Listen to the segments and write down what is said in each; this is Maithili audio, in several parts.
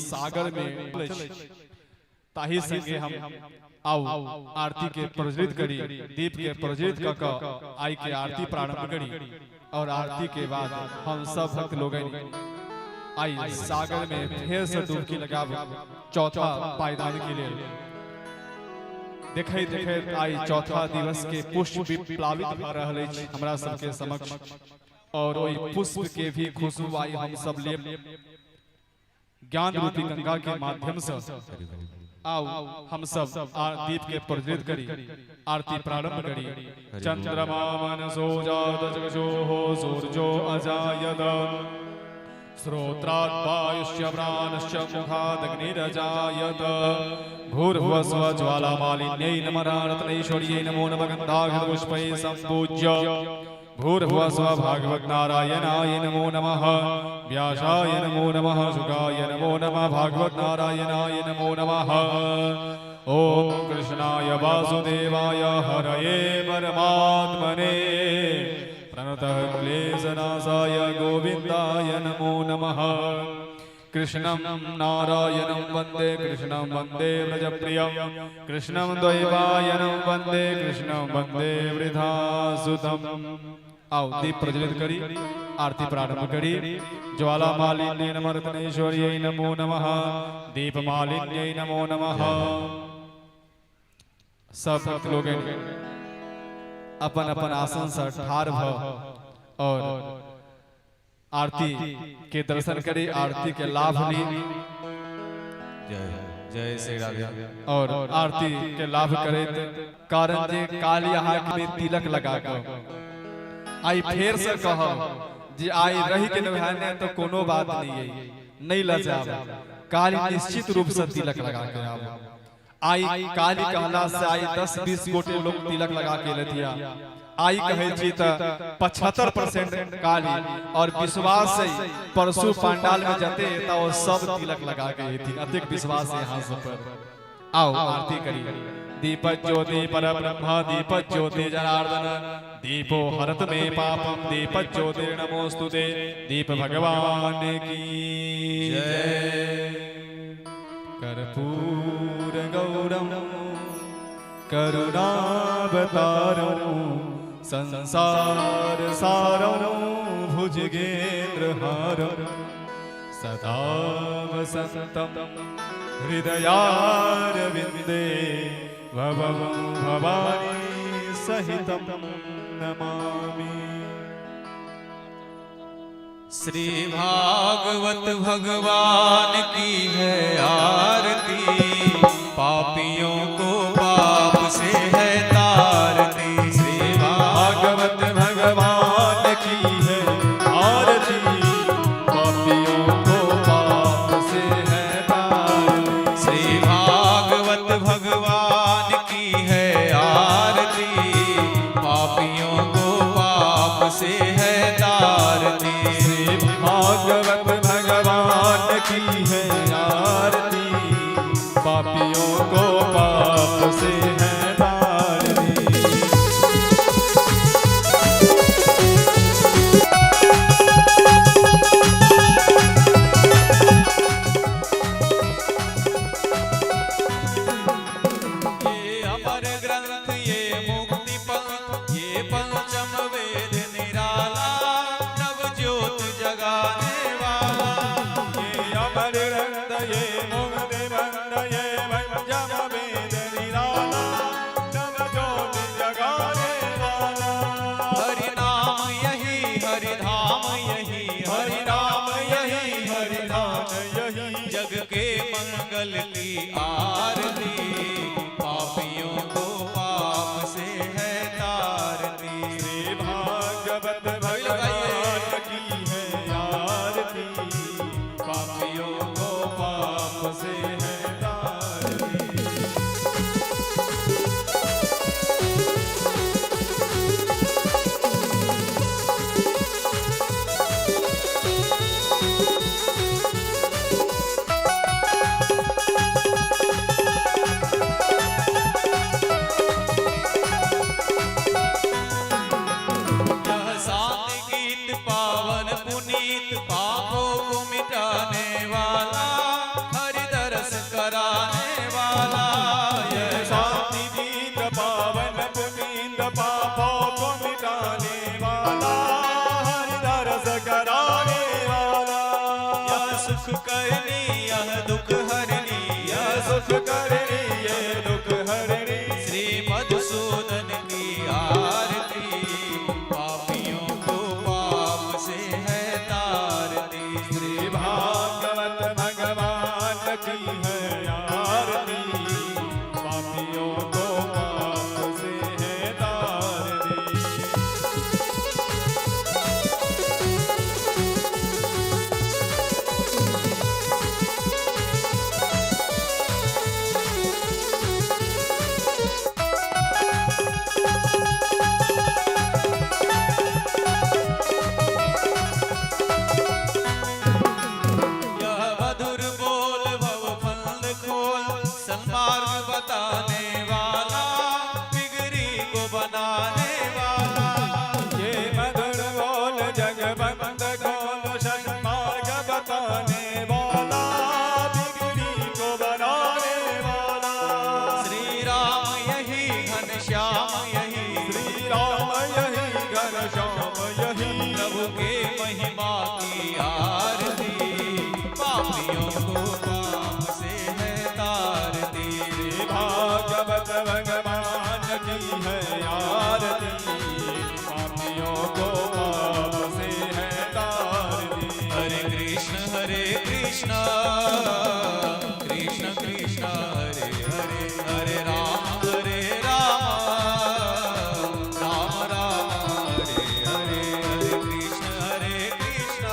सागर में ताही संगे हम आउ आरती के प्रज्वलित करी, दीप के प्रज्वलित क क आई के आरती प्रारंभ करी और आरती के बाद हम सब भक्त लोगन आई सागर में फेर से डुबकी लगाब चौथा पायदान के लिए। देखैत देखैत आई चौथा दिवस के पुष्प विप्लावित भ रहल अछि हमरा सबके समक्ष और ओहि पुष्प के भी खुशबू आई हम सब लेब ज्ञान रूपी गंगा के माध्यम से। आओ हम सब दीप के प्रज्वलित करी, आरती प्रारंभ करी। चंद्रमा मनसो जात जगजोः सूर्यो अजायत श्रोत्रात् वायुश्च प्राणश्च मुखादग्निरजायत भूर्भुवस्व ज्वालामालिन्यै नमः रत्नैश्वर्यै नमो नमः गन्धाघृतपुष्पैः सम्पूज्य भूर्भुवस्व भागवत नारायणाय नमो नमः व्यासाय नमो नमः शुकाय नमो नमः भागवत नारायणाय नमो नमः। ॐ कृष्णाय वासुदेवाय हरये परमात्मने प्रणतः क्लेशनाशाय गोविन्दाय नमो नमः। कृष्णं नारायणं वन्दे कृष्णं वन्दे व्रजप्रियं कृष्णं द्वैपायनं वन्दे कृष्णं वन्दे वृधासुतम्। आओ दीप प्रज्वलित करी, आरती प्रारंभ करी। ज्वालामालिन्यै नमः रत्नेश्वर्यै नमो नमः दीपमालिन्यै नमो नमः। सब भक्त लोग अपन अपन आसन से ठाढ़ भ और आरती के दर्शन करी, आरती के लाभ ली। जय जय श्री राधे। और आरती के लाभ करे कारण जे काल यहाँ के तिलक लगा के आई फेर से कहब जे आई रही के निभाने तो कोनो बात नहीं है, नहीं लजाब। काली निश्चित रूप से तिलक लगा के आब। आई काली कहला से आई 10-20 गोटे लोग तिलक लगा के लेतिया। आई कहे छी त 75% काली और विश्वास से परसू पंडाल में जते त वो सब तिलक लगा के एथिन, अतेक विश्वास है यहाँ सब पर। आओ आरती करी। दीप ज्योति पर ब्रह्मा दीप ज्योति जनार्दन दीपो हरत में पापम दीप ज्योति नमोस्तुते। दीप भगवान की जय। कर्पूर गौरम करुणावतारम संसार सारम भुजगेन्द्रहारम सदा वसन्तं हृदयारविन्दे भवं भवानी सहितं नमामि। श्री भागवत भगवान की है आरती, पापियों को पाप से है तारती। श्री भागवत भगवान की है आरती, पापियों को पाप से है तारती। श्री भागवत भगवान की है आरती, पापियों को पाप से है तारती। श्री भागवत भगवान की है आरती, पापियों को पाप से है तारती। ये अमर ग्रंथ ये मुक्ति पंथ ये पंचम वेद निराला, नव ज्योत जगाने वाला। ये अमर ग्रंथ ये मुक्ति पंथ ये पंचम वेद निराला, नव ज्योत जगाने वाला। हरि नाम यही हरि धाम यही, हरि नाम यही हरि धाम यही, जग के मंगल की आरती, पापियों को पाप से है तारती। श्री भागवत भगवान की है आरती, पापियों को पाप से है तारती। ये सुख करनी यह दुख हरनी, यह सुख करनी ये दुख हरणी। श्री मधुसूदन की आरती, पापियों को पाप से है तारती। श्री भागवत भगवान की है आरती, पापियों को पाप से है तारती। यह मधुर बोल भव फंद खोल, सन्मार्ग बताने वाला, बिगड़ी को बनाने वाला। ये मधुर बोल जगबंद खोल, सन्मार्ग बताने वाला, बिगड़ी को बनाने वाला। श्री राम यही घनश्याम यही, श्री राम यही घनश्याम यही, प्रभु के महिमा की आरती, पापियों को पाप से है तारती। श्री भागवत भगवान की है आरती, पापियों को पाप से है तारती। हरे कृष्ण हरे कृष्ण कृष्ण कृष्ण हरे हरे, हरे राम हरे राम राम राम हरे हरे, हरे कृष्ण हरे कृष्ण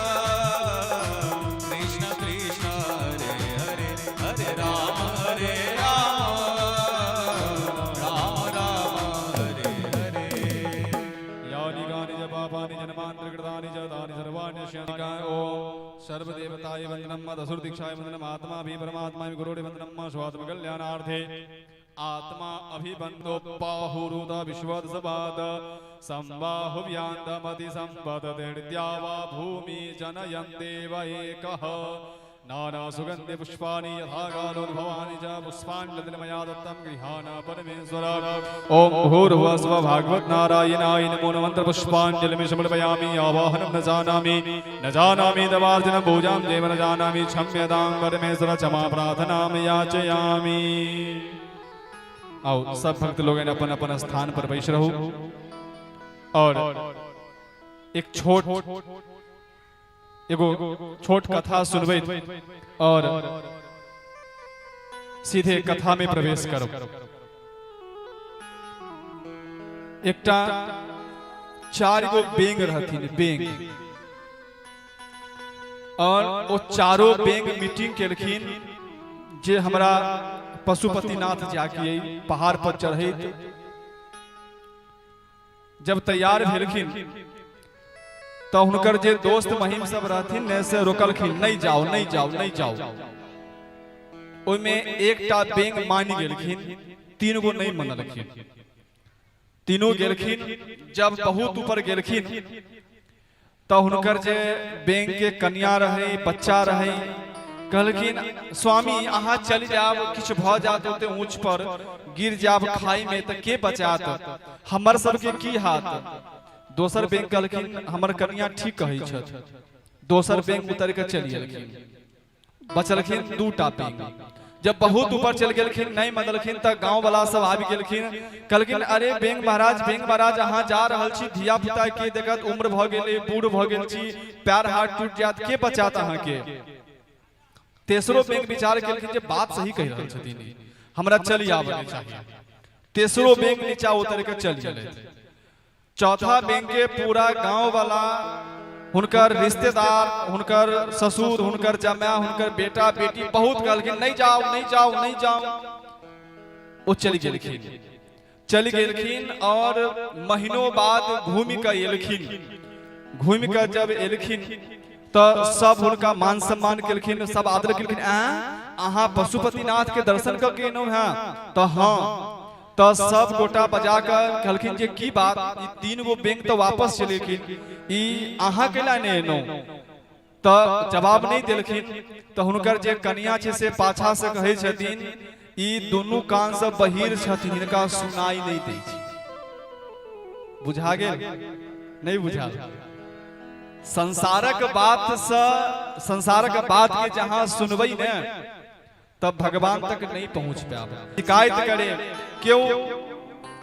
कृष्ण कृष्ण हरे हरे, हरे राम हरे राम राम राम हरे हरे। यानि कानि च पापानि जन्मान्तरकृतानि च तानि सर्वाण्यश्यन्तिका। ॐ सर्वदेवताय वन्दनं, मदसुरदीक्षाय वन्दनम्, आत्मा भी परमात्मा गुरोरि वन्दनं, स्वात्मकल्याणार्थे आत्मा अभिबन्धो पाहुरुद विश्वदसवाद संबाहुव्यान्तमति संपदतिर्द्या वा भूमि जनयन् देव एकः। नानासुगन्धि पुष्पाणि यथा कालोद्भवानि च पुष्पाञ्जलिर्मया दत्तं गृहाण परमेश्वर। ॐ भूर्भुवः स्वः भागवत नारायणाय नमो नमः। मन्त्रपुष्पाञ्जलिं समर्पयामि। आवाहनं न जानामि न जानामि तवार्जनं पूजां देव न जानामि, क्षम्यतां परमेश्वर क्षमा प्रार्थनां याचयामि। आओ सब भक्त लोग अपन अपन स्थान पर बैठ रहो और एक छोट एगो छोट कथा सुनबैत और सीधे कथा में प्रवेश करो। एकटा चार गो बेंग रहथिन, बेंग, और ओ चारो बेंग मीटिंग केलखिन जे हमरा पशुपतिनाथ जाके पहाड़ पर चढ़ैत। जब तैयार भेलखिन तो हुनकर जे दोस्त महिम सब रहथिन ने से रोकलखिन, नहीं जाओ नहीं जाओ नहीं जाओ। ओहिमे एकटा बेंग मानि गेलखिन, तीन गो नहीं मनलखिन। तीनों गेलखिन। जब बहुत ऊपर गेलखिन तो हुनकर जे बेंग के कन्या रहे, बच्चा रहे, कहलखिन स्वामी अहाँ चलि जायब, किछु भऽ जायत ओते ऊँच पर गिर जायब खाई में तऽ के बचात, हमर सबके की हाथ। दोसर बेंग कहलखिन हमर कन्या ठीक कहै छथि। दोसर बेंग उतर के चलि गेलखिन, बचलखिन दूटा बेंग। जब बहुत ऊपर चलि गेलखिन, नहीं मनलखिन, तऽ गाँव वाला सब आबि गेलखिन, कहलखिन अरे बेंग महाराज, बेंग महाराज, अहाँ जा रहल छी, धिया पुता के देखत, उम्र भऽ गेलै, बूढ़ भऽ गेल छी, पैर हाथ टूटि जायत, के बचात अहाँके। तेसरो बेंग विचार केलखिन जे बात सही कहि रहल छथिन, हमरा चलि आबऽ चाही। तेसरो बेंग नीचा उतर के चलि गेलै। चौथा बेंग के पूरा गांव वाला, हुनकर रिश्तेदार, हुनकर ससुर, हुनकर जमाय, हुनकर बेटा बेटी बहुत कहलखिन नहीं जाओ नहीं जाओ नहीं जाओ। ओ चलि गेलखिन, चलि गेलखिन और महीनों बाद घूमि कऽ एलखिन। घूमि कऽ जब एलखिन तऽ सब हुनका मान सम्मान केलखिन, सब आदर केलखिन। आ अहाँ पशुपतिनाथ के दर्शन कऽ के एलहुँ हेँ? तऽ हाँ। तऽ सब गोटा बजा कऽ कहलखिन जे की बात, ई तीन गो बेंग तऽ वापस चलेलखिन, ई अहाँ केला नहि एलहुँ? तऽ जवाब नहि देलखिन। तऽ हुनकर जे कनिया छै से पाछा से कहै छथिन, ई दुनू कान से बहिर छथिन, हिनका सुनाई नहि दै छै। बुझा गेल? नहि बुझाल? संसारक बात से, संसारक बात के जहां सुनबै ने तब भगवान तक नहीं पहुंच पाब। शिकायत करे, क्यों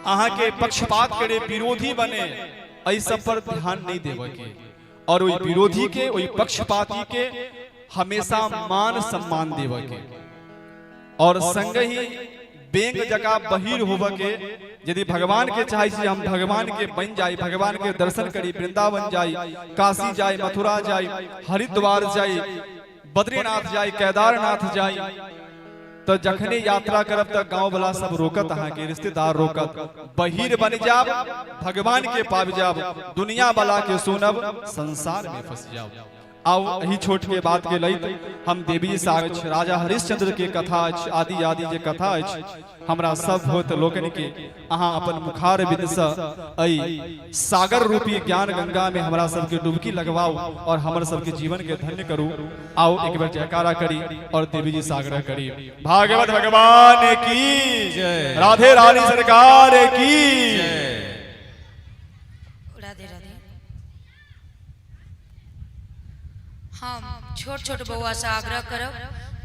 अहाँ के पक्षपात करे, विरोधी बने, एहि सब पर ध्यान नहीं देवे के और ओहि विरोधी के, ओहि पक्षपाती के हमेशा मान सम्मान देवे के और संग ही बेंग जका बहिर होवे के। यदि भगवान के चाहे छी हम भगवान के बन जाई, भगवान के दर्शन करी, वृंदावन जाई, काशी जाई, मथुरा जाई, हरिद्वार जाई, बद्रीनाथ जाई, केदारनाथ जाई, तो जखने यात्रा करब त गांव वाला सब रोकत, अहाँ के रिश्तेदार रोकत। बहिर बन जाब, भगवान के पाबि जाब, दुनिया वाला के सुनब, संसार में फंस जाब। आउ एही छोट के बात के लैत हम देवी साक्ष राजा हरिश्चंद्र के कथा अछि, आदि आदि जे कथा अछि, हमरा सब होत लोकनि के अहाँ अपन मुखार विद से एहि सागर रूपी ज्ञान गंगा में हमरा सबके डुबकी लगवाओ और हमर सबके जीवन के धन्य करू। आओ एक बार जयकारा करी और देवी जी से आग्रह करी। भागवत भगवान की जय। राधे रानी सरकार की जय। राधे राधे। हम छोट छोट बौआ से आग्रह करब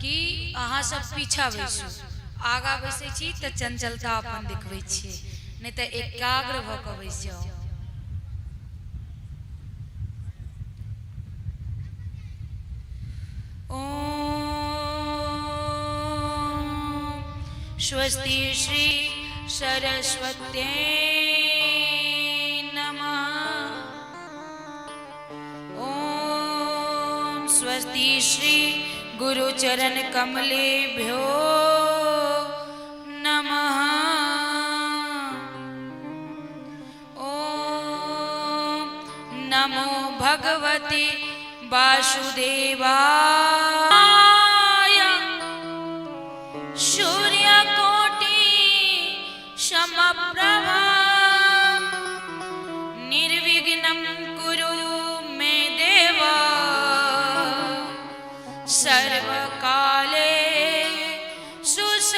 कि अहाँ सब पीछा बैसू, आगा बैसै छी तऽ चंचलता अपन देखबै छियै, नहि तऽ एकाग्र भऽ कऽ बैस जाउ। ॐ स्वस्ति श्री सरस्वत्यै नमः। ॐ स्वस्ति श्री गुरुचरण कमलेभ्यो नमः। ॐ नमो भगवते वासुदेवाय। सूर्यकोटि समप्रभा निर्विघ्नं कुरु मे देव सर्वकाले सुसर्वदा।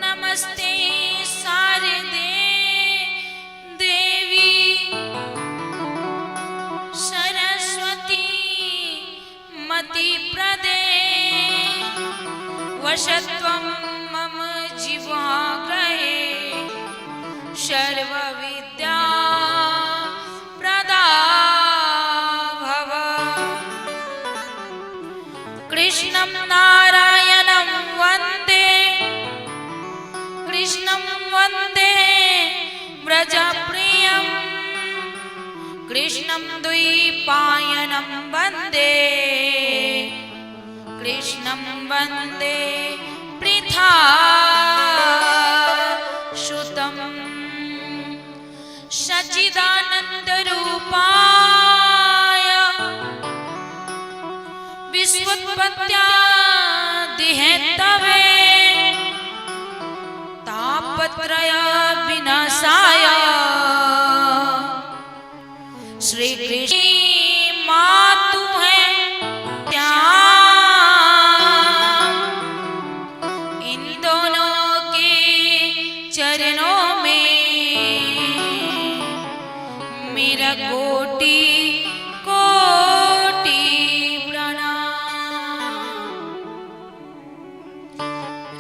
नमस्ते शारदे देवी सरस्वती मति प्रदे वशत्वं मम जिह्वाग्रहे सर्वविद्या प्रदा भव। कृष्णं नारायणं वन्दे, कृष्णं वन्दे व्रजप्रियं, कृष्णं द्वैपायनं वन्दे, कृष्णं वन्दे पृथा सुतं। सच्चिदानन्द रूपाय विश्वोत्पत्त्यादिहेतवे तापत्रय विनाशाय श्री कृष्ण मातु है श्याम, इन दोनों के चरणों में मेरा कोटि कोटि प्रणाम।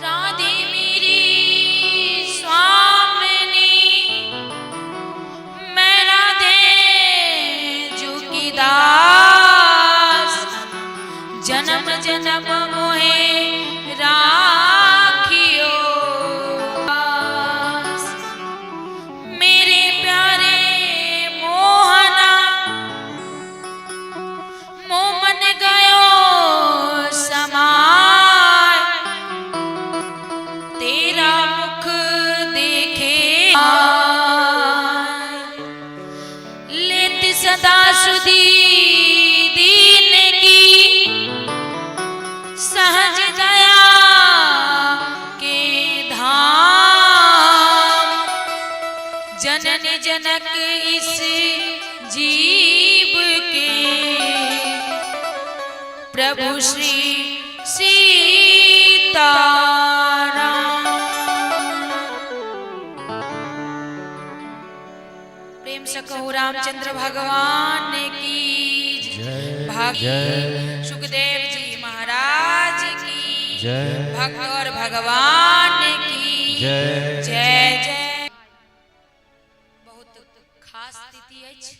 राधे मेरी स्वामिनी, मैं राधे जू की दास, जन्म जन्म मोहे राखियो। मेरे प्यारे मोहना, मोह मन गयो समाय, तेरा मुख देखे लेत सदा सुधी दीन की, सहज दया के धाम, जनन जनक इस जीव के प्रभु श्री सीताराम। रामचंद्र भगवान की जय, सुखदेव जी महाराज की जय, भक्त और भगवान की जय, जय जय। बहुत खास तिथि अछि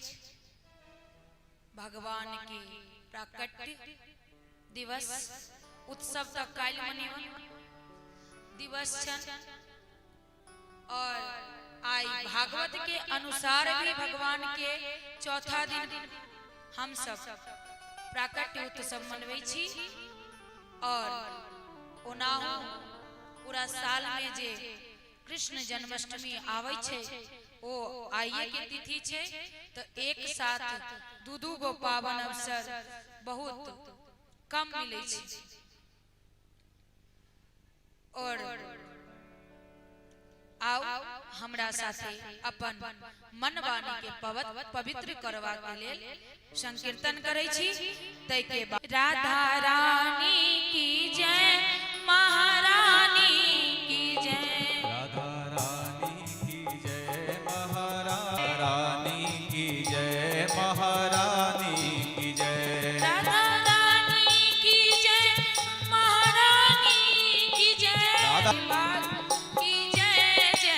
भगवान के प्राकट्य दिवस उत्सव तऽ काल्हि मनेबन दिवस छन और आई भागवत के अनुसार भी भगवान के चौथा दिन हम सब प्राकट्य उत्सव मनबै छी। और ओनाहु पूरा साल में जे कृष्ण जन्माष्टमी आबै छै ओ आइए के तिथि छै, तो एक साथ दू दू गो पावन अवसर बहुत कम मिलै छै। और आउ हमरा साथे अपन मन वाणी के पवित्र करवा के लेल संकीर्तन करै छी। तै के बाद राधा रानी की जय, महारानी की जय, राधा रानी की जय, महारानी की जय, महारानी की जय, राधा रानी की जय, महारानी की जय, की जय जय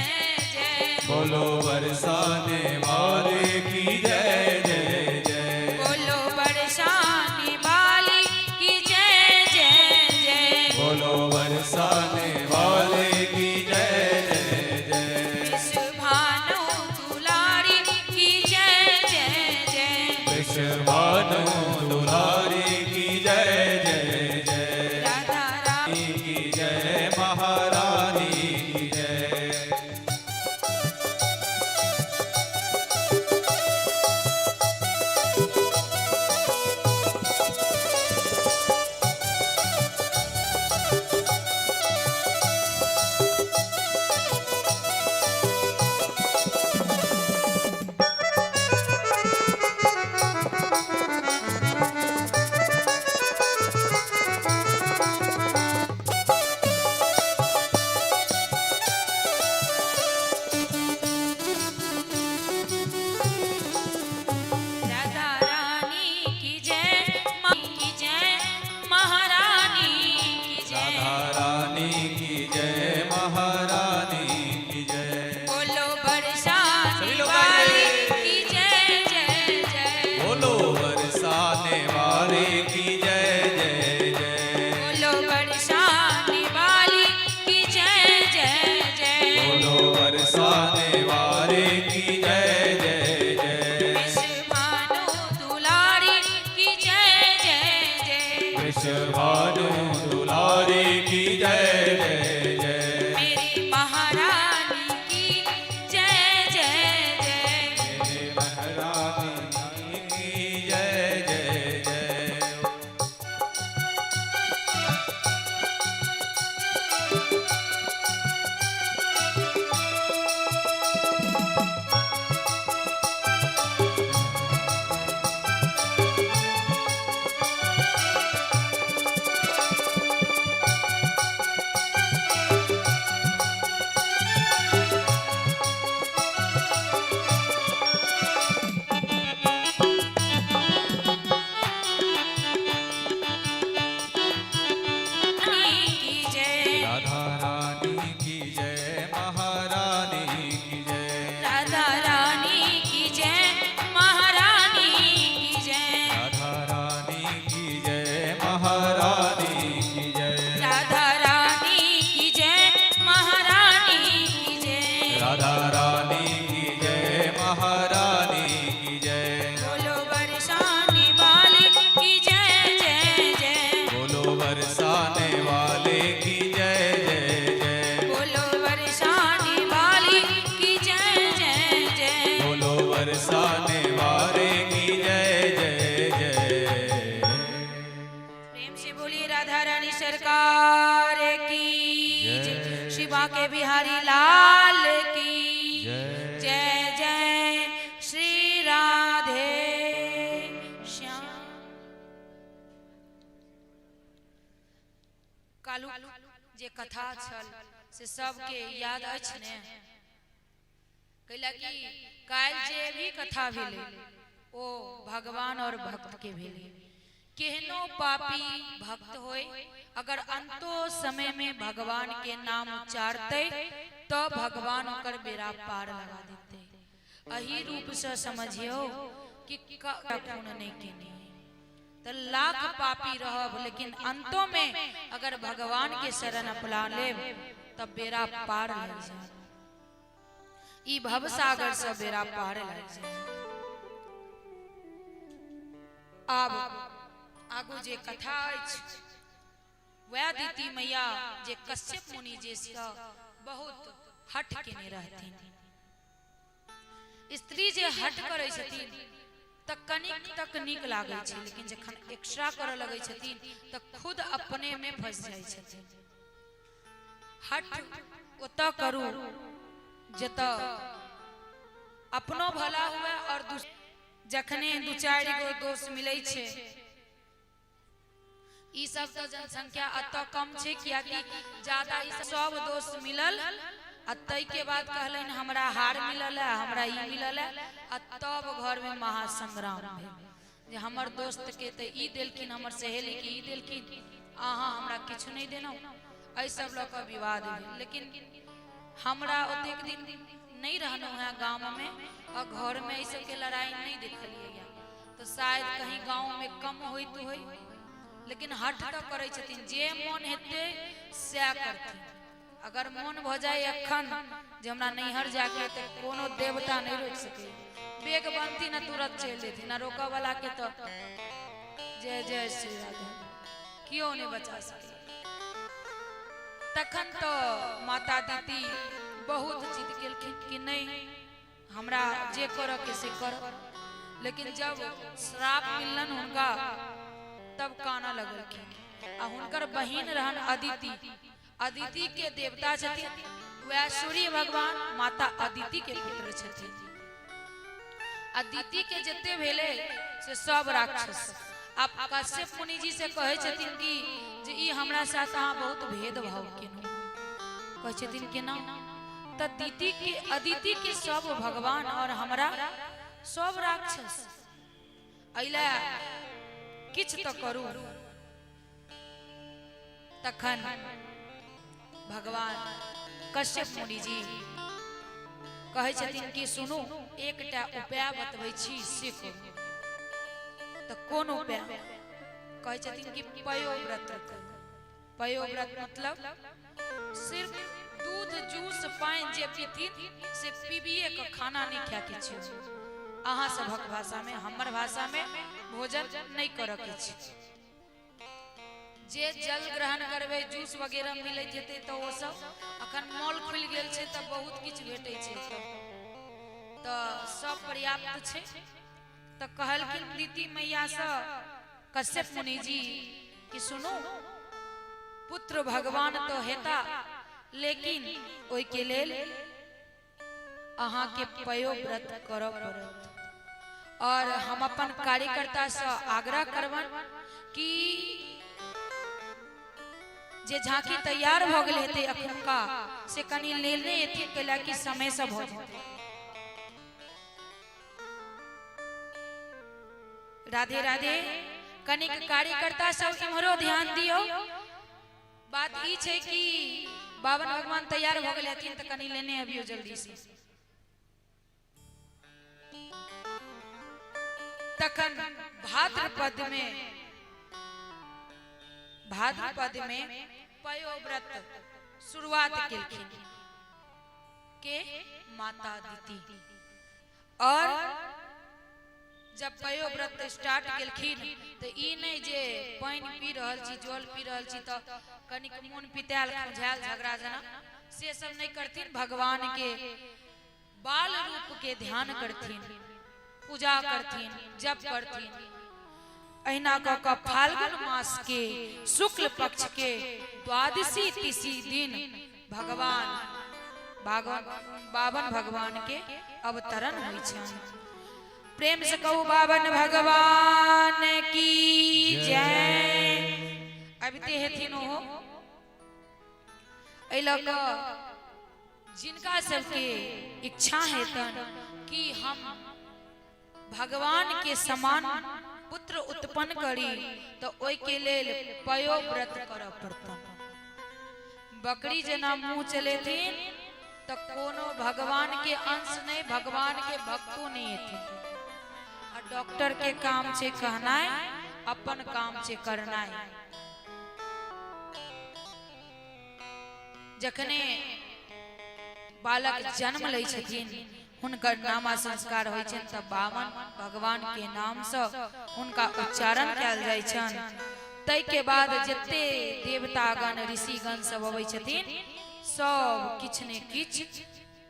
जय। बोलो बरसाने वाले की जय जय जय, बोलो बरसाने वाली की जय जय जय, बोलो बरसाने वाले की जय जय जय, विश्वभानु दुलारी की जय जय जय, विश्वभानु दुलारी की जय जय जय, राधा रानी की जय, महारानी की जय। राधा रानी की जय, माँ की जय, महारानी की जय, राधा रानी की जय, महारानी की जय, बोलो बरसाने सभी लोग वाली गाइए। की जय जय जय, बोलो बरसाने वाले की जय जय जय, बोलो बरसाने वाली की जय जय जय, बोलो बरसाने वाले की जय जय जय, विश्वभानु दुलारी की जय जय जय, विश्वभानु दुलारी की जय जय जय, मेरी महारानी की जय जय जय, मेरे महारानी की जय जय जय। रानी की जय, राधा रानी की जय, महारानी की जय, राधा रानी की जय, महारानी की जय, राधा रानी की जय, महारानी की जय, राधा रानी की जय, महारानी की जय, राधा रानी की जय, महारानी की जय, बोलो बरसाने वाली की जय जय जय, बोलो बरसाने वाले की जय जय जय, बोलो बरसाने वाली की जय जय जय, बोलो बरसाने वाले की जय जय जय। प्रेम से बोलिए राधा रानी सरकार की जय, शिवा के बिहारी लाल की जय जय श्री राधे श्याम। कालू जे कथा छल से सबके याद अछि ने? कैला कि काल्हि जे भी कथा भेलै ओ भगवान और भक्त के भेलै। केहनो पापी भक्त होय अगर अंतो समय में भगवान के नाम उच्चारतै तो भगवान ओकर बेड़ा पार लगा देतै। एही रूप से समझियो कि खून नहीं केने तो लाख पापी रहब, लेकिन अंतो में अगर भगवान के शरण अपना लेब तब बेड़ा पार लग जाए। ई भव सागर से बेड़ा पार लग जाए। आब आगू जे कथा अछि वएह दीति मैया जे कश्यप मुनि जे से बहुत हठ केने रहथिन। स्त्री जे हठ करै छथिन तऽ कनिक तक नीक लागै छै, लेकिन जखन एक्स्ट्रा करऽ लगै छथिन तऽ खुद अपने में फंसि जाइ छथिन। हठ ओतऽ करू जतऽ अपनो भला हुए और जखने दू चारि गो दोस्त मिलै छै। ई सब तऽ जनसंख्या एतऽ कम छै कियाकि ज्यादा ई सब दोस्त मिलल आ ताहिके बाद कहलनि हमरा हार मिलल है, हमरा ई मिलल है, आ तब घरमे महासंग्राम भेल जे हमर दोस्त के तऽ ई देलखिन, हमर सहेली के ई देलखिन, अहाँ हमरा किछु नहि देलहुँ। एहि सब लऽ कऽ विवाद भेल। लेकिन हमरा ओतेक दिन नहि रहलहुँ हेँ गाममे आ घरमे एहि सबके लड़ाइ नहि देखलियै, तऽ शायद कहीं गाँवमे कम होइत होइ। लेकिन हठ तऽ करै छथिन, जे मोन हेतै सएह करथिन। अगर मोन भऽ जाय एखन जे हमरा नैहर जाके तऽ कोनो देवता नहि रोकि सकैए। बेग बनथिन आ तुरंत चलि जेथिन, आ रोकऽ वाला के तऽ जय जय श्री राधा, केओ नहि बचा सकैए। तखन तऽ माता दीदी बहुत जिद केलखिन कि नहि हमरा जे करऽ के से कर। लेकिन जब श्राप मिललन हुनका तब कानऽ लगलखिन। आ हुनकर बहिन रहन अदिति, अदिति के देवता छथिन वएह सूर्य भगवान, माता अदिति के पुत्र छथिन। अदिति के जते भेलै से सब राक्षस। आब कश्यप मुनि जी से कहै छथिन कि जे ई हमरा साथ अहाँ बहुत भेदभाव केलहुँ। कहै छथिन केना? तऽ दीदी के अदिति के सब भगवान और हमरा सब राक्षस, एहि किछु तऽ करू। तखन भगवान कश्यप मुनि जी कहै छथिन कि सुनू एकटा उपाय बतबै छी से करू। तऽ कोन उपाय? कहै छथिन कि पयोव्रत करू। पयोव्रत मतलब सिर्फ दूध जूस पानि जे पीथिन से पीबिए के खाना नहीं खाए के छै। अहाँ सभक भाषा में हमर भाषा में भोजन नहीं करऽ के छै। जे जल ग्रहण करबै जूस वगैरह मिलैत हेतै तऽ ओ सब अखन मॉल खुलि गेल छै तऽ बहुत किछु भेटै छै, तऽ सब पर्याप्त छै। तऽ कहलखिन प्रीति मैया सँ कश्यप मुनि जी कि सुनू पुत्र भगवान तो हेता, लेकिन ओहिके लेल अहाँके पयोव्रत करऽ पड़त। और हम अपन कार्यकर्ता से आग्रह करबन कि जे झांकी तैयार भऽ गेल हेतै अखुनका से कनि लेने एथिन, कैला कि समय से भऽ जेतै। राधे राधे। कनिक कार्यकर्ता सब इम्हरो ध्यान दियौ। बात ई छै कि बावन भगवान तैयार भऽ गेल हथिन तऽ कनि लेने अबियौ जल्दी से। तखन भाद्रपद में पयोव्रत शुरुआत केलखिन के माता दीदी। और जब पयोव्रत स्टार्ट केलखिन तऽ ई नहि जे पानि पी रहल छी जल पी रहल छी तऽ कनिक मोन पितायल खौंझायल झगड़ा जेना से सब नहि करथिन। भगवान के बाल रूप के ध्यान करथिन, पूजा करथिन, जप करथिन। अहिना कऽ कऽ फाल्गुन मास के शुक्ल पक्ष के द्वादशी तिथि दिन भगवान बावन भगवान के अवतरण होइ छनि। प्रेम से कहू बावन भगवान की जय। अबिते हेथिन ओहो। एहि लऽ कऽ जिनका सबके इच्छा हेतन कि हम भगवान के समान पुत्र उत्पन्न करी, तो ओहि के लेल पयोव्रत करऽ पड़तन। बकरी जेना मुंह चलेथिन तो कोनो भगवान के अंश नहीं, भगवान के भक्तो नहीं हेथिन। आ डॉक्टर के काम छै कहनाइ, अपन काम छै करनाइ। जखने बालक जन्म लै छथिन, हुनकर नामा संस्कार होइ छनि, तऽ बामन भगवान के नामसँ हुनका उच्चारण कयल जाइ छनि। ताहिके बाद जते देवतागण ऋषिगण सब अबै छथिन, सब किछु ने किछु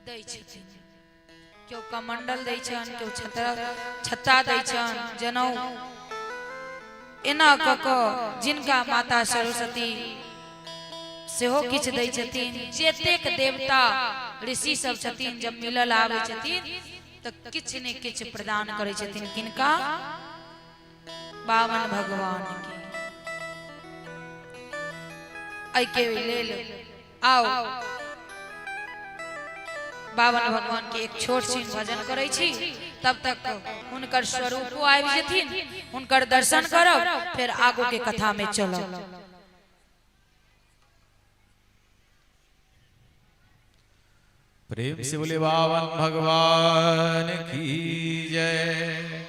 दै छथिन। केओ कमंडल दै छनि, केओ छत्ता छत्ता दै छनि, जनउ, एना कऽ कऽ जिनका माता सरस्वती सेहो किछु दै छथिन। जतेक देवता ऋषि सब छथिन, जब मिलल आबै छथिन तऽ किछु ने किछु प्रदान करै छथिन। किनका? बामन भगवान के। एहिके लेल आउ, बावन भगवान के एक छोट छिन भजन करै छी। तब तक हुनकर स्वरूपो आबि जेथिन, हुनकर दर्शन करब, फेर आगू के कथा में चलब। प्रेम से बोले बावन भगवान की जय।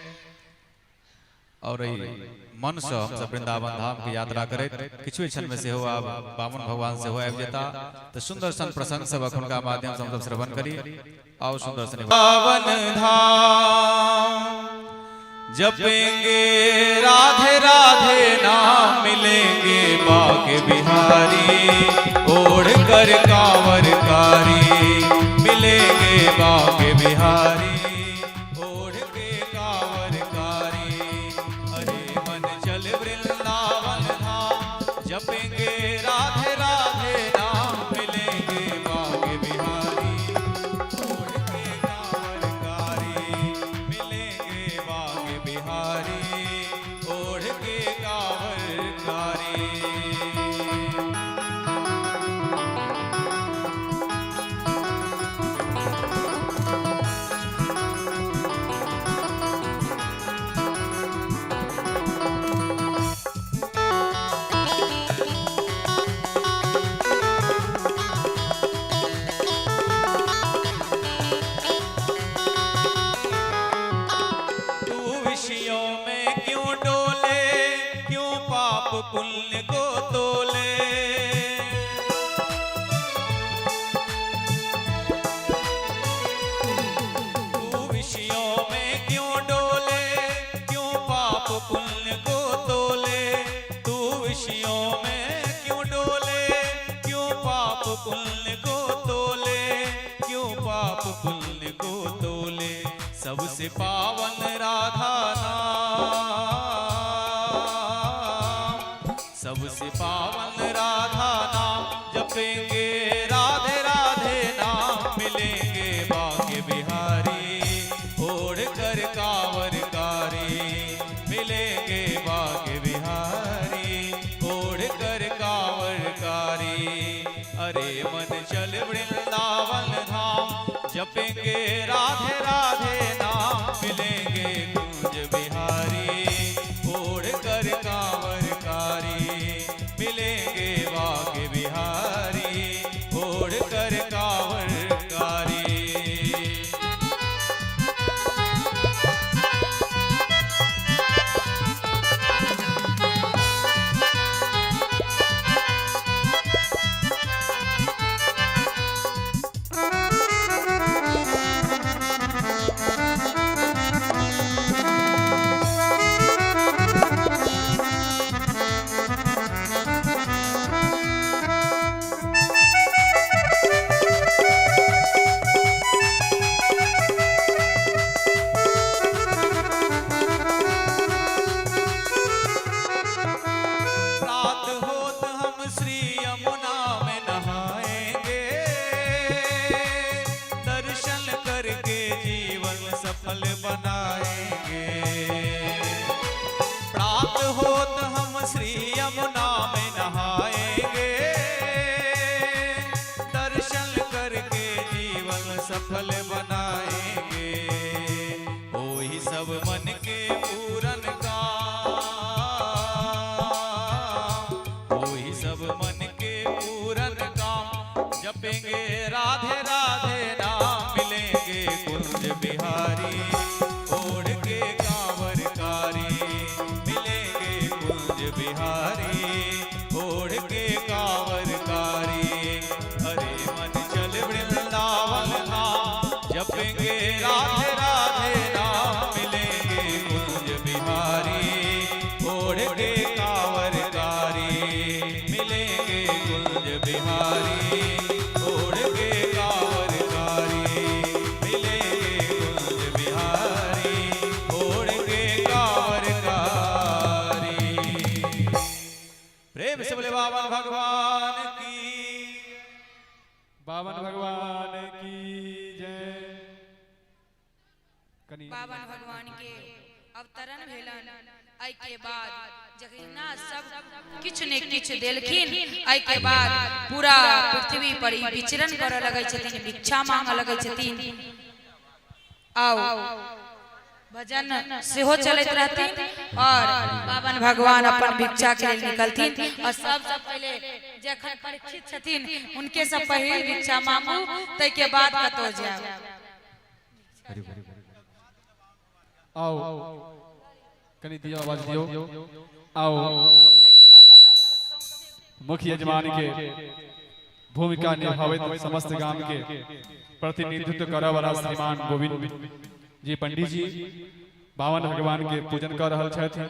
और एहि मन से हमसब वृंदावन धाम के यात्रा करैत किछु क्षण में सेहो आब बामन भगवान सेहो आबि जेता, तऽ सुंदर सन प्रसंग सब हुनका माध्यम से हमसब श्रवण करी। आओ सुंदर सन बावन धाम जपेंगे, राधे राधे नाम, मिलेंगे बाके बिहारी, ओढ़ कर कांवर कारी, मिलेंगे बाके बिहारी, ओढ़ के कांवर कारी। अरे मन चल वृंदावन धाम, जपेंगे राधे राधे नाम, मिलेंगे बाके बिहारी, ओढ़ के कांवर कारी, मिलेंगे बाके बिहारी, ओढ़ के कांवर कारी। तू विषयों में क्यों डोले, क्यों पाप पुण्य को तोले? तू विषयों में क्यों डोले, क्यों पाप पुण्य को तोले? तू विषयों में क्यों डोले, क्यों पाप पुण्य को तोले? क्यों पाप पुण्य को तोले? सबसे पावन राधा नाम, सबसे पावन राधा नाम, जपेंगे राधे राधे नाम, मिलेंगे बाके बिहारी, ओढ़ कर कांवर कारी, मिलेंगे बाके बिहारी, ओढ़ कर कांवर कारी। अरे मन चल वृंदावन धाम, जपेंगे राधे राधे नाम, मिलेंगे कुंज बिहारी, ओढ़ कर कांवर कारी, मिलेंगे बाके बिहारी, ओढ़ कर कांवर कारी। कुंज बिहारी, ओढ़ के कावर कारी। अरे मन चल वृंदावन धाम, जपेंगे राधे राधे नाम, मिलेंगे कुंज बिहारी, ओढ़ के कावर कारी। मिलेंगे कुंज बिहारी, ओढ़ के कावर कारी। मिलेंगे कुंज बिहारी, ओढ़ के कावर कारी। प्रेम से बोले बाबा भगवान की। बावन भगवान की जय। कनी बावन भगवान के अवतरण भेलन। एहि के बाद जखना सब किछु ने किछु देलखिन, एहि के बाद पूरा पृथ्वी पर ई विचरण करऽ लगै छथिन, भिक्षा मांगऽ लगै छथिन। आओ भजन सेहो चलैत रहथिन और बावन भगवान अपन भिक्षा के लेल निकलथिन। और सबसँ पहिले जखन परीक्षित छथिन उनके से पहिल भिक्षा मांगू, ताहिके बाद कतौ जायब। आओ कनी दियो आवाज दियो। आओ मुख्य यजमान के भूमिका निभावैत समस्त गाम के प्रतिनिधित्व करऽ वाला श्रीमान गोविंद जी पंडित जी बावन भगवान के पूजन कर रहल छथि।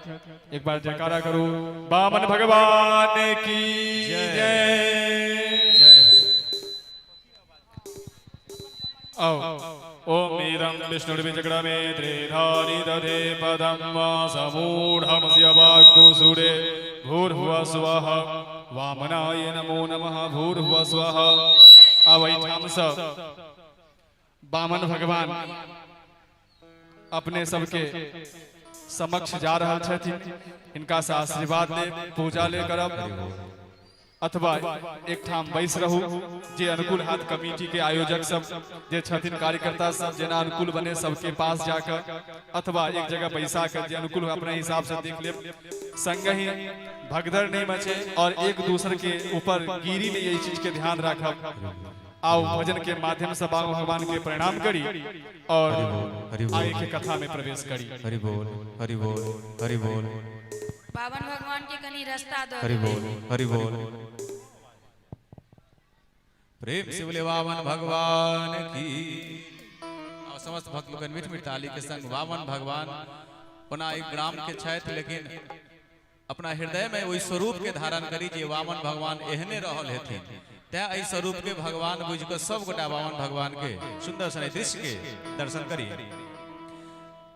एक बार जयकारा करू, बावन भगवान की जय। जय हो। आओ ओम इदं विष्णुर्विचक्रमे त्रिधारि दधे पदं वा समूढमस्य वाग्गुसुरे भूर्भुवः स्वः वामनाय नमो नमः भूर्भुवः स्वः। अब एहिठाम सँ वामन भगवान अपने सबके समक्ष जा रहल छथिन। हिनका से आशीर्वाद ले पूजा ले करब अथवा एक ठाम बैस रहू, जे अनुकूल हाथ कमिटी के आयोजक सब जे छथिन कार्यकर्ता सब जेना अनुकूल बने सबके पास जाकर अथवा एक जगह बैसा कर जे अनुकूल हो अपने हिसाब से देख लेब। संग ही भगदड़ नहीं मचे और एक दूसरे के ऊपर गिरी नहीं, यही चीज के ध्यान रखब। आओ भजन के माध्यम से बाबा भगवान के प्रणाम करी और हरि बोल। आगे के कथा में प्रवेश करी। हरि बोल, हरि बोल, हरि बोल। बावन भगवान के कनी रास्ता दऽ हरि देबै। बोल, हरि बोल। प्रेम से बोले वामन भगवान की। और समस्त भक्त लोगन मीठ मीठ ताली के संग वामन भगवान ओना एक ग्राम के छथि, लेकिन अपना हृदय में ओहि स्वरूप के धारण करी जे वामन भगवान एहने रहल हेथिन। तैं एहि स्वरूप के भगवान बुझि कऽ सब गोटा वामन भगवान के सुंदर सन दृश्य के दर्शन करी।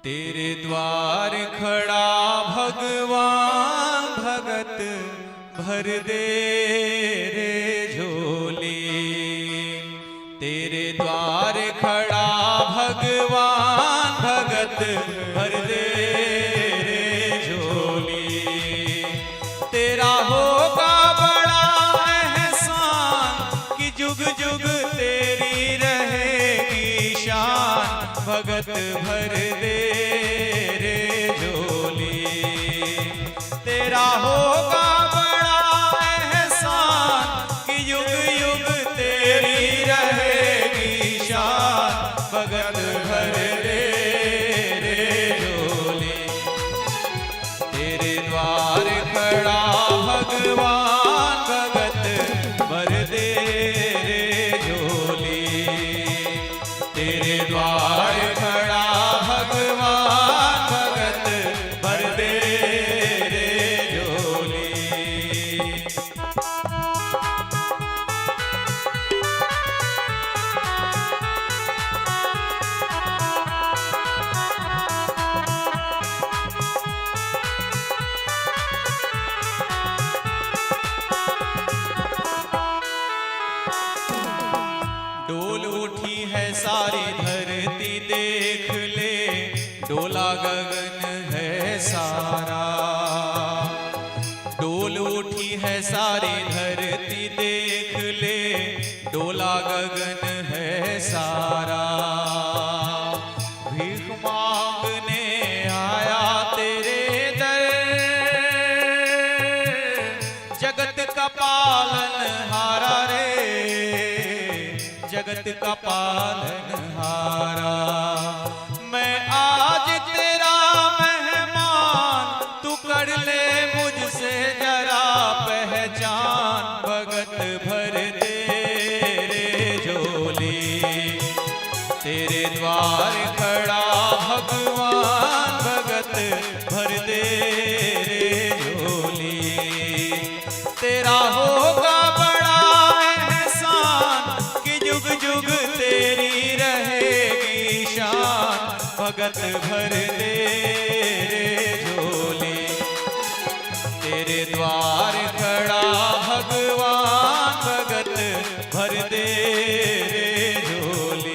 तेरे द्वार खड़ा भगवान भगत भर दे रे झोली, तेरे द्वार खड़ा भगवान भगत भर दे रे झोली, तेरा होगा बड़ा एहसान कि जुग जुग तेरी रहेगी शान, भगत भर दे रे झोली, तेरा होगा बड़ा एहसान कि युग युग तेरी रहेगी शान, भगत भर दे रे झोली, तेरे द्वार खड़ा भगवान भगत भर दे रे झोली, तेरे द्वार खड़ा भगवान भगत भर दे रे झोली। डोल उठी है सारी धरती देख ले, डोला गगन है सारा, डोल उठी है सारी धरती देख ले, डोला गगन है सारा, भीख मांगने आया तेरे दर, जगत का पालन हारा रे, जगत का पालन हारा, मैं आज तेरा मेहमान, तू कर ले मुझसे तेरा होगा बड़ा एहसान कि जुग जुग तेरी रहेगी शान, भगत भर दे रे झोली। तेरे द्वार खड़ा भगवान, भगत भर दे रे झोली।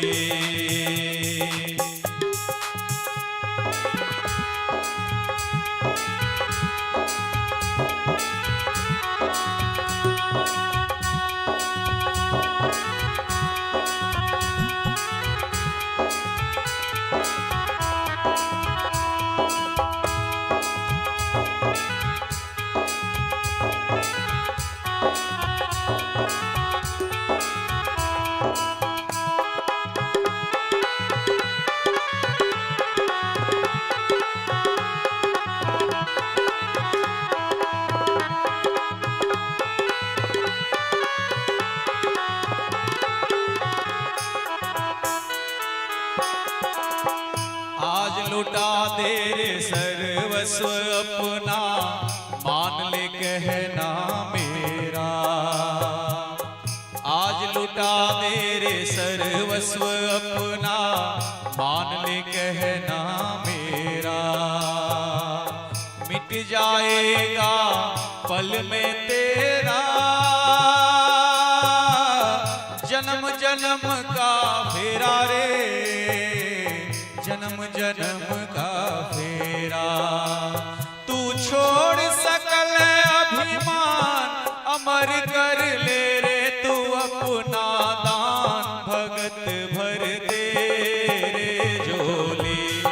आज लुटा दे रे सर्वस्व अपना, मान ले कहना मेरा। आज लुटा दे रे सर्वस्व अपना, मान ले कहना मेरा। मिट जाएगा पल में तेरा जन्म जन्म का फेरा रे, जन्म जन्म का फेरा। तू छोड़ सकल अभिमान, अमर कर ले रे तू अपना दान, भगत भर दे रे झोली।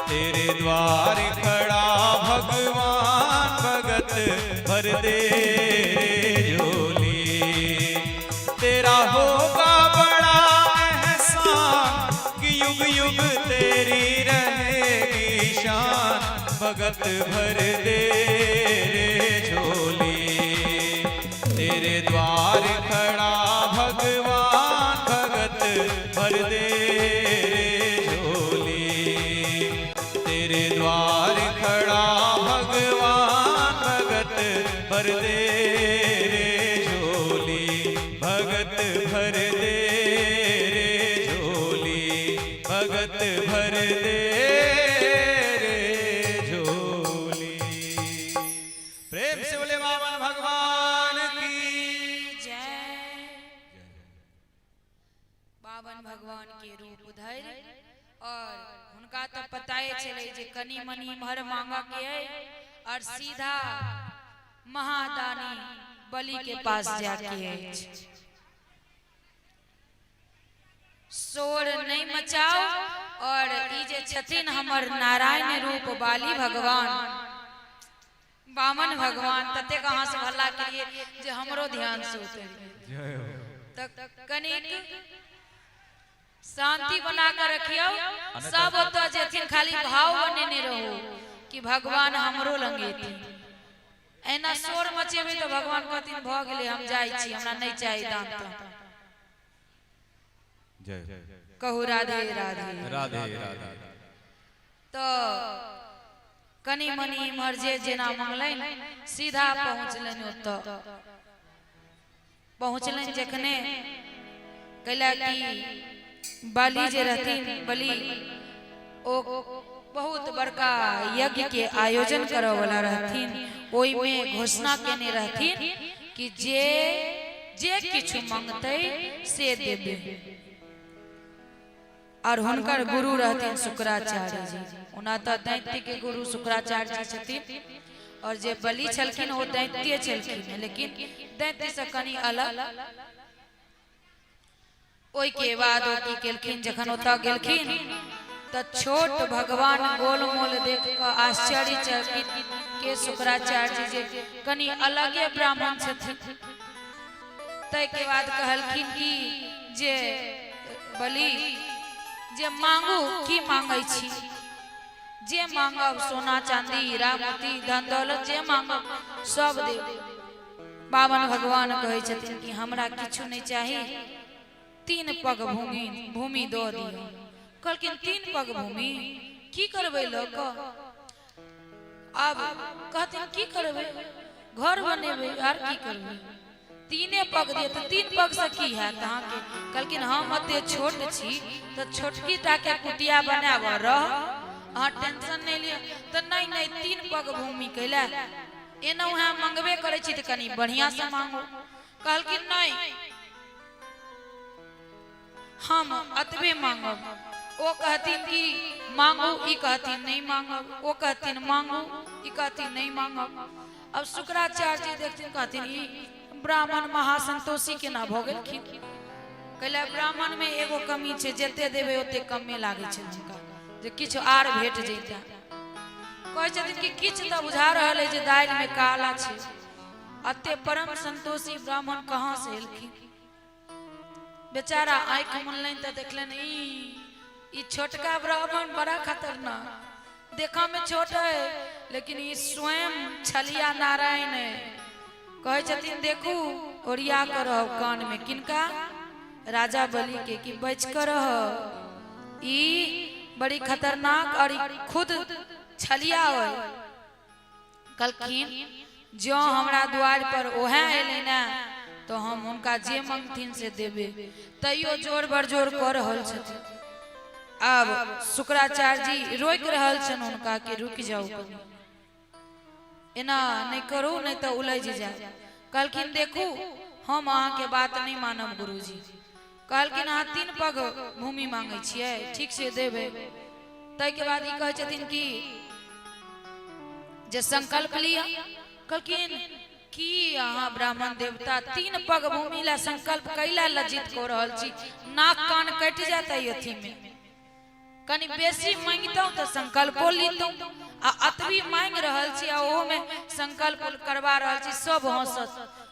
तेरे द्वार खड़ा भगवान, भगत भर दे रे झोली। तेरा होगा बड़ा एहसान कि युग युग तेरी रहेगी शान, भगत भर दे रे झोली। तेरे द्वार खड़ा भगवान, भगत भर दे रे झोली। तेरे द्वार खड़ा भगवान, भगत भर दे रे झोली। भगत भर दे रे झोली, भगत भर दे रे झोली। प्रेम से बोले बामन भगवान की जय। बावन भगवान के रूप धरि और हुनका तो पताए छलै जे कनि मनि इम्हर मांगऽ के अइ और सीधा महादानी बलि के पास जाके अछि। शोर नहीं मचाओ। और ई जे छथिन हमर नारायण रूप बाली भगवान, बामन भगवान, ततेक अहाँ सब हल्ला केलिए जे हमरो ध्यान से उतरि गेल। तऽ कनिक शांति बना के रखियौ। सब ओतऽ जेथिन खाली भाव बनेने रहू कि भगवान हमरो लग एथिन। एना शोर मचेबै तऽ भगवान कहथिन भऽ गेलै, हम जाइ छी, हमरा नहि चाही दान तान। जय कहू राधे राधे। राधे राधे। तऽ कनि मनि इम्हर जे जेना मंगलनि सीधा पहुँचलनि ओतऽ। पहुँचलनि जखने कैला कि बलि जे रहथिन, बलि ओ बहुत बड़का यज्ञ के आयोजन करऽ वाला रहथिन। ओहिमे घोषणा केने रहथिन कि जे जे किछु मंगतै से देबै। और हुनकर गुरु रहथिन शुक्राचार्य जी। ओना तऽ दैत्य के गुरु शुक्राचार्य जी छथिन और जे बलि छलखिन ओ दैत्य छलखिन, लेकिन दैत्य से कनि अलग। ओहि के बाद ओ की केलखिन, जखन ओतऽ गेलखिन तऽ छोट भगवान गोल मोल देख कऽ आश्चर्यचकित के शुक्राचार्य जी जे कनि अलगे ब्राह्मण छथिन। ताहिके बाद कहलखिन कि जे बलि जे मांगू, की मांगै छी? जे मांगब, सोना चांदी हीरा मोती धन दौलत जे मांगब सब देब। बामन भगवान कहै छथिन कि हमरा किछु नहि चाही, 3 पग भूमि भूमि दऽ दिअ। कहलखिन 3 पग भूमि की करबै लऽ कऽ? आब कहथिन की करबै, घर बनेबै आर की करबै? तीने पग दिअ तऽ 3 पगसँ की हैत अहाँके? कहलखिन हम एते छोट छी तऽ छोटकी टाके कुटिया बनायब रह, अहाँ टेंशन नहि लिअ। तऽ नहि नहि, 3 पग भूमि कैला एना उएह मंगबे करै छी तऽ कनि बढ़िआँसँ मांगू। कहलखिन नहि, हम अतबे मांगब। ओ कहथिन कि मांगू, ई कहथिन नहीं मांगब, ओ कहथिन मांगू, ई कहथिन नहीं मांगब। अब शुक्राचार्य जी देखथिन, कहथिन ई ब्राह्मण महासंतोषी केना भऽ गेलखिन? कैला ब्राह्मण में एगो कमी छै, जते देबै ओते कमे लागै छै हुनका, जे किछु आर भेट जैता। कहै छथिन कि किछु तऽ बुझा रहल है जे दालि में काला छै, अते परम संतोषी ब्राह्मण कहाँ से एलखिन? बेचारा आँखि मुनलनि तऽ देखलनि ई छोटका ब्राह्मण बड़ा खतरनाक, देखऽ में छोट है लेकिन ई स्वयं छलिया नारायण है। कहै छथिन देखू ओरिया कऽ रहब कान में, किनका? राजा बलि के, कि बच कऽ रह, ई बड़ी खतरनाक और ई खुद छलिया है। कहलखिन जँ हमरा द्वार पर ओहे एलै ने तऽ हम हुनका जे मंगथिन से देबै। तैयो जोर बरजोर कऽ रहल छथिन। आब शुक्राचार्य जी रोकि रहल छनि हुनका कि रुकि जाउ कनि, एना नहि करू नहि तऽ उलझि जायब। कहलखिन देखू हम अहाँके बात नहि मानब गुरुजी। कहलखिन अहाँ 3 पग भूमि मांगै छियै, ठीक छै देबै। ताहिके बाद ई कहै छथिन कि जे संकल्प लिअ। कहलखिन की अहाँ ब्राह्मण देवता 3 पग भूमि ला संकल्प कैला लज्जित कऽ रहल छी? नाक कान कटि जायत एहि अथीमे। कनि बेसी मांगितहुँ तऽ संकल्पो लीतहुँ, आ अतबी मांगि रहल छी आ ओहोमे संकल्प करवा रहल छी। सब हंसत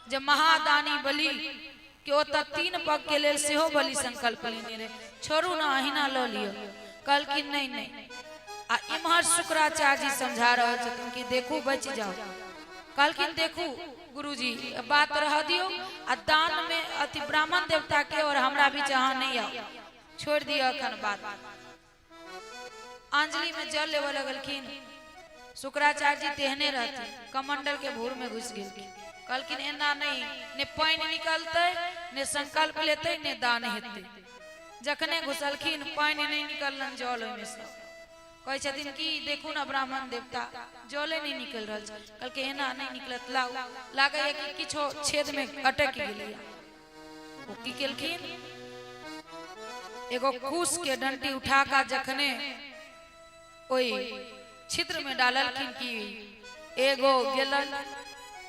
जे महादानी बलि के ओतऽ 3 पग के लेल सेहो बलि संकल्प लेने रहे, छोड़ू ने अहिना लऽ लिअ। कहलखिन नहीं नहीं। आ इम्हर शुक्राचार्य जी समझा रहल छथिन कि देखू बचि जाओ। कहलखिन देखू गुरुजी बात रह दियौ, आ दान में अथी ब्राह्मण देवता के और हमरा बीच अहाँ नहीं आओ, छोड़ दिअ अखन बात। अंजलि में जल लेबऽ लगलखिन शुक्राचार्य जी, तेहने रहथिन, कमंडल के भूर में घुसि गेलखिन। कहलखिन एना नहीं, ने पानि निकलतै ने संकल्प लेतै ने दान हेतै। जखने घुसलखिन पानि नहीं निकललन जल ओहिमे से। कहै छथिन कि देखू ने ब्राह्मण देवता जले नहीं निकल रहल छै। कहलकै एना नहीं निकलत, लाउ, लागैया कि किछो छेद में अटकि गेलैया। ओ की केलखिन, एगो कुश के डंटी उठा कऽ जखने ओहि छिद्र में डाललखिन कि एगो गेलन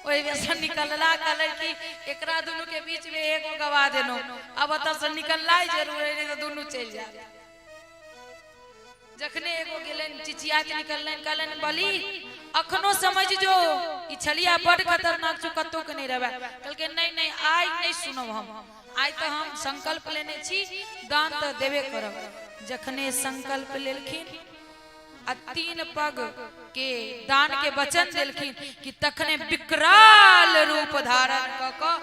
ओहि में से निकलला। कहलन कि एकरा दुनू के बीच में एगो गवा देनो, अब ओतऽ से निकलना ही जरूर है, नहीं तो दुनू चलि जायत। जखने एगो गेलनि चिचियाइत निकललनि, कहलनि बलि अखनो समझ जो ई छलिया बड खतरनाक छौ, कतौ के नहीं रहबै। कहलकै नहीं नहीं आइ नहीं सुनब हम, आइ तऽ हम संकल्प लेने छी दान तऽ देबे करब। जखने संकल्प लेलखिन आ 3 पग के दान के वचन देलखिन कि तखने विकराल रूप धारण कऽ कऽ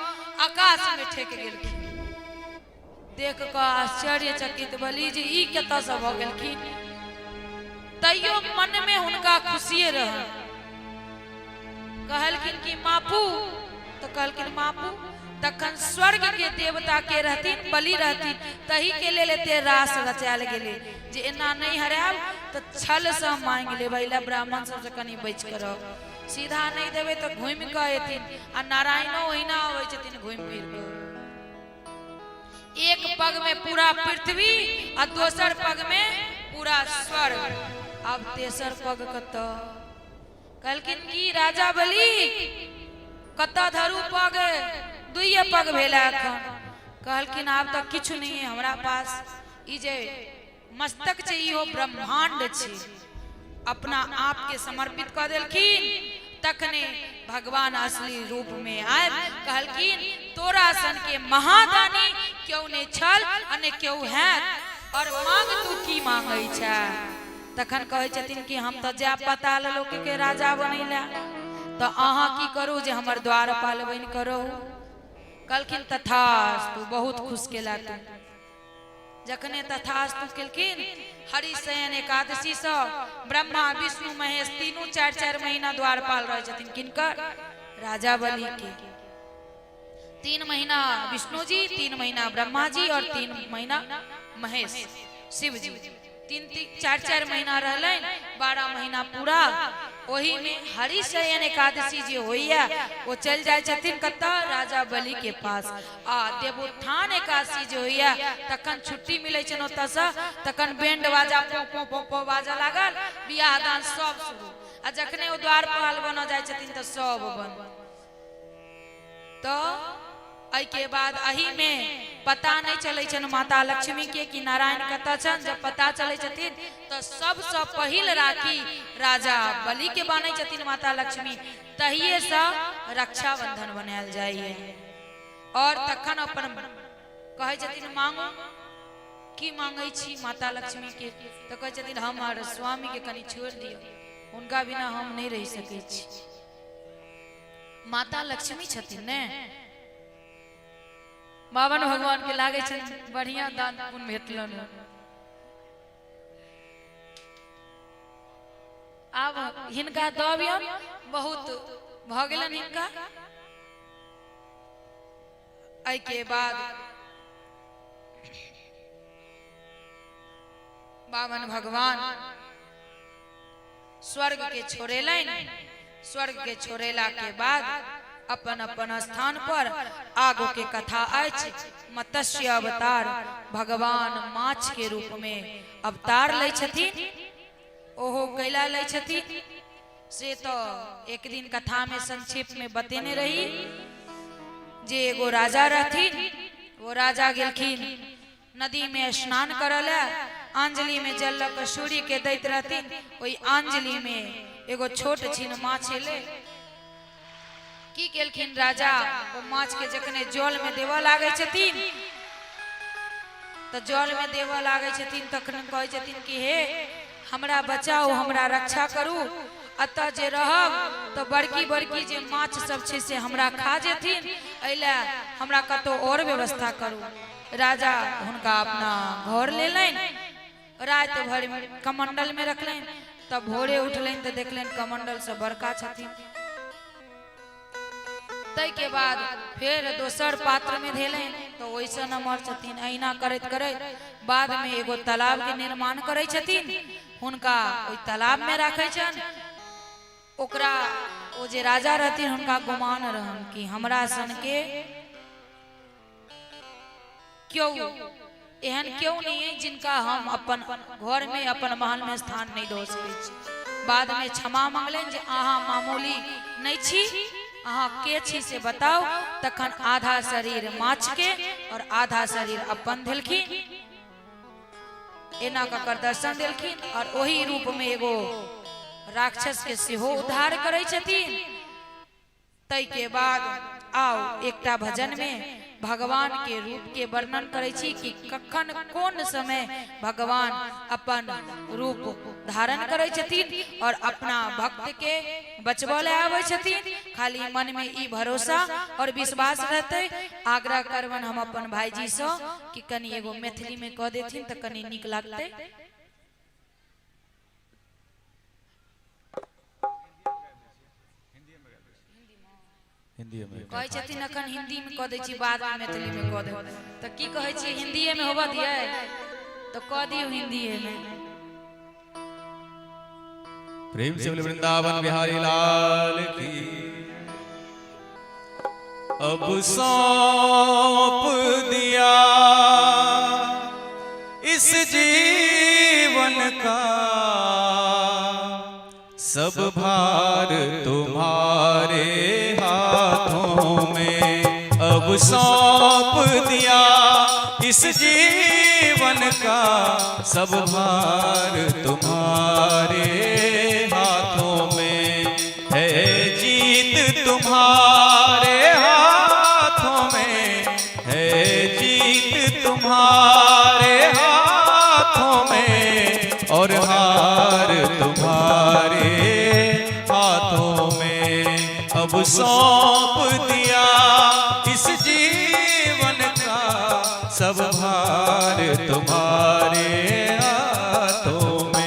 आकाश में ठेक गेलखिन। देख कऽ आश्चर्यचकित बलि जे ई कतऽसँ भऽ गेलखिन। तैयो मनमे हुनका खुशिये रहल। कहलखिन कि मापू, तऽ कहलखिन मापू। तखन स्वर्ग के देवता के रहथिन बलि रहथिन, तही के लेल एते रास रचायल गेलै जे एना नहि हरायब तऽ छलसँ मांगि लेबै, लए ब्राह्मण सबसँ कनि बचि कऽ रहब, सीधा नहि देबै तऽ घुमि कऽ एथिन। आ नारायणो ओहिना अबै छथिन घुमि फिर कऽ। एक पग में पूरा पृथ्वी आ दोसर पग में पूरा स्वर्ग। अब तेसर पग कतऽ? कहलखिन कि राजा बलि कतऽ धरू पग, दुइये पग भेल एखन। कहलखिन आब तऽ किछु नहीं है हमरा पास, ई जे मस्तक छै इहो ब्रह्मांड छै। अपना आप के समर्पित कऽ देलखिन। तखने भगवान असली रूप में आयल, कहलखिन तोरा सन के महादानी क्यों ने छल आ ने क्यों हैत, और मांग तू की मांगै छै? तखन कहै छथिन कि हम तऽ जायब पताल लोक के राजा बनैला, तऽ अहाँ की करू जे हमर द्वारपाल बनि कऽ रहू। कहलखिन तथास्तु, बहुत खुश केला तू। जखने तथास्तु केलखिन, हरिशयन एकादशी सँ ब्रह्मा विष्णु महेश तीनू 4-4 महीना द्वारपाल रहै छथिन। किनकर? राजा बलि के। 3 महीना विष्णु जी, 3 महीना ब्रह्मा जी और 3 महीना महेश शिव जी, 3 3 4 4 महीना रहलनि, 12 महीना पूरा। ओही में हरिशयन एकादशी जे होइया ओ चलि जाइ छथिन कतऽ? राजा बलि के पास। आ देवोत्थान एकादशी जे होइया तखन छुट्टी मिलै छनि ओतऽसँ, तखन बैंड बाजा पो पो पो पो बाजऽ लागल, बियाह दान सब शुरू। आ जखने ओ द्वारपाल बनऽ जाइ छथिन तऽ सब बंद। तऽ एहिके बाद एहिमे पता नहि चलै छनि माता लक्ष्मी के कि नारायण कतऽ छनि। जब पता चलै छथिन तऽ सबसँ पहिल राखी राजा बलि के बान्है छथिन माता लक्ष्मी, तहिएसँ रक्षाबंधन बनायल जाइए। और तखन अपन कहै छथिन मांगू, की मांगै छी माता लक्ष्मी के? तऽ कहै छथिन हमर स्वामी के कनि छोड़ि दियौ, हुनका बिना हम नहि रहि सकै छी। माता लक्ष्मी छथिन ने, बावन भगवान के लागै छनि बढ़िया दान पुण्य भेटलनि। आब हिनका दबियन बहुत भऽ गेलनि हिनका। एहिके बाद बावन भगवान स्वर्ग के छोड़ेलनि। स्वर्ग के छोड़ेला के बाद अपन अपन स्थान पर आगू के कथा अछि। मत्स्य अवतार, भगवान माछ के रूप में अवतार लै छथिन, ओहो कैला लै छथिन से तो एक दिन कथा में संक्षेप में बतेने रही। जे एगो राजा रहथिन, वो राजा गेलखिन नदी में स्नान करऽ लए, अंजलि में जल लऽ कऽ सूर्य के दैत रहथिन। ओहि अंजलि में एगो छोट छिन माछ एलै। की केलखिन राजा, ओ माछ के जखने जल में देबऽ लागै छथिन तऽ जल में देबऽ लागै छथिन, तखन कहै छथिन कि हे हमरा बचाउ, हमरा रक्षा करू, एतऽ जे रहब तऽ बड़की बड़की जे माछ सब छै से हमरा खा जेथिन, एहि लए हमरा कतहु आओर व्यवस्था करू। राजा हुनका अपना घर लेलनि, राति भरि कमंडल में रखलनि। तब भोरे उठलनि तऽ देखलनि कमंडल से बड़का छथिन। ताहिके बाद फेर दोसर पात्र में धेलनि तऽ ओहिसँ नमहर छथिन। अहिना करैत करैत बाद में एगो तालाब के निर्माण करै छथिन, हुनका ओहि तालाब में राखै छनि। ओकरा ओ जे राजा रहथिन हुनका गुमान रहन कि हमरा सन के क्यों एहन क्यों नहीं है जिनका हम अपन घर में अपन महल में स्थान नहीं दऽ सकै छी। बाद में क्षमा मंगलनि जे अहाँ मामूली नहीं छी, अहाँ के छी से बताउ। तखन आधा शरीर माछ के और आधा शरीर अपन देलखिन, एना कऽ दर्शन देलखिन और ओही रूप में एगो राक्षस के सेहो उद्धार करै छथिन। ताहिके बाद आउ एकटा भजन में भगवान के रूप के वर्णन करै छी कि कखन कोन समय भगवान अपन रूप धारण करै छथिन और अपना भक्त के बचबऽ लए आबै छथिन। खाली मन में ई भरोसा और विश्वास रहतै। आग्रह करबनि हम अपन भाईजी सँ कि कनि एगो मैथिली में कऽ देथिन तऽ कनि नीक लागतै। कहै छथिन अखन हिंदी में कऽ दै छी, बाद में मैथिली में कऽ देब। तऽ की कहै छियै, हिंदीए में होबऽ दियै तऽ कऽ दियौ हिंदीए में। प्रेम से बोले वृंदावन बिहारी लाल की। अब सौंप दिया इस जीवन का सब भार तुम्हारे हाथों में, अब सौंप दिया इस जीवन का सब भार तुम्हारे हाथों में है, जीत तुम्हारे हाथों में है, जीत तुम्हारे हाथों में और हार तुम्हारे हाथों में, अब सौंप दिया इस जीवन का सब भार तुम्हारे हाथों में।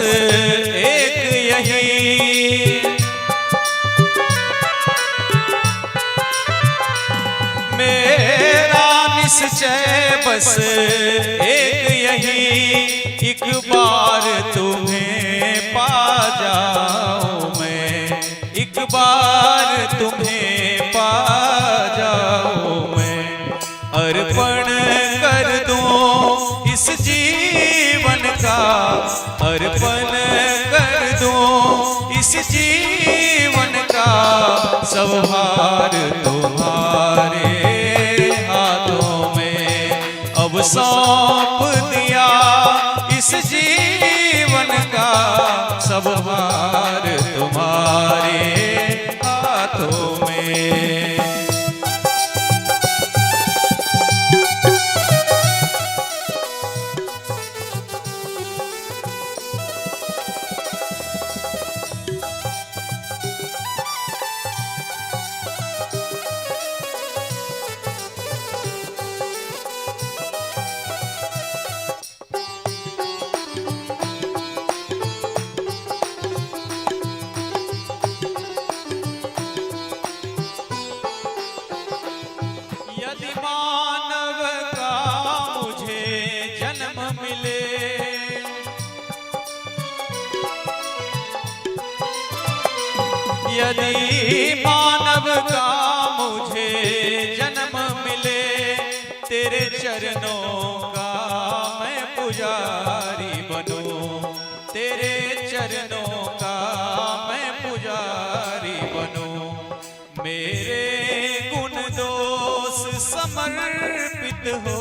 एक यही, मेरा निश्चय बस एक यही, एक बार तुम्हें पा जाऊं मैं, एक बार तुम्हें पा जाऊं मैं, अर्पण कर दूं इस जीवन का, अर्पण कर दूं इस जीवन का, सब भार तुम्हारे हाथों में अब सौंप दिया इस जीवन का, सब भार तुम्हारे हाथों में। यदि मानव का मुझे जन्म मिले, यदि मानव का मुझे जन्म मिले, तेरे चरणों का मैं पुजारी बनूं, तेरे चरणों का मैं पुजारी बनूं, मेरे गुण दोष समर्पित हो,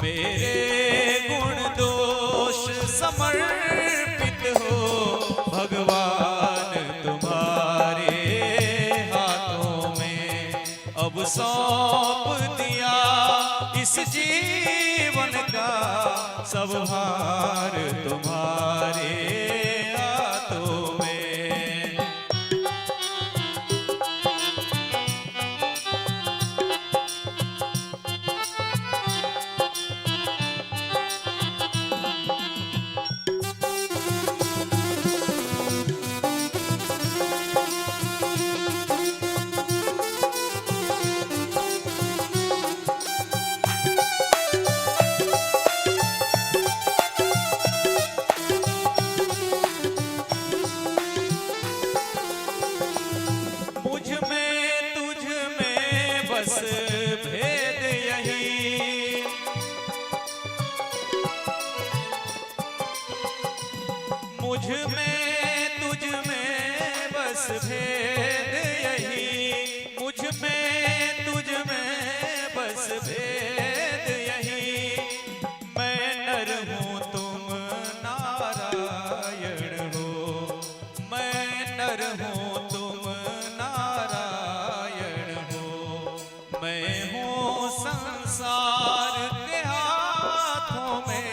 मेरे गुण दोष समर्पित हो, भगवान तुम्हारे हाथों में अब सौंप दिया इस जीवन का, सब भार तुम्हारे हाथों में। मुझ में तुझ में बस भेद यही, मुझ में तुझ में बस भेद यही, मुझ में तुझ में बस भेद यही, मैं नर हूँ तुम नारायण हो, मैं नर हूँ तुम नारायण हो, मैं हूँ संसार के हाथों में,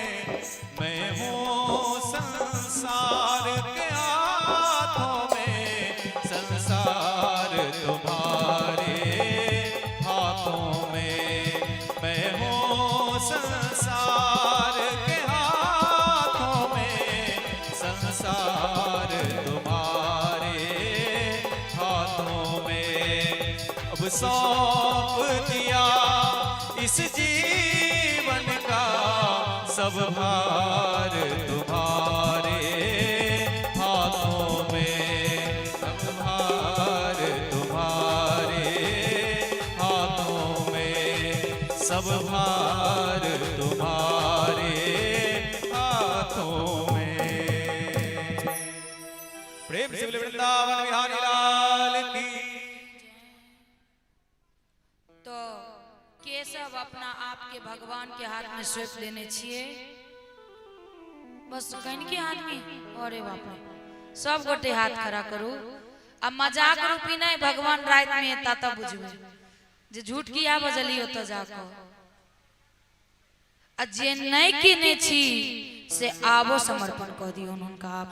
मैं हूँ संसार के हाथों में, संसार तुम्हारे हाथों में, मैं हूँ संसार के हाथों में, संसार तुम्हारे हाथों में अब सौंप दिया इस जीवन का, सब भार तुम्हारे हाथों में, सब भार तुम्हारे हाथों में, सब भार तुम्हारे हाथों में। प्रेम से बोले वृंदावन बिहारी लाल की। तो केशव अपना आपके भगवान के हाथ में सौंप देने छियै, बस कनिके आदमी, अरे बाप रे, सब गोटे हाथ खड़ा करू। आ मजाक रूपी नहीं, भगवान रात में एता तब बुझबै जे झूठ किया बजली ओतऽ जाकऽ। आ जे नहीं केने छी से आबो समर्पण कऽ दियौन हुनका आप,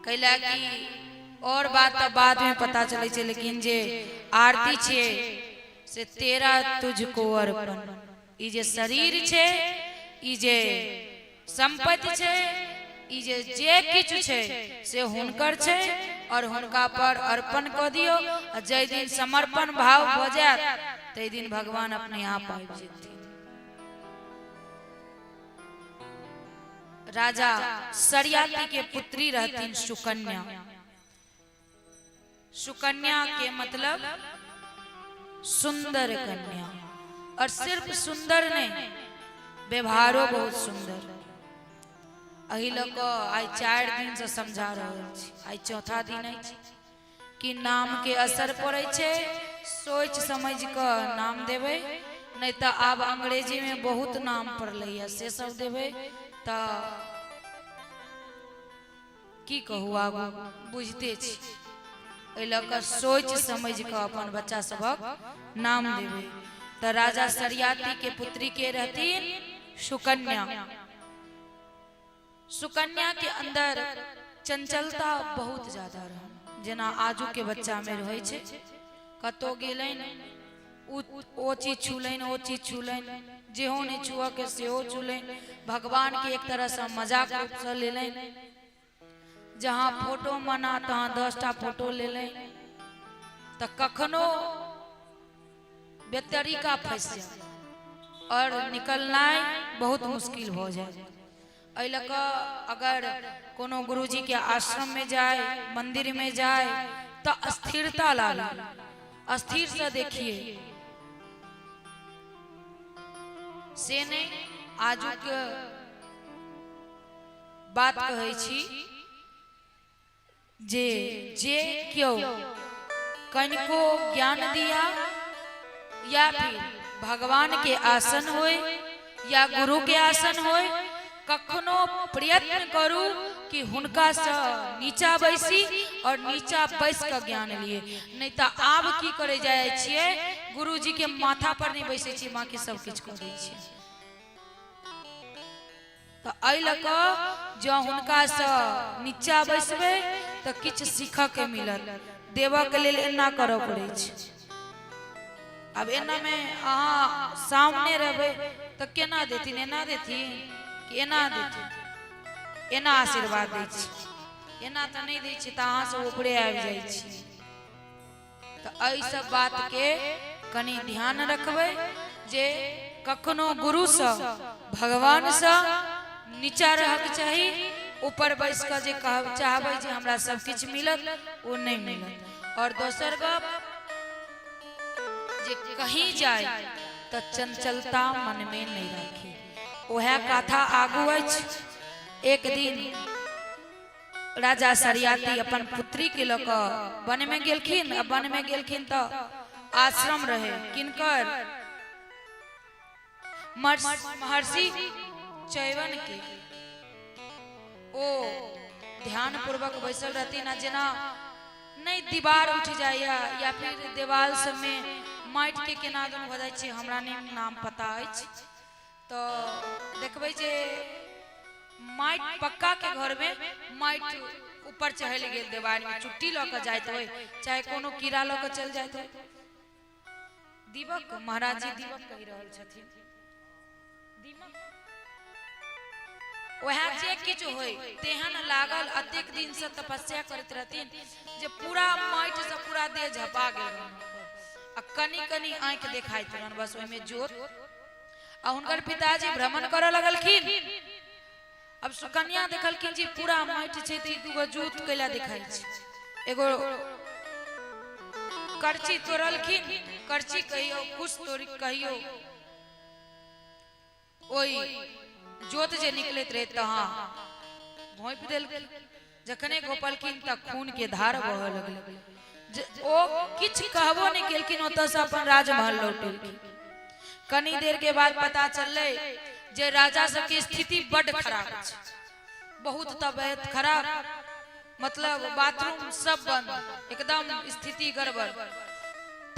कैला कि और बात तऽ बाद में पता चलै छै, लेकिन जे आरती छियै से तेरा तुझको अर्पण, ई जे शरीर छै, ई जे संपत्ति छै, ई जे जे किछु छै से हुनकर छै और हुनका पर अर्पण कऽ दियौ। आ जाहि दिन समर्पण भाव भऽ जायत ताहि दिन भगवान अपने आप आबि जेथिन। राजा शर्याति के पुत्री रहथिन सुकन्या। सुकन्या के मतलब सुंदर कन्या, और सिर्फ सुंदर नहीं, व्यवहारो बहुत सुंदर। एहि लऽ कऽ आइ 4 दिन से समझा रहल छी, आइ चौथा दिन अछि कि नाम के असर पड़ै छै, सोचि समझि कऽ नाम देबै, नहीं तऽ आब अंग्रेजी में बहुत नाम पड़लैया, से सब देबै तऽ की कहू, आगू बुझिते छी। एहि लऽ कऽ सोचि समझि कऽ अपन बच्चा सभक नाम देबै। तऽ राजा शर्याति के पुत्री के रहथिन सुकन्या। सुकन्या के अंदर चंचलता बहुत ज्यादा रहन, जेना आजू के बच्चा में रहै छै। कतौ गेलनि, ओ चीज छूलनि, ओ चीज छूलनि, जेहो नहि छुअ के सेहो छूलनि। भगवान के एक तरह से मजाक रूप से लेलनि। जहाँ फोटो मना तहाँ 10टा फोटो लेलनि, तऽ कखनो बेतरीका फंसि जाय और निकलनाइ बहुत मुश्किल भऽ जाय। एहि लऽ कऽ अगर कोनो गुरुजी के आश्रम में जाय, मंदिर में जाय, तऽ स्थिरता लाबी, स्थिर से देखिए। से नहीं, आजुक बात कहै छी जे जे केओ कनिको ज्ञान दिया या फिर भगवान के आसन होय या गुरु के आसन होय, कखनो प्रयत्न करू कि हुनका से नीचा बैसी और नीचा बैस के ज्ञान लिए। नहीं तो आब की करे जाय छियै, गुरुजी के माथा पर नहीं बैसै छियै, बाकी सब किछु करै छियै। तऽ एहि लऽ कऽ जँ हुनकासँ नीचा बैसबै तऽ किछु सीखऽके मिलत। देबऽके लेल एना करऽ पड़ै छै। आब एनामे अहाँ सामने रहबै तऽ केना देथिन? एना देथिन कि एना देथिन? एना आशीर्वाद दै छै, एना तऽ नहि दै छै, तऽ अहाँ सब ऊपरे आबि जाइ छी। तऽ एहि सब बातके कनि ध्यान रखबै जे कखनो गुरुसँ, भगवानसँ नीचा रहक चाही। ऊपर बैस कऽ जे कहब चाहबै जे हमरा सब किछु मिलत, ओ नहि मिलत। और दोसर गप जे कहीं जाय तऽ चंचलता मनमे नहि राखी। उएह कथा आगू अछि। एक दिन राजा शर्याति अपन पुत्री के लऽ कऽ वन में गेलखिन। आ वन में गेलखिन तऽ आश्रम रहे किनकर? महर्षि चैवन के। ओ ध्यान पूर्वक बैसल रहथिन आ जेना नहि दीवार उठि जाइए या फिर देवाल सबमे माटि के केना दुन भऽ जाइ छै, हमरा नहि नाम पता अछि, तऽ देखबै जे माटि पक्का के घर में माटि ऊपर चढ़ि गेल देवाल में, चुट्टी लऽ कऽ जाइत होइ, चाहे कोनो कीड़ा लऽ कऽ चलि जाइत होइ। दीपक महाराज जी दीपक कहि रहल छथिन, वएह जे किछु होय तेहन लागल। अतेक दिन से तपस्या करैत रहथिन जे पूरा माटि से पूरा देह झपा गेल रहनि आ कनि कनि आँखि देखाइत रहनि, बस ओहिमे जोत। आ हुनकर पिताजी भ्रमण करऽ लगलखिन। अब सुकन्या देखलखिन जे पूरा माटि छै तऽ ई दूगो जूत कैला देखाइ छै। एगो करची तोड़लखिन, करची कहियो कुश तोड़ि कहियो, ओहि जोत जे निकलैत रहै तहाँ घोंपि देलखिन। जखने घोपलखिन तऽ खून के धार बहऽ लगलै। ओ किछु कहबो नहि केलखिन, ओतऽसँ अपन राजमहल लौटेलखिन। कनी देर के बाद पता चललै जे राजा सबके स्थिति बड्ड खराब छै, बहुत तबियत खराब, मतलब बाथरूम सब बंद, एकदम स्थिति गड़बड़।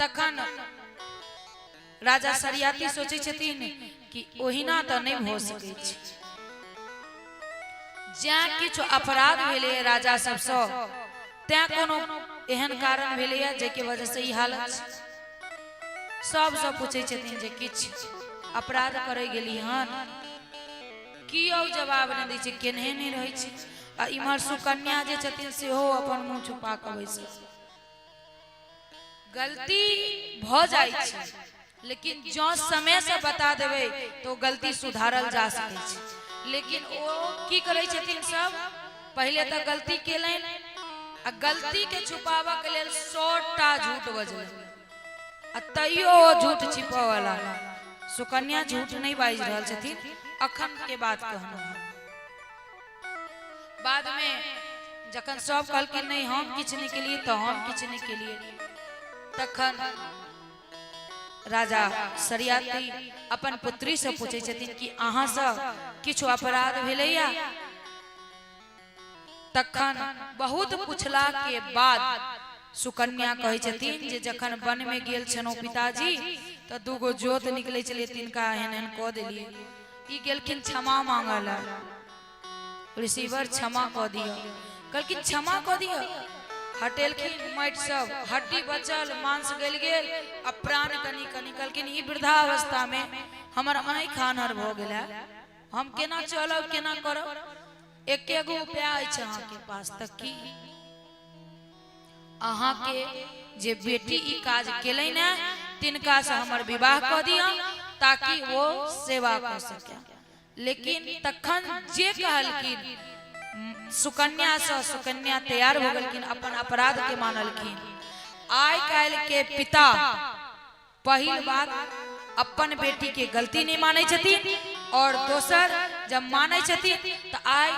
तखन राजा शर्याति सोचै छथिन कि ओहिना तऽ नहि भऽ सकै छै, जैं किछु अपराध भेलैए राजा सबसँ, तैं कोनो एहन कारण भेलैए जाहिके वजहसँ ई हालत छै। सबसँ पूछै छथिन जे किछु अपराध करै गेली हन? कियो जवाब नहि दै छै, केनहे नहि रहै छै। आ इम्हर सुकन्या जे छथिन सेहो अपन मुँह छुपा कऽ बैसल। गलती भऽ जाइ छै, लेकिन जँ समयसँ बता देबै तऽ ओ गलती सुधारल जा सकै छै। लेकिन ओ की करै छथिन सब, पहिले तऽ गलती केलनि आ गलतीके छुपाबऽके लेल 100टा झूठ बजलनि, आ तैयो ओ झूठ छिपऽवला। सुकन्या झूठ नहि बाजि रहल छथिन, अखन के बात कहलहुँ हँ। बादमे जखन सब कहलखिन नहि हम किछु नहि केलियै तऽ हम किछु नहि केलियै, तखन राजा शर्याति अपन पुत्री से पूछै छथिन कि अहाँसँ किछु अपराध भेलैया? तखन बहुत पूछला के बाद सुकन्या कहै छथिन जे जखन वन में गेल छलहुँ पिताजी तऽ दूगो जोत निकलै छलै, तिनका एहन एहन कऽ देलियै। ई गेलखिन क्षमा मांगऽ लए, ऋषिवर क्षमा कऽ दिअ। कहलखिन क्षमा कऽ दिअ। हटेलखिन माटि सब, हड्डी बचल, मांस गलि गेल आ प्राण कनि कनि। कहलखिन ई वृद्धावस्था में हमर आँखि आन्हर भऽ गेल है, हम केना चलब, केना करब? एके गो उपाय अछि अहाँके पास, तऽ की अहाँके जे बेटी ई काज केलनि ने तिनका से हमर विवाह कऽ दिअ ताकि वो सेवा कऽ सके। लेकिन तखन जे कहलखिन सुकन्या से सुकन्या तैयार हो गेलखिन, अपन अपराध के मानलखिन। आइ काल्हि के पिता पहिल बात अपन बेटी के गलती नहीं मानै छथिन, और दोसर जब मानै छथिन तऽ आइ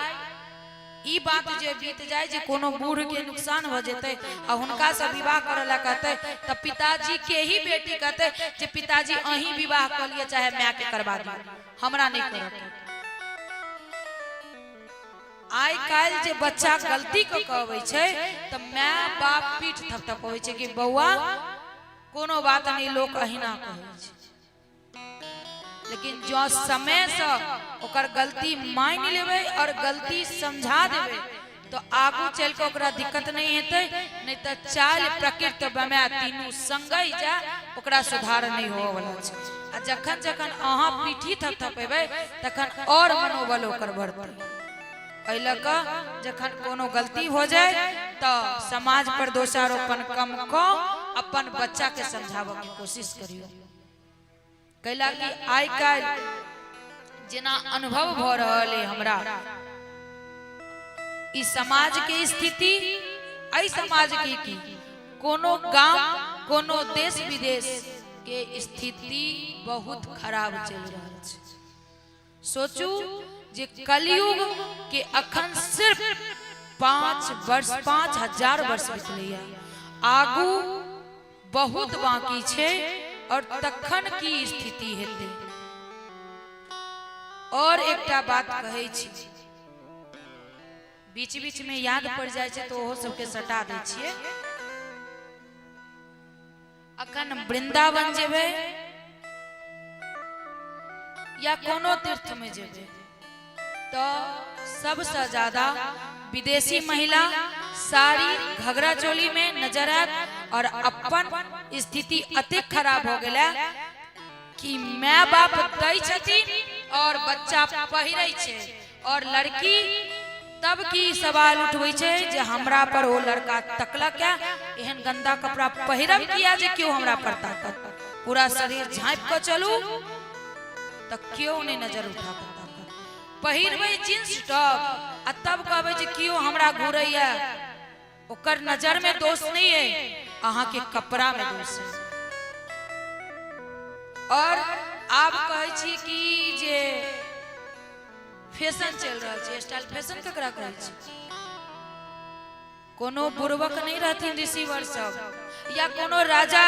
ई बात जे बीत जाय जे कोनो बूढ़ के नुकसान हो जेतै आ हुनका से विवाह करऽ ला कहतै तऽ पिताजी के ही बेटी कहतै जे पिताजी अहीं विवाह कऽ लिअ, चाहे माय के करबा दियौ, हमरा नहीं करऽ के। आइ काल्हि जे बच्चा गलती कऽ के अबै छै तऽ माय बाप पीठ थपथपबै छै कि बौआ कोनो बात नहीं, लोक अहिना कहै छै। लेकिन जँ समयसँ ओकर गलती मानि लेबै और गलती समझा देबै तऽ आगू चलि कऽ ओकरा दिक्कत नहि हेतै। नहि तऽ चालि प्रकृति बमाय तीनू संगहि जाय, ओकरा सुधार नहि होवऽवला छै। आ जखन जखन अहाँ पीठी थपथपेबै तखन और मनोबल ओकर बढ़तै। एहि लऽ कऽ जखन कोनो गलती हो जाय तऽ समाज पर दोषारोपण कम कऽ अपन बच्चा के समझाबऽ के कोशिश करियौ। कैला कि आइ काल्हि जेना अनुभव भऽ रहल अइ हमरा, ई समाज के स्थिति, एहि समाज के की कोनो गाम कोनो देश विदेश के स्थिति बहुत खराब चलि रहल छै। सोचू जे कलयुग के अखन सिर्फ 5 वर्ष 5000 वर्ष बितलैया, आगू बहुत बाकी छै, और तखन की स्थिति हेतै। और एकटा बात कहै छी, बीच बीच में याद पड़ जाइ छै तऽ ओहो सबके सटा दै छियै। अखन वृंदावन जेबै या कोनो तीर्थ में जेबै तऽ सबसे ज्यादा विदेशी महिला साड़ी घघरा चोली में नजर आयत, और अपन स्थिति अतेक खराब हो गेल कि my बाप दै छथिन और बच्चा पहिरै छै, और लड़की तब की सवाल उठबै छै जे हमरा पर ओ लड़का तकलक है, एहन गंदा कपड़ा पहिरब किया जे केओ हमरा पर ताकत। पूरा शरीर झाँपि कऽ चलू तऽ केओ नहि नजर उठा कऽ ताकत। पहिरबै जींस टॉप आ तब कहबै जे केओ हमरा घूरैया, ओकर नजर में दोष नहीं है, अहाँ के कपड़ा में दोष है। और आब कहै छी कि जे फैशन चलि रहल छै, स्टाइल, फैशन ककरा कहै छै? कोनो बुड़बक नहीं रहथिन ऋषिवर सब, या कोनो राजा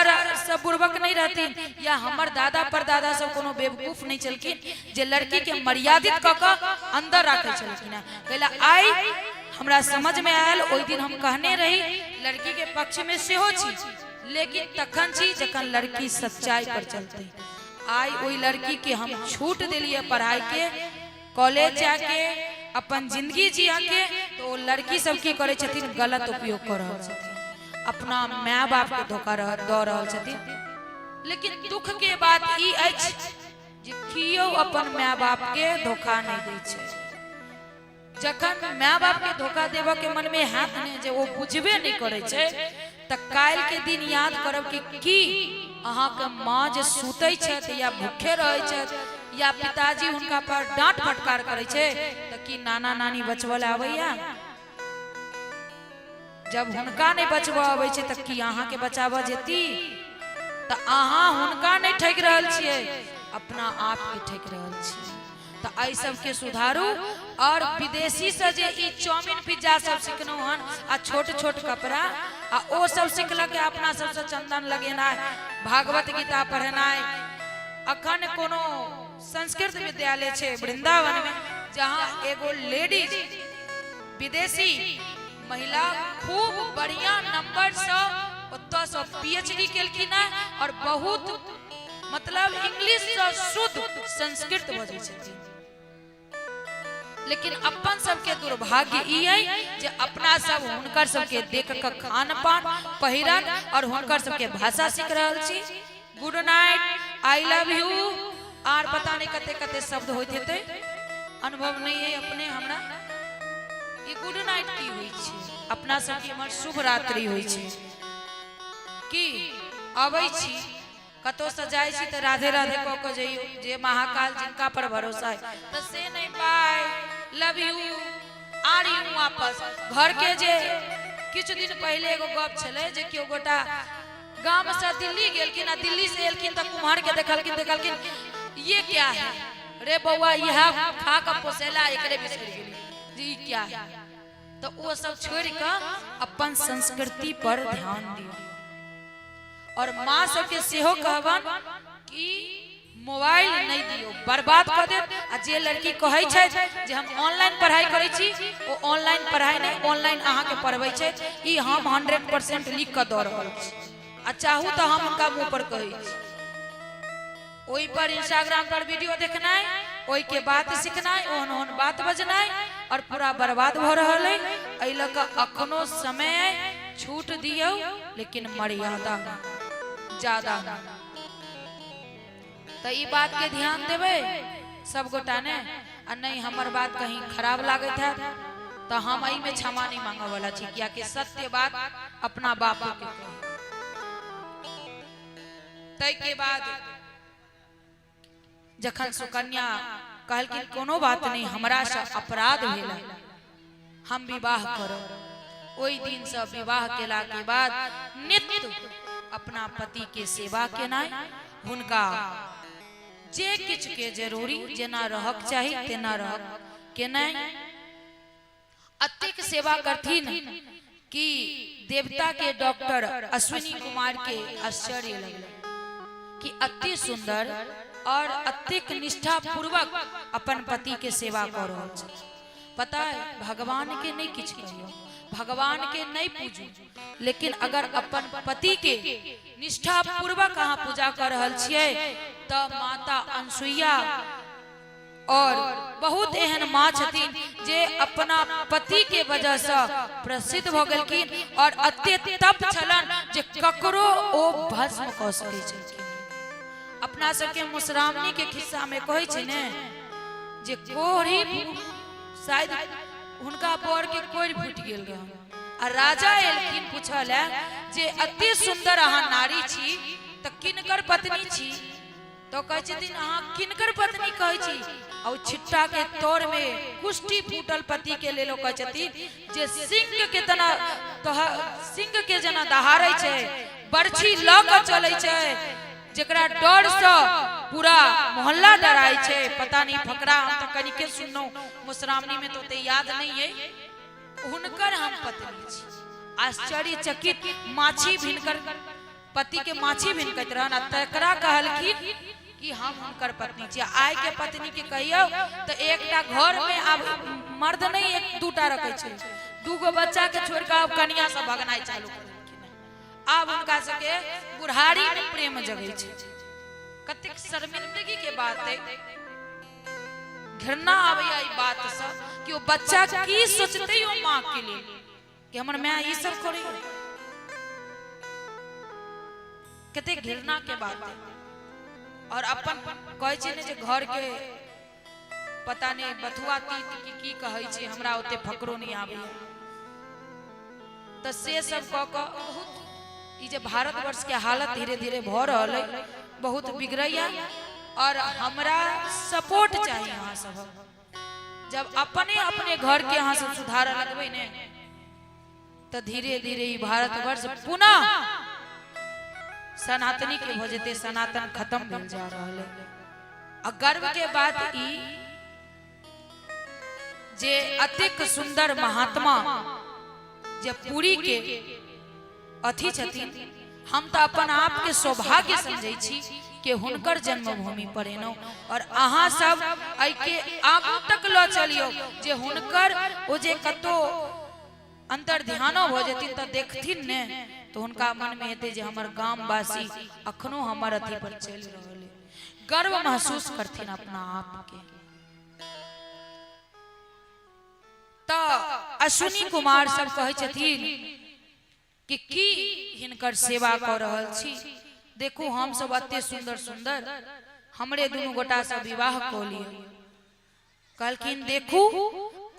सब बुड़बक नहीं रहथिन, या हमर दादा परदादा सब कोनो बेवकूफ नहीं छलखिन जे लड़की के मर्यादित कऽ कऽ अंदर राखै छलखिन। कैला आइ हमरा समझ में आयल, ओहि दिन हम कहने रही लड़की के पक्ष में सेहो छी, लेकिन तखन छी जखन लड़की सच्चाई पर चलते। आइ ओहि लड़की के हम छूट देलिए पढ़ाई के, कॉलेज जाके अपन जिंदगी जिया के, तो ओ लड़की सब की करे छथिन, गलत उपयोग कर रहल छथिन, अपना माय बाप के धोखा दऽ रहल छथिन। लेकिन दुख के बात ई अछि जे कियो अपन माय बाप के धोखा नहि दै छै। जखन माय बाप के धोखा देबऽ के मन में हैत ने जे ओ बुझबे नहि करै छै, तऽ काल्हि के दिन याद करब कि की अहाँके माँ जे सुतै छथि या भूखे रहै छथि या पिताजी हुनका पर डांट फटकार करै छै, तऽ की नाना नानी बचबऽ लए आबैया? जब हुनका नहि बचबऽ अबै छै तऽ की अहाँके बचाबऽ जेती? तऽ अहाँ हुनका नहि ठकि रहल छियै, अपना आपके ठकि रहल छियै। तऽ एहि सबके सुधारू। और विदेशी से जे ई चाउमिन पिज्जा सब सिखलहुँ हन आ छोट छोट कपड़ा आ ओ सब सिखलक, अपना सबसँ चंदन लगेनाइ, भागवत गीता पढ़नाइ। अखन कोनो संस्कृत विद्यालय छै वृंदावन में, जहाँ एगो लेडीज विदेशी महिला खूब बढ़िया नंबर से ओतऽ पीएचडी केलखिन है और बहुत मतलब इंग्लिश से शुद्ध संस्कृत बजै छथिन। लेकिन अपन सबके दुर्भाग्य ई है जे अपना सब हुनकर सबके देख के खान पान, पहिरन और हुनकर सबके भाषा सीख रहल छी। Good night, I love you आर पता नहीं कते कते शब्द होइत हेतै, अनुभव नहीं है अपने हमरा। ई गुड नाइट की होइ छै? अपना सबके इम्हर शुभ रात्रि होइ छै। की अबै छी कतौ से जाइ छी तऽ राधे राधे कऽ के जइयौ, जे महाकाल जिनका पर भरोसा है, तऽ से नहीं बाय लव you are you वापस घर के। जे किछु दिन पहिले एगो गप छलै जे केओ गोटा गाम से दिल्ली गेलखिन आ दिल्ली से एलखिन तऽ कुम्हर के देखलखिन, देखलखिन ये क्या है रे बौआ, इएह खा कऽ पोसेला, एकरे बिसरि गेली जे ई क्या है। तऽ ओ सब छोड़ि कऽ अपन संस्कृति पर ध्यान दियौ। और माँ सबके सेहो कहबन कि मोबाइल नहीं दियौ, बर्बाद कऽ देत। आ जे लड़की कहै छै जे हम ऑनलाइन पढ़ाई करै छी, ओ ऑनलाइन पढ़ाई नहि, ऑनलाइन अहाँके पढ़बै छै। ई हम 100% लिख कऽ दऽ रहल छी आ चाहू तऽ हम हुनका मुँह पर कहै छी। ओहि पर इंस्टाग्राम पर वीडियो देखनाइ, ओहि के बात सिखनाइ, ओहन ओहन बात बजनाइ और पूरा बर्बाद भऽ रहल है। एहि लऽ कऽ अखनो समय अइ, छूट दियौ लेकिन मर्यादा ज्यादा नहि। तऽ ई बात के ध्यान देबै सब गोटा ने। आ नहीं हमर बात कहीं खराब लागैत हैत तऽ हम एहिमे क्षमा नहीं मांगऽ वाला छी, कियाकि सत्य बात अपना बापो के कही। ताहि के बाद जखन सुकन्या कहलखिन कोनो बात नहीं, हमरा से अपराध भेल, हम विवाह करब। ओहि दिन से विवाह केला के बाद नित्य अपना पति के सेवा केनाइ, हुनका जे किछु के जरूरी जेना रहक चाही तेना रहक केनाइ, अतेक सेवा करथिन कि देवता के डॉक्टर अश्विनी कुमार के आश्चर्य लगलै कि अति सुंदर और अतेक निष्ठा पूर्वक अपन पति के सेवा कऽ रहल छथि। पता है, भगवान के नहीं किछु कहियौ, भगवान के नहीं पूजू, लेकिन अगर अपन पति के निष्ठा पूर्वक अहाँ पूजा कऽ रहल छियै तऽ माता अनसुईया और बहुत एहन माँ छथिन जे अपना पति के वजह से प्रसिद्ध भऽ गेलखिन और अते तप छलन जे ककरो ओ भस्म कऽ सकै छलखिन। अपना सबके मधुश्रावणी के खिस्सा में कहै छै ने जे कोहरी शायद हुनका बर के कोढ़ि फूटि गेल रहन आ राजा एलखिन पूछऽ लए जे अति सुंदर अहाँ नारी छी तऽ किनकर पत्नी छी? तो कहै छथिन अहाँ किनकर पत्नी कहै छी? आ ओ छिट्टा के तौर में कुष्ठी फूटल पति के लेल ओ कहै छथिन जे सिंह के तना सिंह के जेना दहाड़ै छै, बरछी लऽ कऽ चलै छै, जेकरा डर से पूरा मोहल्ला डराइ छै। पता नहीं फकरा हम तऽ कनिके सुनलहुँ मधुश्रावणी में, तऽ ओते याद नहीं है। हुनकर हम पत्नी छी। आश्चर्यचकित माछी भिनकर पति के माछी भिनकैत रहन आ तकरा कहलखिन कि हम हुनकर पत्नी छी। आइ के पत्नी के कहियौ तऽ एकटा घर में आब मर्द नहीं एक दूटा रखै छै, दूगो बच्चा के छोड़ कऽ आब कनिया सब भगनाइ चालू कर देलखिन। आब हुनका सबके बुढ़ारी में प्रेम जगै छै। कतेक शर्मिंदगी के बात है, घृणा आबैया ई बात से कि ओ बच्चा की सोचतै ओ माँ के लेल कि हमर माय ई सब करे। कतेक घृणा के बात है। और अपन कहै छै ने जे घर के पता नहीं बथुआ तीत की की कहै छै, हमरा ओते फकरो नहीं आबैया। तऽ से सब कऽ कऽ बहुत ई जे भारतवर्ष के हालत धीरे धीरे भऽ रहल अइ, बहुत बिगड़ैया। और हमरा सपोर्ट चाही अहाँ सबक। जब अपने अपने घर के अहाँ सब सुधारऽ लगबै ने, तऽ धीरे धीरे ई भारतवर्ष पुनः सनातनी के भऽ जेतै। सनातन खत्म भेल जा रहल है। आ गर्व के बात ई जे अतिक सुंदर महात्मा जे पुरी के अथी छथिन, हम तऽ अपन आप के सौभाग्य समझै छी कि हुनकर जन्मभूमि पर एलहुँ। और अहाँ सब एहिके आगू तक लऽ चलियौ जे हुनकर ओ जे कतौ अंतर ध्यानो भऽ जेथिन तऽ देखथिन ने, तऽ हुनका मनमे हेतै जे हमर गामवासी अखनो हमर अथी पर चलि रहल है। गर्व महसूस करथिन अपना आपके। तऽ अश्विनी कुमार सब कहै छथिन कि की हिनकर सेवा कऽ रहल छी, देखू हम सब एते सुंदर सुंदर, हमरे दुनू गोटा से विवाह कऽ लिअ। कहलखिन देखू,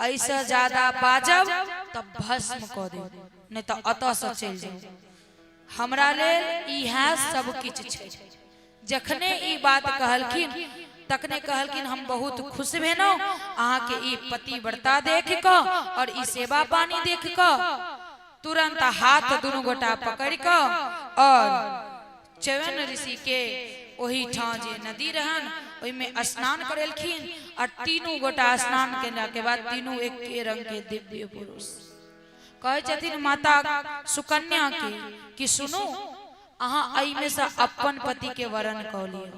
एहिसँ ज्यादा बाजब तऽ भस्म कऽ देब, नहि तऽ एतऽ से चलि जाउ। हमरा लेल इएह सब किछु छै। जखने ई बात कहलखिन तखने कहलखिन हम बहुत खुश भेलहुँ अहाँके ई पतिव्रता देख कऽ और ई सेवा पानी देख कऽ। तुरंत हाथ दुनू गोटा पकड़ि कऽ और च्यवन ऋषि के ओहि ठाँ जे नदी रहन ओहिमे स्नान करेलखिन। और तीनू गोटा स्नान केला के बाद तीनू एके रंग के दिव्य पुरुष। कहै छथिन माता सुकन्या के कि सुनू, अहाँ एहिमे से अपन पति के वरण कऽ लिअ।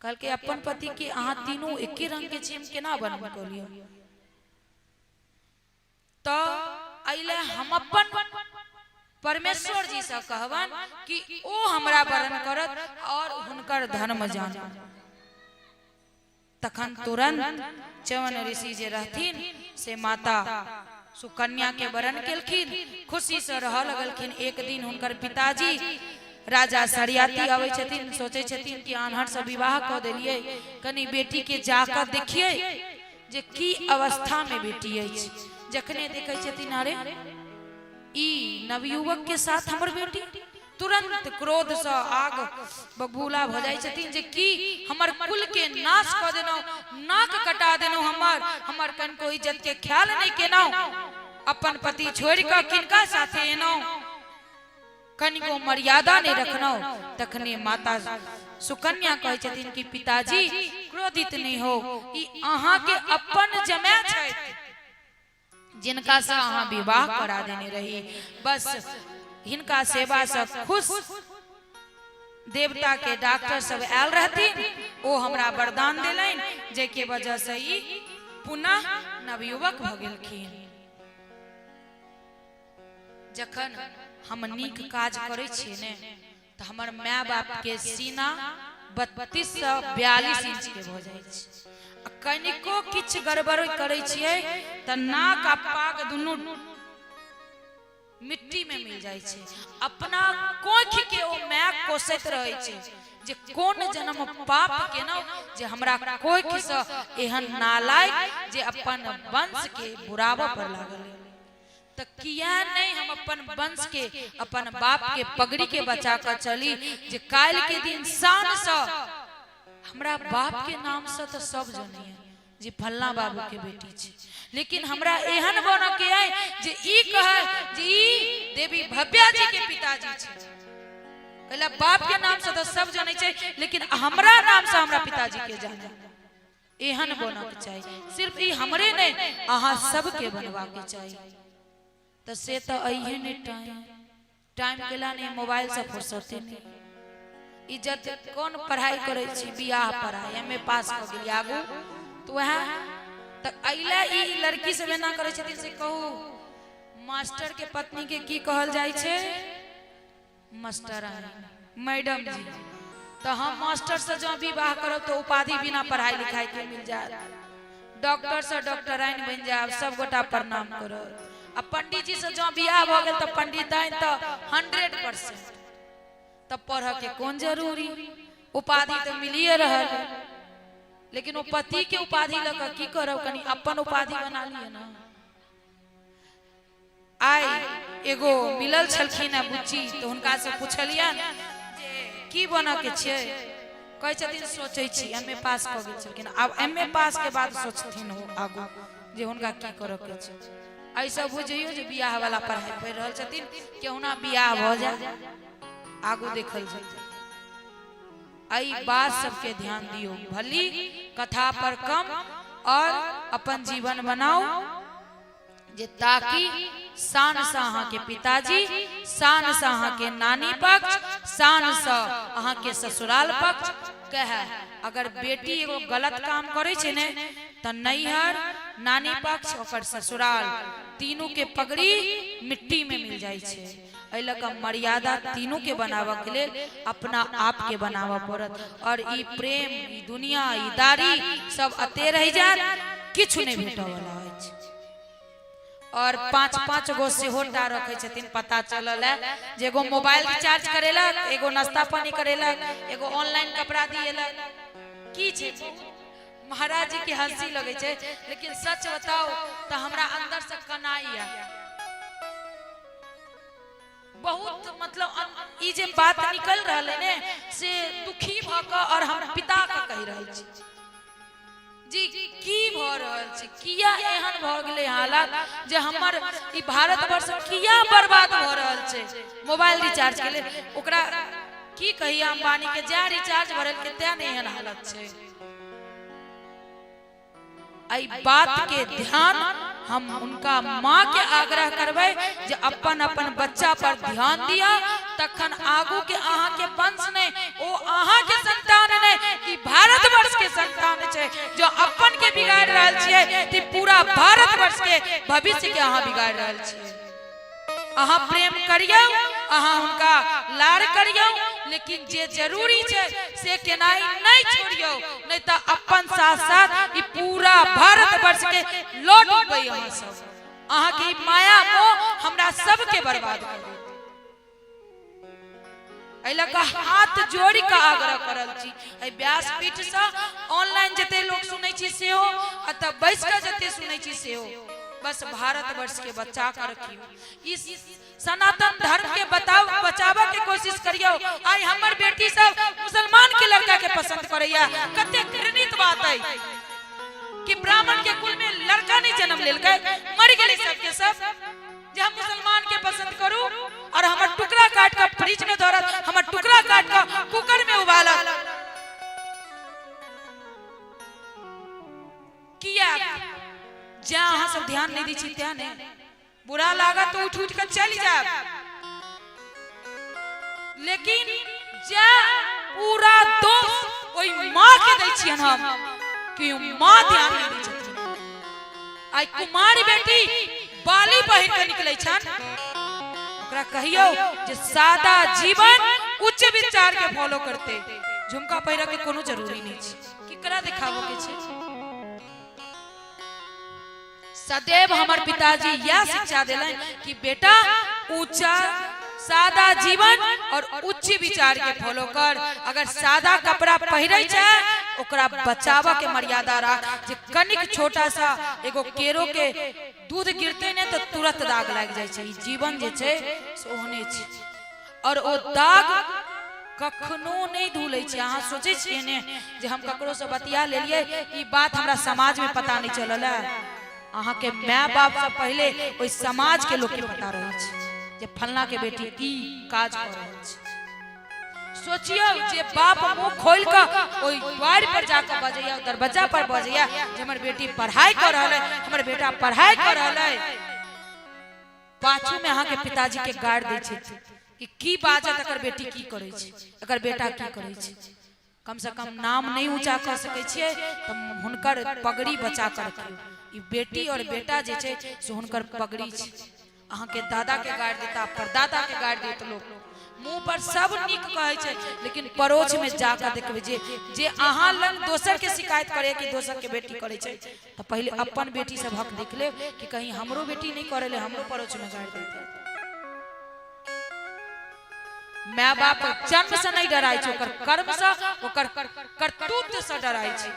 कहलकै अपन पति के अहाँ तीनू एके रंग के छी, हम केना वरण कऽ लिअ? तऽ एहि हम अपन परमेश्वर जी से कहबन कि ओ हमरा वरण करत और हुनकर धर्म जानब। तखन तुरंत च्यवन ऋषि जे रहथिन से माता सुकन्या के वरण केलखिन, खुशी से रह लगलखिन। एक दिन हुनकर पिताजी राजा शर्याति अबै छथिन। सोचै छथिन कि आन्हर से विवाह कऽ देलियै, कनि बेटी के जाकऽ देखियै जे की अवस्था में बेटी अछि। जखने देखै छथिन, अरे ई नवयुवक के साथ हमर बेटी! तुरंत क्रोध से आग बबूला भऽ जाइ छथिन जे की हमर कुल के नाश कऽ देलहुँ, नाक कटा देलहुँ, हमर हमर कनिको इज्जत के ख्याल नहि केलहुँ, अपन पति छोड़ि कऽ किनका साथे एलहुँ, कनिको मर्यादा नहि रखलहुँ। तखने माता सुकन्या कहै छथिन कि पिताजी, क्रोधित नहि हो, ई अहाँके अपन जमाय छथि जिनका से अहाँ विवाह करा देने रही। बस हिनका सेवा से खुश देवता के डॉक्टर सब आयल रहथिन, ओ हमरा वरदान देलनि, जाहिके वजह से ई पुनः नवयुवक भऽ गेलखिन। जखन हम नीक काज करै छियै ने, तऽ हमर माय बाप के सीना 32 से 42 इंच के भऽ जाइ छै। आ कनिको किछु गड़बड़ करै छियै तऽ नाक आ पाग दुनू मिट्टी में मिल जाइ छै। अपना कोखि के ओ माय कोसैत रहै छै जे कोन जन्म पाप केलहुँ जे हमरा कोखि से एहन नालायक जे अपन वंश के बुराबऽ पर लागल। तऽ किया नहि हम अपन वंश के, अपन बाप के पगड़ी के बचा कऽ चली, जे काल्हि के दिन शान से हमरा बाप के नाम से तऽ सब जनैया जे फल्ला बाबू के बेटी छै, लेकिन हमरा एहन बनऽ के अइ जे ई कहे जे ई देवी भव्या जी के पिताजी छै। कहला बाप के नाम से तऽ सब जनै छै, लेकिन हमरा नाम से हमरा पिताजी के जाने, एहन बनऽके चाही। सिर्फ ई हमरे नहि, अहाँ सबके बनबाके चाही। तऽ से तऽ अइहे नहि टाइम। टाइम केला नहि, मोबाइलसँ फुर्सते नहि। इज्जत कोन पढ़ाइ करै छी? बियाह पढ़ाइ, एम ए पास कऽ गेली, आगू तऽ वएह तऽ अइला। ई लड़की सब एना करै छथिन से कहू, मास्टर के पत्नी के की कहल जाइ छै? मास्टरानी मैडम जी। तऽ हम मास्टर से जँ विवाह करब तऽ उपाधि बिना पढ़ाई लिखाई के मिल जायत, डॉक्टर से डॉक्टराइन बनि जायब, सब गोटा प्रणाम करत। आ पंडित जी से जँ बियाह भऽ गेल तऽ पंडिताइन तऽ 100%। तऽ पढ़ऽ के कोन जरूरी? उपाधि तऽ मिलिए रहल है, लेकिन ओ पति के उपाधि लऽ कऽ की करब, कनि अपन उपाधि बना लिअ ने। आइ एगो मिलल छलखिन हेँ बुच्ची, तऽ हुनकासँ पुछलियनि जे की बनऽ के छै, कहै छथिन सोचै छी। एम ए पास कऽ गेल छलखिन, आब एम ए पास के बाद सोचथिन ओ आगू जे हुनका की करऽ के छै। एहिसँ बुझियौ जे बियाह वाला पढ़ाइ पढ़ि रहल छथिन, केहुना बियाह भऽ जाय, आगू देखल जेतै। एहि बात सबके ध्यान दियौ, भली कथा पर कम और अपन जीवन बनाउ जे ताकि शान से अहाँ के पिताजी, शान से अहाँ के नानी पक्ष, शान से अहाँ के ससुराल पक्ष कहे। अगर बेटी एगो गलत काम करे छै ने तऽ नैहर, नानी पक्ष, ओकर ससुराल तीनू के पगड़ी मिट्टी में मिल जाइ छै। एहि लऽ कऽ मर्यादा तीनू के बनाबऽ के लेल अपना आप के बनाबऽ पड़त। और ई प्रेम, ई दुनिया, ई दारी सब अते रहि जायत, किछु नहि भेटऽ वाला अछि। और पाँच पाँच गो सेहो टा रखै छथिन। पता चलल है जे एगो मोबाइल रिचार्ज करेलक, एगो नाश्ता पानी करेलक, एगो ऑनलाइन कपड़ा दिएलक। की छै, महाराज जी के हंसी लगै छै, लेकिन सच बताउ तऽ हमरा अंदर से कनाई है बहुत। मतलब ई जे बात निकल रहल है ने से दुखी भऽ कऽ और हम पिता के कहि रहल छी जी की भऽ रहल छै, किया एहन भऽ गेलै हालात जे हमर ई भारतवर्ष किया बर्बाद भऽ रहल छै मोबाइल रिचार्ज के लेल। ओकरा की कहिए अंबानी के, जै रिचार्ज भरल के तैं नहि एहन हालत छै। एहि बात के ध्यान हम हुनका माँ के आग्रह करबै जे अपन अपन बच्चा पर ध्यान दिया, तखन आगू के अहाँ के वंश नहि, ओ अहाँ के संतान नहि, ई भारतवर्ष के संतान छै। जो अपन के बिगाड़ रहल छियै ते पूरा भारतवर्ष के भविष्य के अहाँ बिगाड़ रहल छियै। अहाँ प्रेम करियौ, अहाँ हुनका लाड़ करियौ, लेकिन जे जरूरी छै से केनाइ नहि छोड़ियौ, नहि तऽ अपन साथ साथ ई पूरा भारतवर्ष के लऽ डूबबै अहाँ सब। अहाँके ई माया मोह हमरा सबके बर्बाद कर देत। एहि लऽ कऽ हाथ जोड़ि कऽ आग्रह करल छी एहि व्यासपीठसँ, ऑनलाइन जते लोक सुनै छी सेहो, आ तऽ बैस कऽ जते सुनै छी सेहो, बस भारतवर्ष के बचा कऽ रखियौ, ई सनातन धर्म के बताओ, बचाबऽ के कोशिश करियौ। आइ हमर बेटी सब मुसलमान के लड़का के पसंद करैया, कते घृणित बात है कि ब्राह्मण के कुल में लड़का नहीं जन्म लेलकै, मरि गेलै सबके सब, जे हम मुसलमान के पसंद करू और हमर टुकड़ा काट के फ्रिज में धरत, हमर टुकड़ा काट के कुकर में उबालत। किया जा अहाँ सब ध्यान नहीं दै छी तें ने बुरा लागत तो उठ उठ के चलि जायब, लेकिन जा पूरा दोष ओहि माँ के दै छियन हम कि माँ ध्यान नहीं दै छथिन। आइ कुमार बेटी बाली पहिर के निकलै छन, ओकरा कहियौ जे सादा जीवन उच्च विचार के फॉलो करते, झुमका पहिरऽ के कोनो जरूरी नहीं छै, केकरा देखाबऽ के छै। सदैव हमर पिताजी यह शिक्षा देलनि कि बेटा ऊंचा सादा जीवन और उच्च विचार के फॉलो कर, अगर सादा कपड़ा पहिरे छै ओकरा बचाबऽ के मर्यादा राख, जे कनिक छोटा सा एगो केरो के दूध गिरते ने तऽ तुरंत दाग लागि जाइ छै। ई जीवन जे छै से ओहने छै और ओ दाग कखनो नहि धुलै छै। अहाँ सोचै छियै ने जे हम ककरोसँ बतिया लेलियै, ई बात हमरा समाजमे पता नहि चलल है। अहाँके माय बापसँ पहिले ओहि समाजके लोकके पता रहै छै जे फलना के बेटी ई काज कऽ रहल छै। सोचियौ जे बाप मुंह खोलि कऽ ओहि द्वारि पर जाकऽ बजैया, दरवाजा पर बजैया जे हमर बेटी पढ़ाई कऽ रहल है, हमर बेटा पढ़ाई कऽ रहल है, पाछू में अहाँके पिताजी के गारि दै छथिन कि की बाजत एकर बेटी, की करै छै एकर बेटा, की करै छै। कम से कम नाम नहि ऊंचा कऽ सकै छियै तऽ हुनकर पगड़ी बचा कऽ रखियौ। ई बेटी और बेटा जे छै से हुनकर पगड़ी छै। अहाँके दादा के गारि देता, परदादा के गारि देत, लोक मुंह पर सब नीक कहै छै, लेकिन परोछ में जाकऽ देखबै जे जे अहाँ लग दोसर के शिकायत करे कि दोसर के बेटी करै छै, तऽ पहिले अपन बेटी सबहक देख लेब कि कहीं हमरो बेटी नहि करै ले, हमरो पड़ोस में गारि देते। My बाप जन्म से नहीं डराइ छै, ओकर कर्म से, ओकर कर्तव्य से डराइ छै।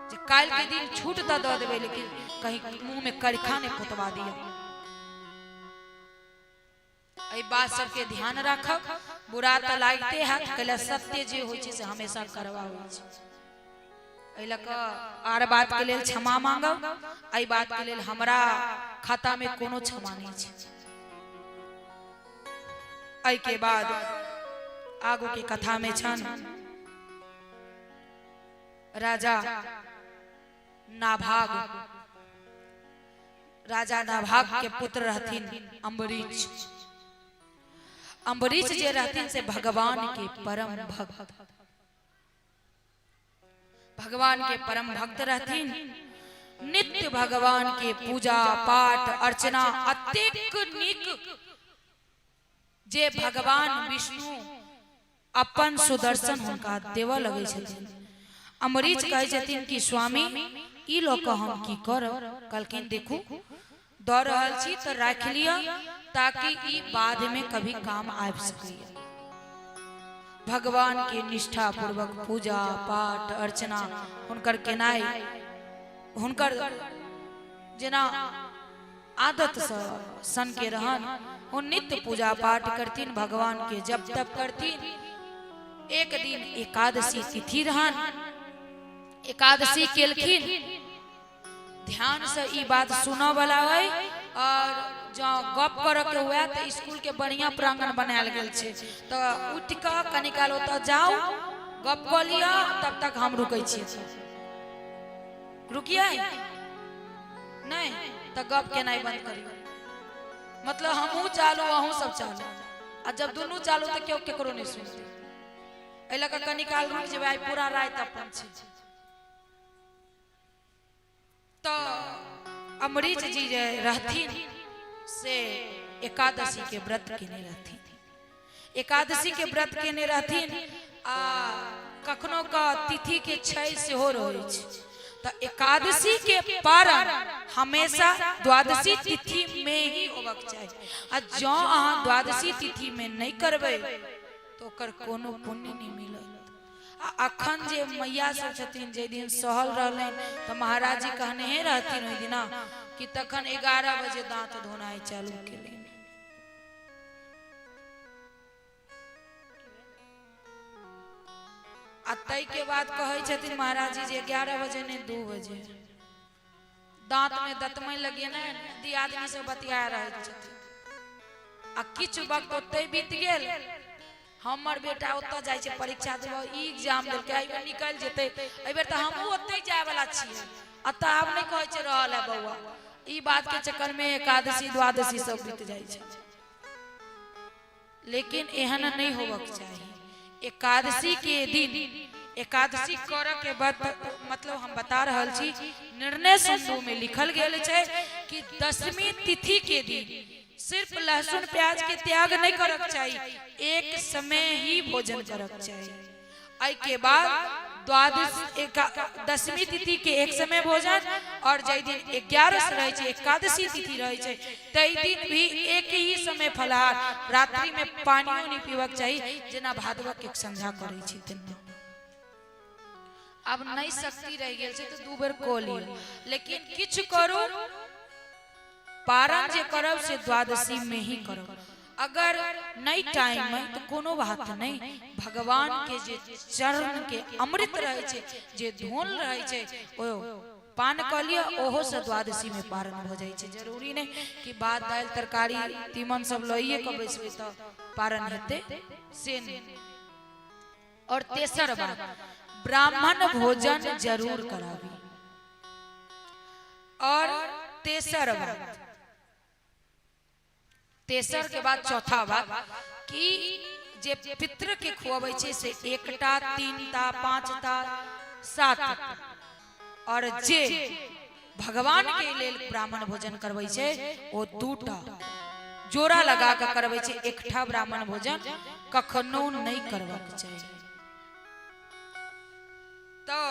जे काल्हि के दिन छूट तऽ दऽ देबै, लेकिन कहीं मुंह में करिखा नहि पोतवा दिअ। एहि बात सबके ध्यान राखब। बुरा तऽ लागिते हैत, कैला सत्य जे होइ छै से हमेशा करवा होइ छै। एहि लऽ कऽ आर बात के लेल क्षमा मांगब, एहि बात के लेल हमरा खाता में कोनो क्षमा नहि छै। एहि के बाद आगू के कथा में छन राजा नाभाग। राजा नाभाग के पुत्र रहथिन अम्बरीश। अम्बरीश जे रहथिन से भगवान के परम भक्त, भगवान के परम भक्त रहथिन। नित्य भगवान के पूजा पाठ अर्चना अतेक नीक जे भगवान विष्णु अपन सुदर्शन हुनका देवऽ लगै छथिन। अम्बरीश कहै छथिन कि स्वामी ई लऽ कऽ हम की करब? कहलखिन देखू दऽ रहल छी तऽ राखि लिअ ताकि ई बाद में कभी काम आबि सकैए। भगवान के निष्ठा पूर्वक पूजा पाठ अर्चना हुनकर केनाइ हुनकर जेना आदत सँ सन के रहन, ओ नित्य पूजा पाठ करथिन, भगवान के जप तप करथिन। एक दिन एकादशी तिथि रहन, एकादशी केलखिन। ध्यान से ई बात सुनऽ वाला है, और जँ गप करऽ के हुए तऽ स्कूल के बढ़िया प्रांगण बनायल गेल छै, तऽ उठि कऽ कनी काल ओतऽ जाउ, गप कऽ लिअ, तब तक हम रुकै छी। रुकिए नहीं तऽ गप केनाइ बंद करियौ। मतलब हमहूँ चालू अहूँ सब चालू, आ जब दुनू चालू तऽ केओ केकरो नहि सुनतै। एहि लऽ कऽ कनी काल रुकि जेबै, आइ पूरा राति अपन छै। तऽ अमरीश जी जे रहथिन से एकादशी के व्रत केने रहथिन, एकादशी के व्रत केने रहथिन। आ कखनो का तिथि के क्षय सेहो रहै छै, तऽ एकादशी के पारण हमेशा द्वादशी तिथि में ही होबक चाही। आ जँ अहाँ द्वादशी तिथि में नहि करबै तऽ ओकर कोनो पुण्य नहि मिलत। आ अखन जे मैया सब छथिन, जाहि दिन सहल रहलनि तऽ महाराज जी कहने रहथिन ओहि दिना कि तखन 11 बजे दांत धोनाइ चालू केलनि। आ ताहि के बाद कहै छथिन महाराज जी जे 11 बजे नहि 2 बजे दांत में दतमनि लगेने दियादनी से बतिया रहल छथिन। आ किछु वक्त ओतहि बीत गेल। हमर बेटा ओतऽ जाइ छै परीक्षा देबऽ, ई एग्जाम देलकै, एहिबेर निकलि जेतै, एहिबेर तऽ हमहूँ ओतहि जाय वाला छियै, एतऽ आब नहि कहै छै रहल है बौआ। ई बात के चक्कर में एकादशी द्वादशी सब बीत जाइ छै। लेकिन एहन नहीं होबक चाही। एकादशी के दिन एकादशी करऽ के बाद मतलब हम बता रहल छी, निर्णय सिंधु में लिखल गेल छै कि दशमी तिथि के दिन सिर्फ लहसुन प्याज के त्याग नहीं करक चाही, एक समय ही भोजन करक चाही। एहि के बाद द्वादश दशमी तिथि के एक समय भोजन, और जाहि दिन 11 रहे छै, एकादशी तिथि रहे छै, तहि दिन भी एक ही समय फलाहार। रात्रि में पानियो नहीं पीबक चाही, जेना भादवक एक संध्या करै छी तेना। आब नहीं शक्ति रहि गेल छै तऽ 2 बेर कऽ लिअ, लेकिन किछु करू, पारण जे करब से द्वादशी में ही करब। अगर नहीं टाइम है तो कोनो बात नहीं, भगवान के जे चरण के अमृत रहे छै, जे धुन रहे छै, ओ पान कऽ लिअ, ओहो से द्वादशी में पारण भऽ जाइ छै। जरूरी नहीं कि भात दालि तरकारी तीमन सब लइए कऽ बैसबै तऽ पारण हेतै, से नहीं। और तेसर बात, ब्राह्मण भोजन जरूर कराबी। और तेसर बात, तेसर के बाद चौथा बात कि जे पितृ के खुआबै छै से 1टा 3टा 5टा 7, और जे भगवान के लेल ब्राह्मण भोजन करबै छै ओ 2टा जोड़ा लगा के करबै छै। एकटा ब्राह्मण भोजन कखनो नहीं करबाक चाही। तो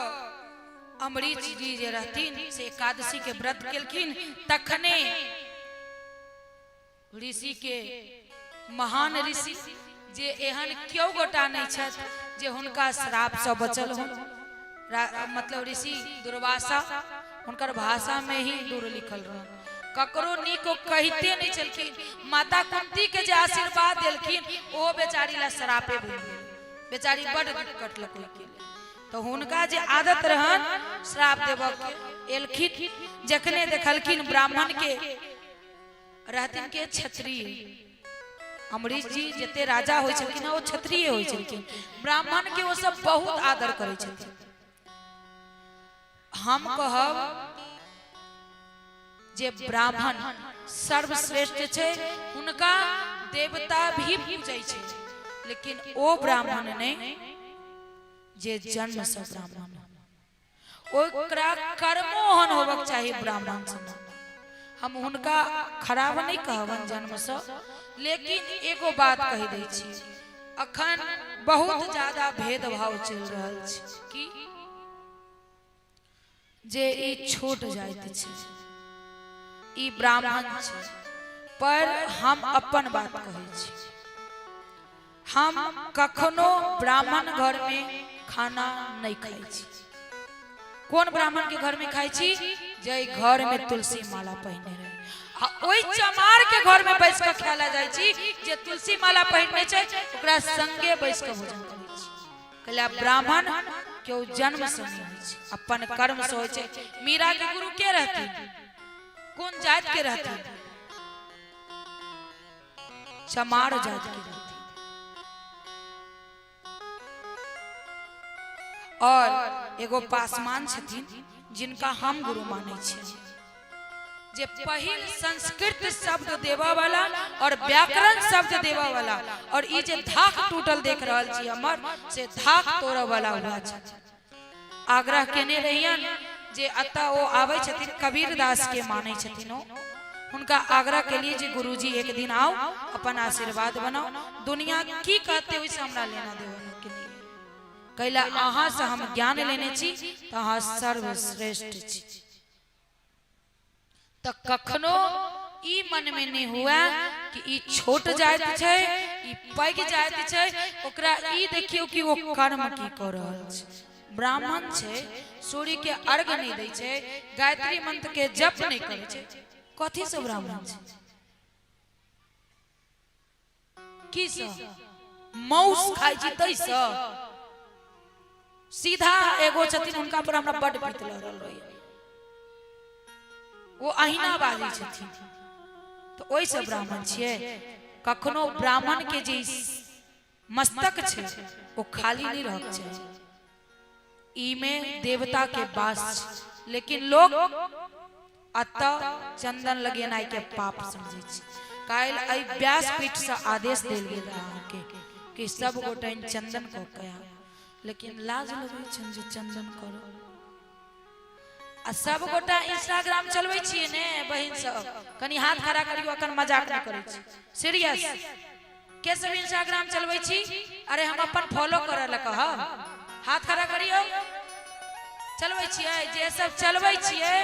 अमरीश जी जे रहथिन से एकादशी के व्रत केलखिन, तखने ऋषि के महान ऋषि जे एहन केओ गोटा नहि छथि जे हुनका श्रापसँ बचल हो। मतलब ऋषि दुर्वासा हुनकर भाषा में ही दूर लिखल रहन, ककरो नीक ओ कहिते नहीं छलखिन। माता कुंती के जे आशीर्वाद देलखिन ओहो बेचारी ला श्रापे बनि गेल, बेचारी बड दुख कटलक ओहिके लेल। तो हुनका जे आदत रहन श्राप देबऽ के, एलखिन जखने देखलखिन ब्राह्मण के रहथिन के क्षत्रिय, अमरीश जी जते राजा होइ छलखिन ओ क्षत्रिय होइ छलखिन, ब्राह्मण के ओ सब बहुत आदर करै छलखिन। हम कहब जे ब्राह्मण सर्वश्रेष्ठ छै, हुनका देवता भी पूजै छै, लेकिन ओ ब्राह्मण नहि जे जन्म से ब्राह्मण, ओकरा कर्मो ओहन होबक चाही ब्राह्मण समान। हम हुनका खराब नहि कहबनि जन्मसँ, लेकिन एगो बात कहि दै छी, अखन बहुत ज्यादा भेदभाव चलि रहल छै कि जे ई छोट जाति छै, ई ब्राह्मण छै, पर हम अपन बात कहै छी, हम कखनो ब्राह्मण घर में खाना नहीं खाई छी। कोन ब्राह्मण के घर में खाई छी? जै घर में तुलसी माला पहिने रहे, आ ओहि चमार के घर में बैस के खायला जाइ छी जे तुलसी माला पहिरने छै, ओकरा संगे बैस के भोजन करै छी। कहला ब्राह्मण केओ जन्म से नहीं होइ छै, अपन कर्म से होइ छै। मीरा के गुरु के रहथिन? कोन जाति के रहथिन? चमार जाति के रहथिन। और एगो पासवान छथिन जिनका हम गुरु मानै छियै, जे पहिल संस्कृत शब्द देबऽ वाला और व्याकरण शब्द देबऽ वाला, और ई जे धाक टूटल देख रहल छी हमर, से धाक तोड़ऽ वाला हुआ छथिन। आग्रह केने रहियन जे अतः ओ आबै छथिन, कबीर दास के मानै छथिन ओ, हुनका आग्रह के लिए जे गुरुजी एक दिन आओ, अपन आशीर्वाद बनाओ, दुनिया की कहते ओहिसँ हमरा लेना देना के नहीं, कैला अहाँ से हम ज्ञान लेने छी तऽ अहाँ सर्वश्रेष्ठ छी। तऽ कखनो ई मन में नहीं हुआ कि ई छोट जाति छै, ई पैघ जाति छै, ओकरा ई देखियौ कि ओ कर्म की कऽ रहल छै। ब्राह्मण छै, सूर्य के अर्घ नहीं दै छै, गायत्री मंत्र के जप नहीं करै छै, कथी से ब्राह्मण छै? की से मौस खाइ छी तैसँ? सीधा एगो छथिन, हुनका पर हमरा बड्ड पीत लड़ल रहैए, ओ अहिना बाजै छथिन, तऽ ओहिसँ ब्राह्मण छियै? कखनो ब्राह्मण के जे मस्तक छै ओ खाली नहि रहक चाही, ई में देवता के वास छै, लेकिन लोग अतः चंदन लगेनाइ के पाप समझै छै। काल्हि एहि व्यासपीठ से आदेश देल गेल रहै अहाँके कि सब गोटे चंदन कऽ के आउ, लेकिन लाज लगै छनि जे चंदन करू। आ सब गोटा इंस्टाग्राम चलबै छियै ने बहिन सब, कनि हाथ खड़ा करियौ, अखन मजाक नहि करै छी, सीरियस। के सब इंस्टाग्राम चलबै छी? अरे हम अपन फॉलो करऽ लए कहब, हाथ खड़ा करियौ। चलबै छियै? जे सब चलबै छियै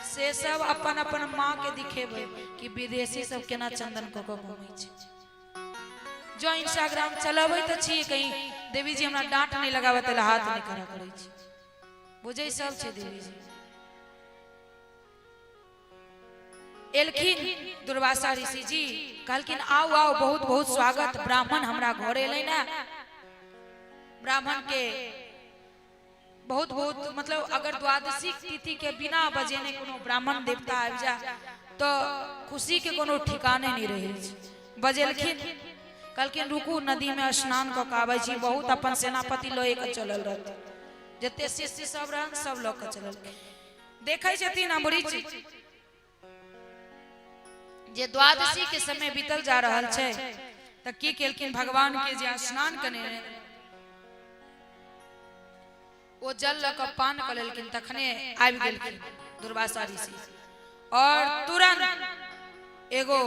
से सब अपन अपन माँ के दिखेबै कि विदेशी सब केना चंदन कऽ कऽ घूमै छै। जो इंस्टाग्राम चलबै तऽ छियै, कहीं देवी जी हमरा डांट नहि लगाबै तै लए हाथ नहि खड़ा करै छी, बुझै सब छै देवी जी। एलखिन दुर्वासा ऋषि जी, कहलखिन आउ आउ, बहुत बहुत स्वागत, ब्राह्मण हमरा घर एलै ने, ब्राह्मण के बहुत बहुत मतलब अगर द्वादशी तिथि के बिना बजेने कोनो ब्राह्मण देवता आबि जाए तो खुशी के कोनो ठिकाने नहीं रहे छै। बजेलखिन, कहलखिन रुकू नदी में स्नान कऽ के आबै छी। बहुत अपन सेनापति लए के चलल रहथिन, जते शिष्य सब रहन सब लऽ के चलल। देखै छथिन अमरीश जे द्वादशी के समय बीतल जा रहल छै, तऽ की केलखिन, भगवान के जे स्नान कने ओ जल लऽ कऽ पान कऽ लेलखिन। तखने आबि गेलखिन दुर्वासा ऋषि और तुरंत एगो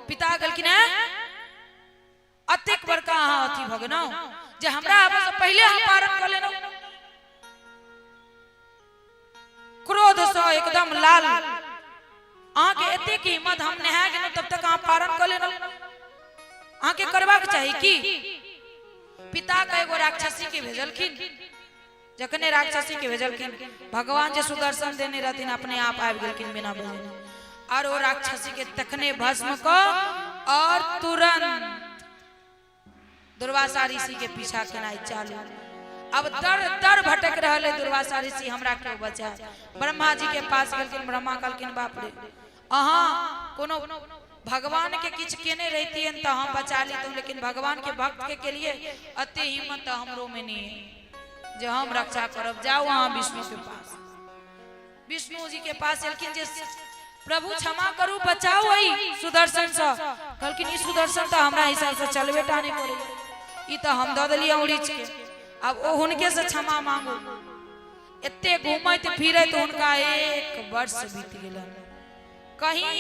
पिता गेलखिन, हैं अतेक बड़का अहाँ अथी भऽ गेलहुँ जे हमरा आबऽ से पहिले अहाँ पारण कऽ लेलहुँ। क्रोधसँ एकदम लाल, अहाँके एतेक हिम्मत, हम नहा गेलहुँ तब तक अहाँ पारण कऽ लेलहुँ, अहाँके करबाक चाही की? पिता के एगो राक्षसी के भेजलखिन। जखने राक्षसी के भेजलखिन, भगवान जे सुदर्शन देने रहथिन अपने आप आबि गेलखिन बिना बजेने, और ओ राक्षसी के तखने भस्म क और तुरंत दुर्वासा ऋषि के पीछा केनाइ चालू। अब दर दर भटक रहल है दुर्वासा ऋषि, हमरा क्यों बचाए। ब्रह्मा जी के पास गेलखिन, ब्रह्मा कहलखिन बाप रे, अहाँ कोनो भगवान के किछु केने रहितियन तऽ हम बचा लितहुँ, लेकिन भगवान के भक्त के लिए अते हिम्मत तऽ हमरो में नहीं है जे हम रक्षा करब। जाओ अहाँ विष्णु के पास। विष्णु जी के पास एलखिन जे प्रभु क्षमा करू, बचाओ अई सुदर्शन से। कहलखिन ई सुदर्शन तऽ हमरा हिसाब से चलबे टा नहीं करे, ई तऽ हम दऽ देलियै उड़ीच के, अब ओ हुनके से क्षमा मांगू। एते घूमैत फिरैत हुनका 1 वर्ष बीत गेलन, कहीं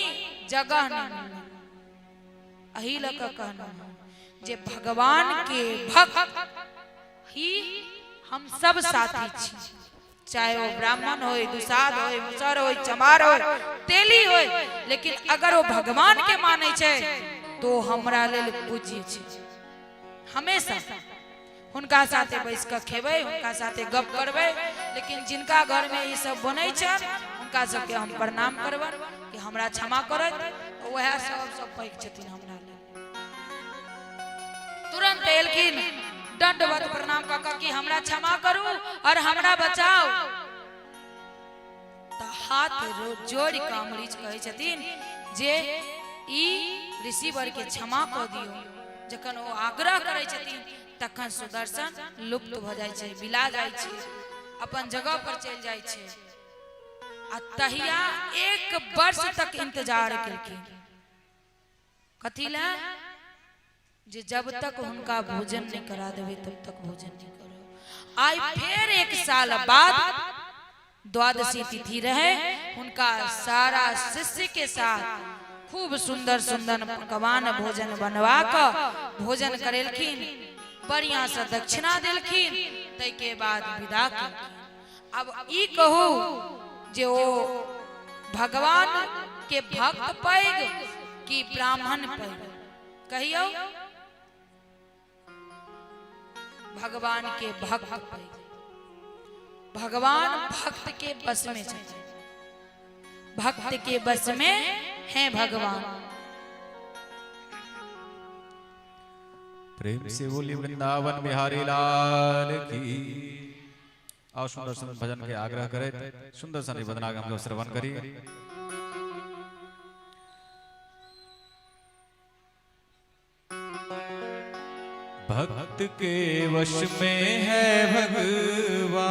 जगह नहीं मिलल। एही लऽ कऽ कहना जे भगवान के भक्त ही हम सब साथी छी, चाहे वो ब्राह्मण होए, दुसाध होए, मुसहर होए, चमार होए, तेली होए, लेकिन अगर वो भगवान के मानै छै तो हमरा लेल पूज्य छै। हमेशा हुनका साथे बैस कऽ खेबै, हुनका साथे गप करबै, लेकिन जिनका घर में ई सब बनै छनि हुनका सबके हम प्रणाम करबनि कि हमरा क्षमा करत, वएह सब पैघ छथिन हमरा लेल। तुरंत एलखिन दंडवत प्रणाम कऽ कऽ कि हमरा क्षमा करू और हमरा बचाओ। तऽ हाथ जोड़ि कऽ अमरीश कहै छथिन जे ई ऋषिवर के क्षमा कऽ दियौ। जखन ओ आग्रह करै छथिन तखन सुदर्शन लुप्त भऽ जाइ छै, बिला जाइ छै, अपन जगह पर चलि जाइ छै। आ तहिया 1 वर्ष तक इंतजार केलखिन, कथी लए? जे जब तक हुनका भोजन नहीं करा देबै तब तक भोजन नहीं करब। आइ फेर 1 साल बाद द्वादशी तिथि रहे, हुनका सारा शिष्य के साथ खूब सुंदर सुंदर पकवान भोजन बनवा कऽ भोजन करेलखिन, बढ़िया से दक्षिणा देलखिन, ताहिके बाद विदा केलखिन। अब ई कहू जे ओ भगवान के भक्त पैघ कि ब्राह्मण पैघ? कहियौ, भगवान के भक्त पैघ। भगवान भक्त के बस में छथिन, भक्त के बस में है भगवान। प्रेम से बोली वृंदावन बिहारी लाल की। और सुंदर सुंदर भजन के आग्रह करे, सुंदर सन वंदना हम लोग श्रवण करी। भक्त के वश में है भगवान,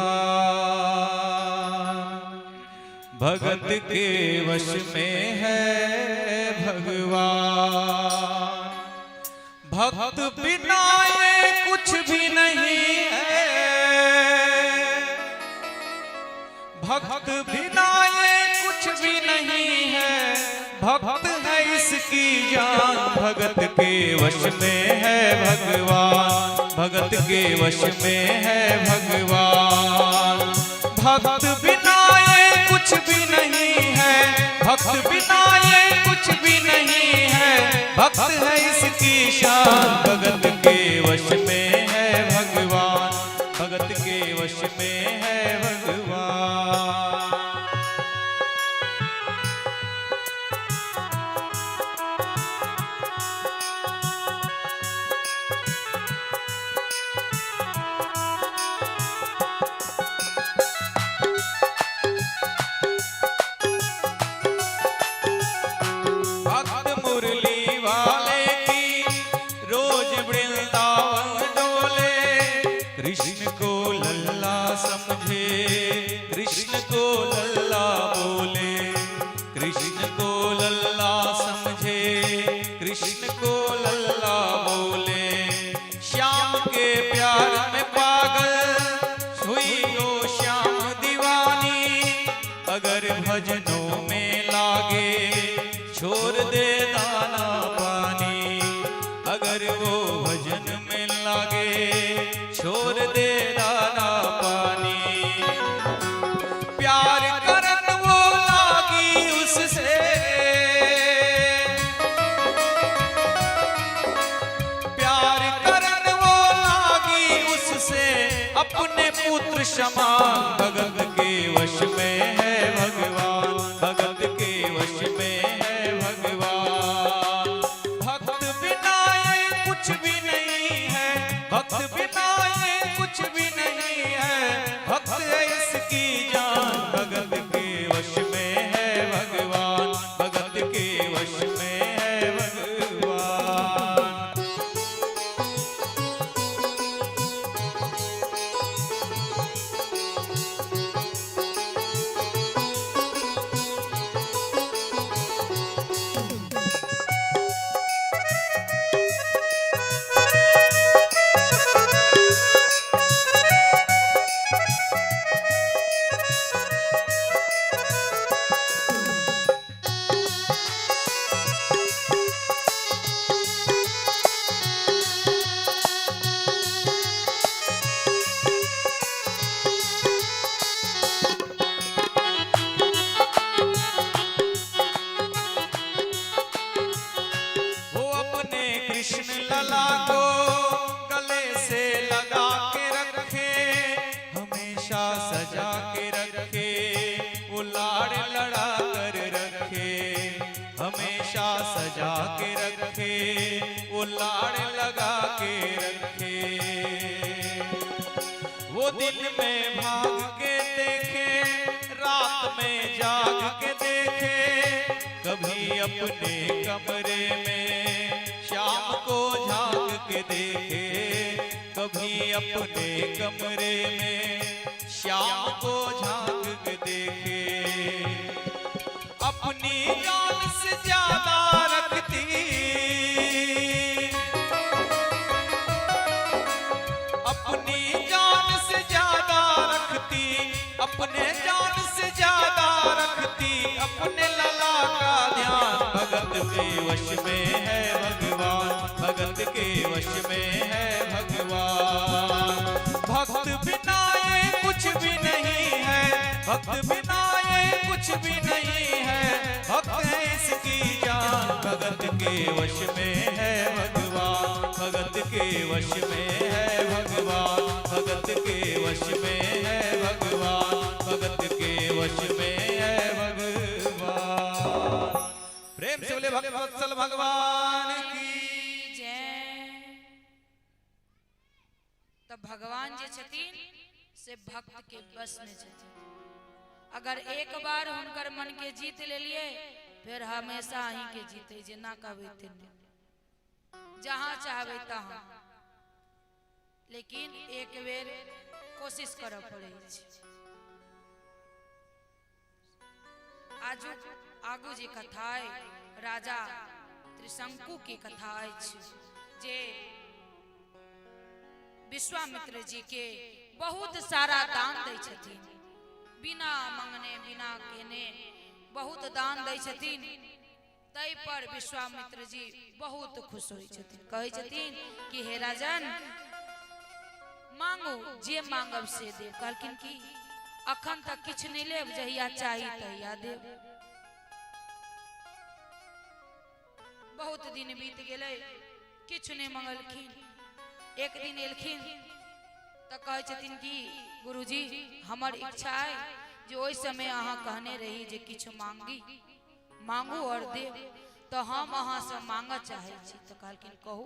भगत के वश में है भगवान, भक्त बिना ये कुछ भी नहीं है, भक्त बिना ये कुछ भी नहीं है, भक्त है इसकी जान, भगत के वश में है भगवान, भगत के वश में है भगवान, भक्त बिना ये कुछ भी नहीं है, भक्त बिना ये कुछ भी नहीं है, भक्त है इसकी शान, भगत के वश में है भगवान, भगत के वश में है भगवान। भक्त मुरली वाले की रोज वृंदावन डोले, कृष्ण को लल्ला समझे, कृष्ण को लल्ला बोले, कृष्ण को लल्ला समझे, कृष्ण को लल्ला बोले, श्याम के प्यार में पागल हुई ओ श्याम दीवानी, अगर भजनों में लागे छोड़ दे दाना पानी, अगर वो भजन में लागे छोड़ दे दाना पानी, प्यार अपने पुत्र समान। भगत के वश में है भगवान, भगत के वश में है भगवान। भक्त बिना ये कुछ भी नहीं है, भक्त बिना ये कुछ भी नहीं है, भक्त है इसकी जान। भगत के वश में है भगवान, भगत के वश में है भगवान। वो अपने कृष्ण लला को गले से लगा के रखे, हमेशा सजा के रखे, वो लाड़ लड़ा कर रखे, हमेशा सजा के रखे, वो लाड़ लगा के रखे। वो दिन में भाग के देखे, रात में जाग के देखे, कभी अपने कमरे में शाम को झांक के देखे, कभी अपने कमरे में शाम को झांक के देखे। अपनी जान से ज्यादा रखती, अपनी जान से ज्यादा रखती, अपने जान से ज्यादा रखती, अपने लला का ध्यान। भगत के वश में है भगवान, भगत के वश में है भगवान। भक्त बिना ये कुछ भी नहीं है, भक्त बिना ये कुछ भी नहीं है, भक्त है इसकी जान। भगत के वश में है भगवान, भगत के वश में है भगवान, भगत के वश में है भगवान, भगत के वश में है भगवान। प्रेम से बोले भगवत्सल भगवान की जय। तऽ भगवान जे छथिन से भक्त के बस में छथिन। अगर एक बार हुनकर मन के जीत लेलिए, फिर हमेशा अहीं के जीते, जेना कहबै तेना, जहाँ चाहबै तहाँ। लेकिन एक बेर कोशिश करऽ पड़ै छै। आजू आगू जे कथा अइ, राजा त्रिशंकु के कथा अछि, जे विश्वामित्र जी के बहुत सारा दान दै छथिन, बिना मंगने बिना केने बहुत दान दै छथिन। ताहि पर विश्वामित्र जी बहुत खुश होइ छथिन, कहै छथिन कि हे राजन, मांगू, जे मांगब से देब। कहलखिन कि अखन तक किछु नहि लेब, जहिया चाही तहिया देब। बहुत दिन बीत गेलै, किछु नहि मंगलखिन। एक दिन एलखिन तऽ कहै छथिन कि गुरुजी, हमर इच्छा अइ जे ओहि समय अहाँ कहने रही जे किछु मांगी, मांगू और देब, तऽ हम अहाँसँ मांगऽ चाहै छी। तऽ कहलखिन कहू,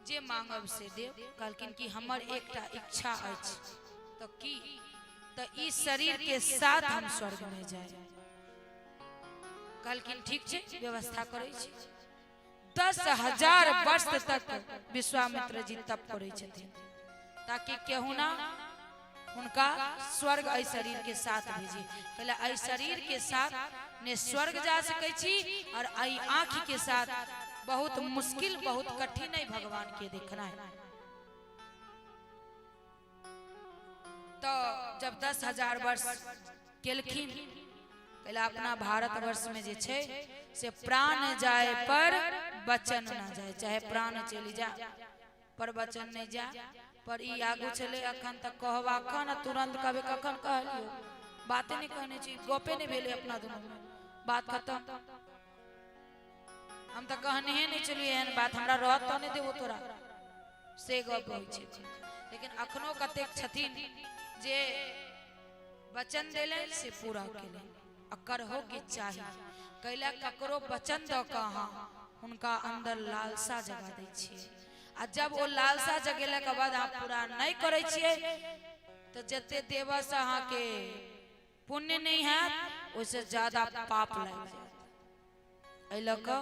जे मांगब से देब। कहलखिन कि हमर एकटा इच्छा अछि। तऽ की? तऽ ई शरीर के साथ हम स्वर्ग में जाय। कहलखिन ठीक छै, व्यवस्था करै छी। 10,000 वर्ष तक विश्वामित्र जी तप करै छथिन, ताकि केहुना हुनका स्वर्ग एहि शरीर के साथ भेजी। कहले एहि शरीर के साथ ने स्वर्ग जा सकै छी और एहि आँखि के साथ बहुत मुश्किल, बहुत कठिन है भगवान के देखना है। तो जब 10,000 वर्ष केलखिन, कहले अपना भारतवर्ष में जे छै से प्राण जाए पर वचन ना जाए, चाहे प्राण चलि जा पर वचन नहीं जा। पर ई आगू छलै अखन तक कहब अखन आ तुरंत कहबै, कखन कहलियौ, बाते नहीं कहने छी, गपे नहीं भेलै अपना दुनू में, बात खत्म। हम तऽ कहने नहीं छलियै एहन बात, हमरा रहत तऽ नहि देबो तोरा, से गप होइ छै। लेकिन अखनो कतेक छथिन जे वचन देलनि से पूरा केलनि आ करहो के चाही। कैला ककरो वचन दऽ कऽ अहाँ हुनका अंदर लालसा जगा दै छियै, आ जब ओ लालसा जगेलाके बाद अहाँ पूरा नहि करै छियै तऽ जते देबऽसँ अहाँके पुण्य नहि हैत, ओहिसँ ज्यादा पाप लागि जायत। एहि लऽ कऽ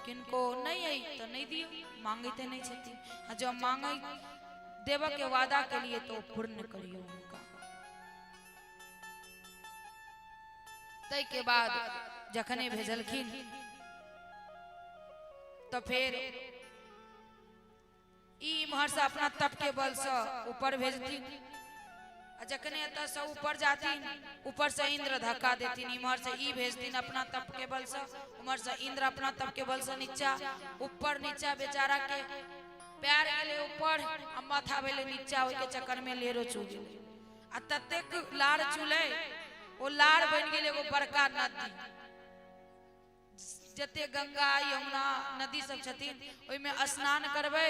किनको नहि अइ तऽ नहि दियौ, मांगैते नहि छथिन। आ जँ मांगै देबऽके वादा केलियै तऽ ओ पूर्ण करियौ हुनका। ताहिके बाद जखने भेजलखिन तऽ फेर ई इम्हरसँ अपना तपके बलसँ ऊपर भेजथिन, आ जखने एतऽसँ ऊपर जाथिन ऊपरसँ इंद्र धक्का देथिन, इम्हरसँ ई भेजथिन अपना तपके बलसँ, उम्हरसँ इंद्र अपना तपके बलसँ नीचा, ऊपर नीचा। बेचारा के पैर गेलै ऊपर आ माथा भेलै नीचा, ओहिके चक्करमे लेरो चू गेलै आ ततेक लार चूलै, ओ लार बनि गेलै एगो बड़का नदी। जते गंगा यमुना नदी सब छथिन ओहिमे स्नान करबै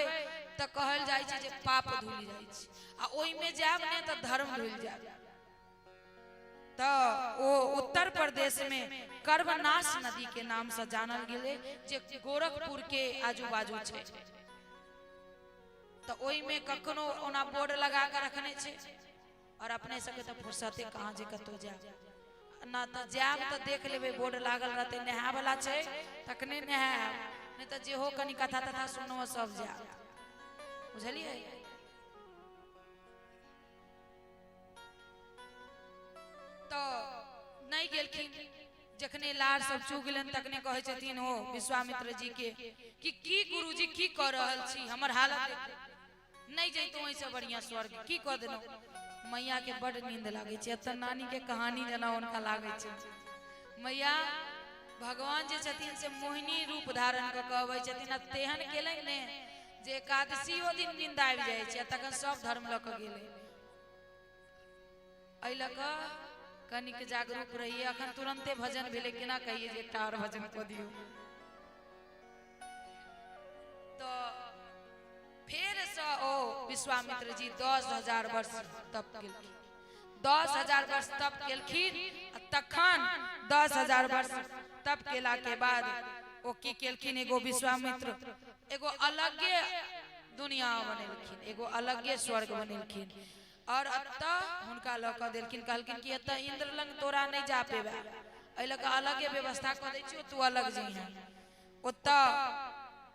तऽ कहल जाइ छै जे पाप धुलि जाइ छै, आ ओहिमे जायब ने तऽ धर्म धुलि जायब। तऽ ओ उत्तर प्रदेश में कर्मनाश नदी के नाम से जानल गेलै, जे गोरखपुर के आजू बाजू छै। तऽ ओहिमे कखनो ओना बोर्ड लगा कऽ रखने छै, और अपने सबके तऽ फुर्सते कहाँ जे कतहु जायब ना, तऽ जायब तऽ देख लेबै बोर्ड लागल रहतै, नहाय वाला छै तखने नहायब, नहि तऽ जेहो कनि कथा तथा सुनू सब जायब, बुझलियै? तऽ नहि गेलखिन। जखने लार सब चू गेलनि तखने कहै छथिन ओ विश्वामित्र जी के कि की गुरुजी की कऽ रहल छी, हमर हालत देखू, नहि जैतहुँ एहिसँ बढ़िआँ स्वर्ग, की कऽ देलहुँ। मैया के बड नींद लागै छै, एतऽ नानी के कहानी जेना हुनका लागै छै। मैया भगवान जे छथिन से मोहिनी रूप धारण कऽ कऽ अबै छथिन, आ तेहन केलनि ने जे एकादशियो दिन नींद आबि जाइ छै, आ तखन सब धर्म लऽ कऽ गेलै। एहि लऽ कऽ कनिक जागरूक रहियै। अखन तुरन्ते भजन भेलै, केना कहियै जे एकटा आओर भजन कऽ दियौ। तऽ फेरसँ ओ विश्वामित्र जी 10,000 वर्ष तप केलखिन, 10,000 वर्ष तप केलखिन, आ तखन 10,000 वर्ष तप केला के बाद ओ की केलखिन, एगो विश्वामित्र एगो अलगे दुनिया बनेलखिन, एगो अलगे स्वर्ग बनेलखिन, और एतऽ हुनका लऽ कऽ देलखिन। कहलखिन कि एतऽ इंद्र लग तोरा नहि जा पेबे, एहि लऽ कऽ अलगे व्यवस्था कऽ दै छियौ, तू अलग जइहें। ओतऽ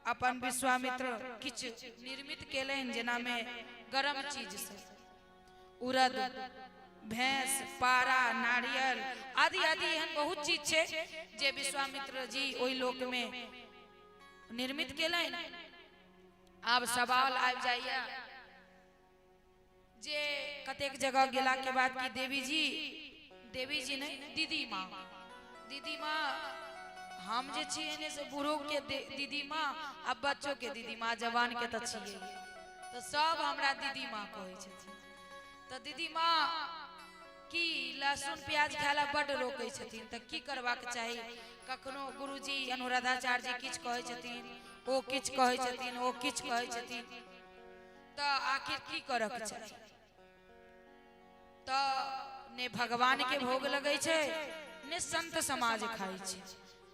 अपन विश्वामित्र किछु निर्मित केलनि, जेनामे गरम चीज सब, उड़द, भैंस, पारा, नारियल आदि आदि एहन बहुत चीज छै जे विश्वामित्र जी ओहि लोक में निर्मित केलनि। आब सवाल आबि जाइए जे कतेक जगह गेला के बाद कि देवी जी, देवी जी नहीं, दीदी माँ, दीदी माँ, हम जे छियै ने से बूढ़ो के दीदी माँ आ बच्चो के दीदी माँ, जवान के तऽ छियै, तऽ सब हमरा दीदी माँ कहै छथिन। तऽ दीदी माँ की लहसुन प्याज खाय ला बड्ड रोकै छथिन, तऽ की करबाक चाही? कखनो गुरुजी अनुराधाचार्य जी किछु कहै छथिन, ओ किछु कहै छथिन, ओ किछु कहै छथिन, तऽ आखिर की करक चाही? तऽ ने भगवान के भोग लगै छै ने संत समाज खाइ छै,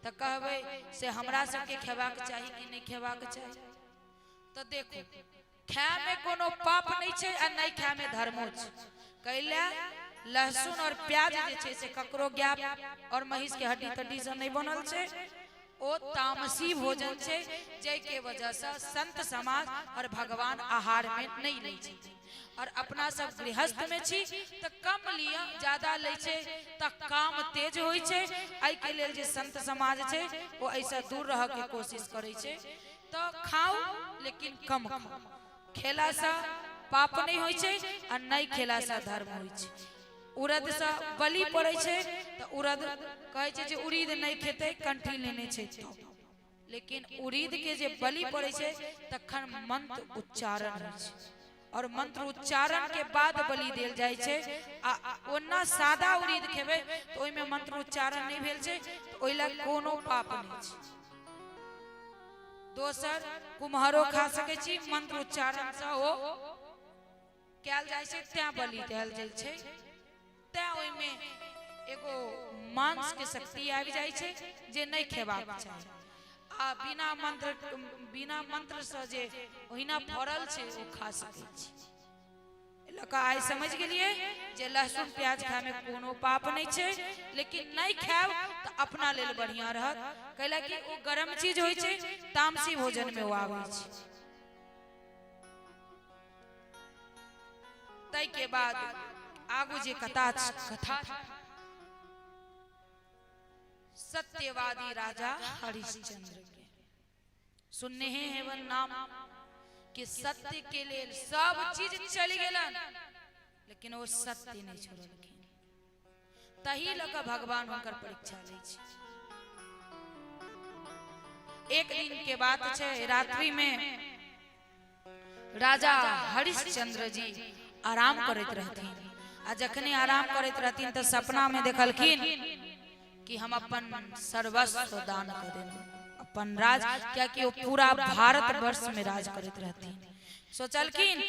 तऽ कहबै से हमरा सबके खेबाक चाही कि नहि खेबाक चाही? तऽ देखू, खायमे कोनो पाप नहि छै आ नहि खायमे धर्मो छै। कैला लहसुन और प्याज जे छै से ककरो गाय और महीष के हड्डी तड्डी से नहि बनल छै, ओ तामसी भोजन छै, जाहिके वजहसँ संत समाज और भगवान आहार में नहि लै छथिन। और अपना सब गृहस्थ में छी तऽ कम लिअ, ज्यादा लै छै तऽ काम तेज होइ छै। एहिके लेल जे संत समाज छै ओ एहिसँ दूर रहऽके कोशिश करै छै। तऽ खाउ लेकिन कम खाउ, खेलासँ पाप नहि होइ छै आ नहि खेलासँ धर्म होइ छै। उड़दसँ बलि पड़ै छै तऽ उड़द कहै छै जे उड़ीद नहि खेतै, कंठी लेने छै तऽ, लेकिन उड़ीद के जे बलि पड़ै छै तखन मंत्र उच्चारण होइ छै, और मंत्र उच्चारण के बाद बलि देल जाइ छै। आ ओना सादा उड़ीद खेबै तऽ ओहिमे मंत्र उच्चारण नहि भेल छै, तऽ ओहि लए कोनो पाप नहि छै। दोसर कुम्हरो खा सकै छी, मंत्र उच्चारण से ओ कयल जाइ छै, तैं बलि देल जाइ छै, तैं ओहिमे एगो मांस के शक्ति आबि जाइ छै जे नहि खेबाक चाही। आ बिना मंत्र से जे ओहिना फड़ल छै ओ खा सकै छी। लऽ कऽ आइ समझ गेलियै जे लहसुन प्याज खायमे कोनो पाप नहि छै, लेकिन नहि खायब तऽ अपना लेल बढ़िआँ रहत, कैला कि ओ गरम चीज होइ छै, तामसी भोजनमे ओ आबै छै। ताहिके बाद आगू जे कथा कथा सत्यवादी राजा हरिश्चंद्र के सुनने ही हेवन नाम, कि सत्य के लेल सब चीज चलि गेलन, लेकिन ओ सत्य नहीं छोड़लखिन। तही लऽ कऽ भगवान हुनकर परीक्षा लै छै। एक दिन के बात छै, रात्रि में राजा हरिश्चंद्र जी आराम करैत रहथिन, आ जखने आराम करैत रहथिन तऽ सपना में देखलखिन कि हम अपन सर्वस्व दान कऽ देलहुँ, अपन राज, कियाकि ओ पूरा भारत वर्ष में राज करैत रहथिन। सोचलखिन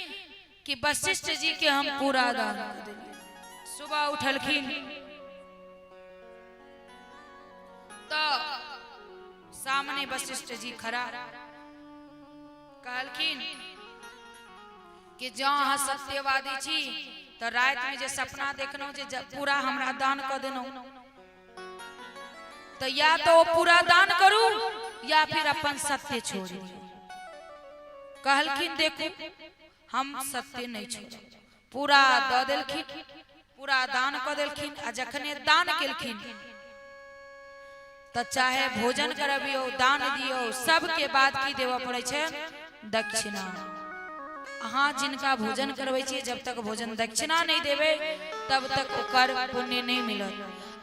कि वशिष्ठ जी के हम पूरा दान कऽ देलियै। सुबह उठलखिन तऽ सामने वशिष्ठ जी खड़ा, कहलखिन कि जँ अहाँ सत्यवादी छी तऽ रातिमे जे सपना देखलहुँ जे पूरा हमरा दान कऽ देलहुँ, तऽ या तऽ ओ पूरा दान करू या फिर अपन सत्य छोड़ू। कहलखिन देखू हम सत्य नहीं छोड़ब। पूरा दऽ देलखिन, पूरा दान कऽ देलखिन। आ जखने दान केलखिन तऽ चाहे भोजन करबियौ, दान दियौ, सबके बाद की देबऽ पड़ै छै? दक्षिणा। अहाँ जिनका भोजन करबै छियै, जब तक भोजन दक्षिणा नहि देबै तब तक ओकर पुण्य नहि मिलत।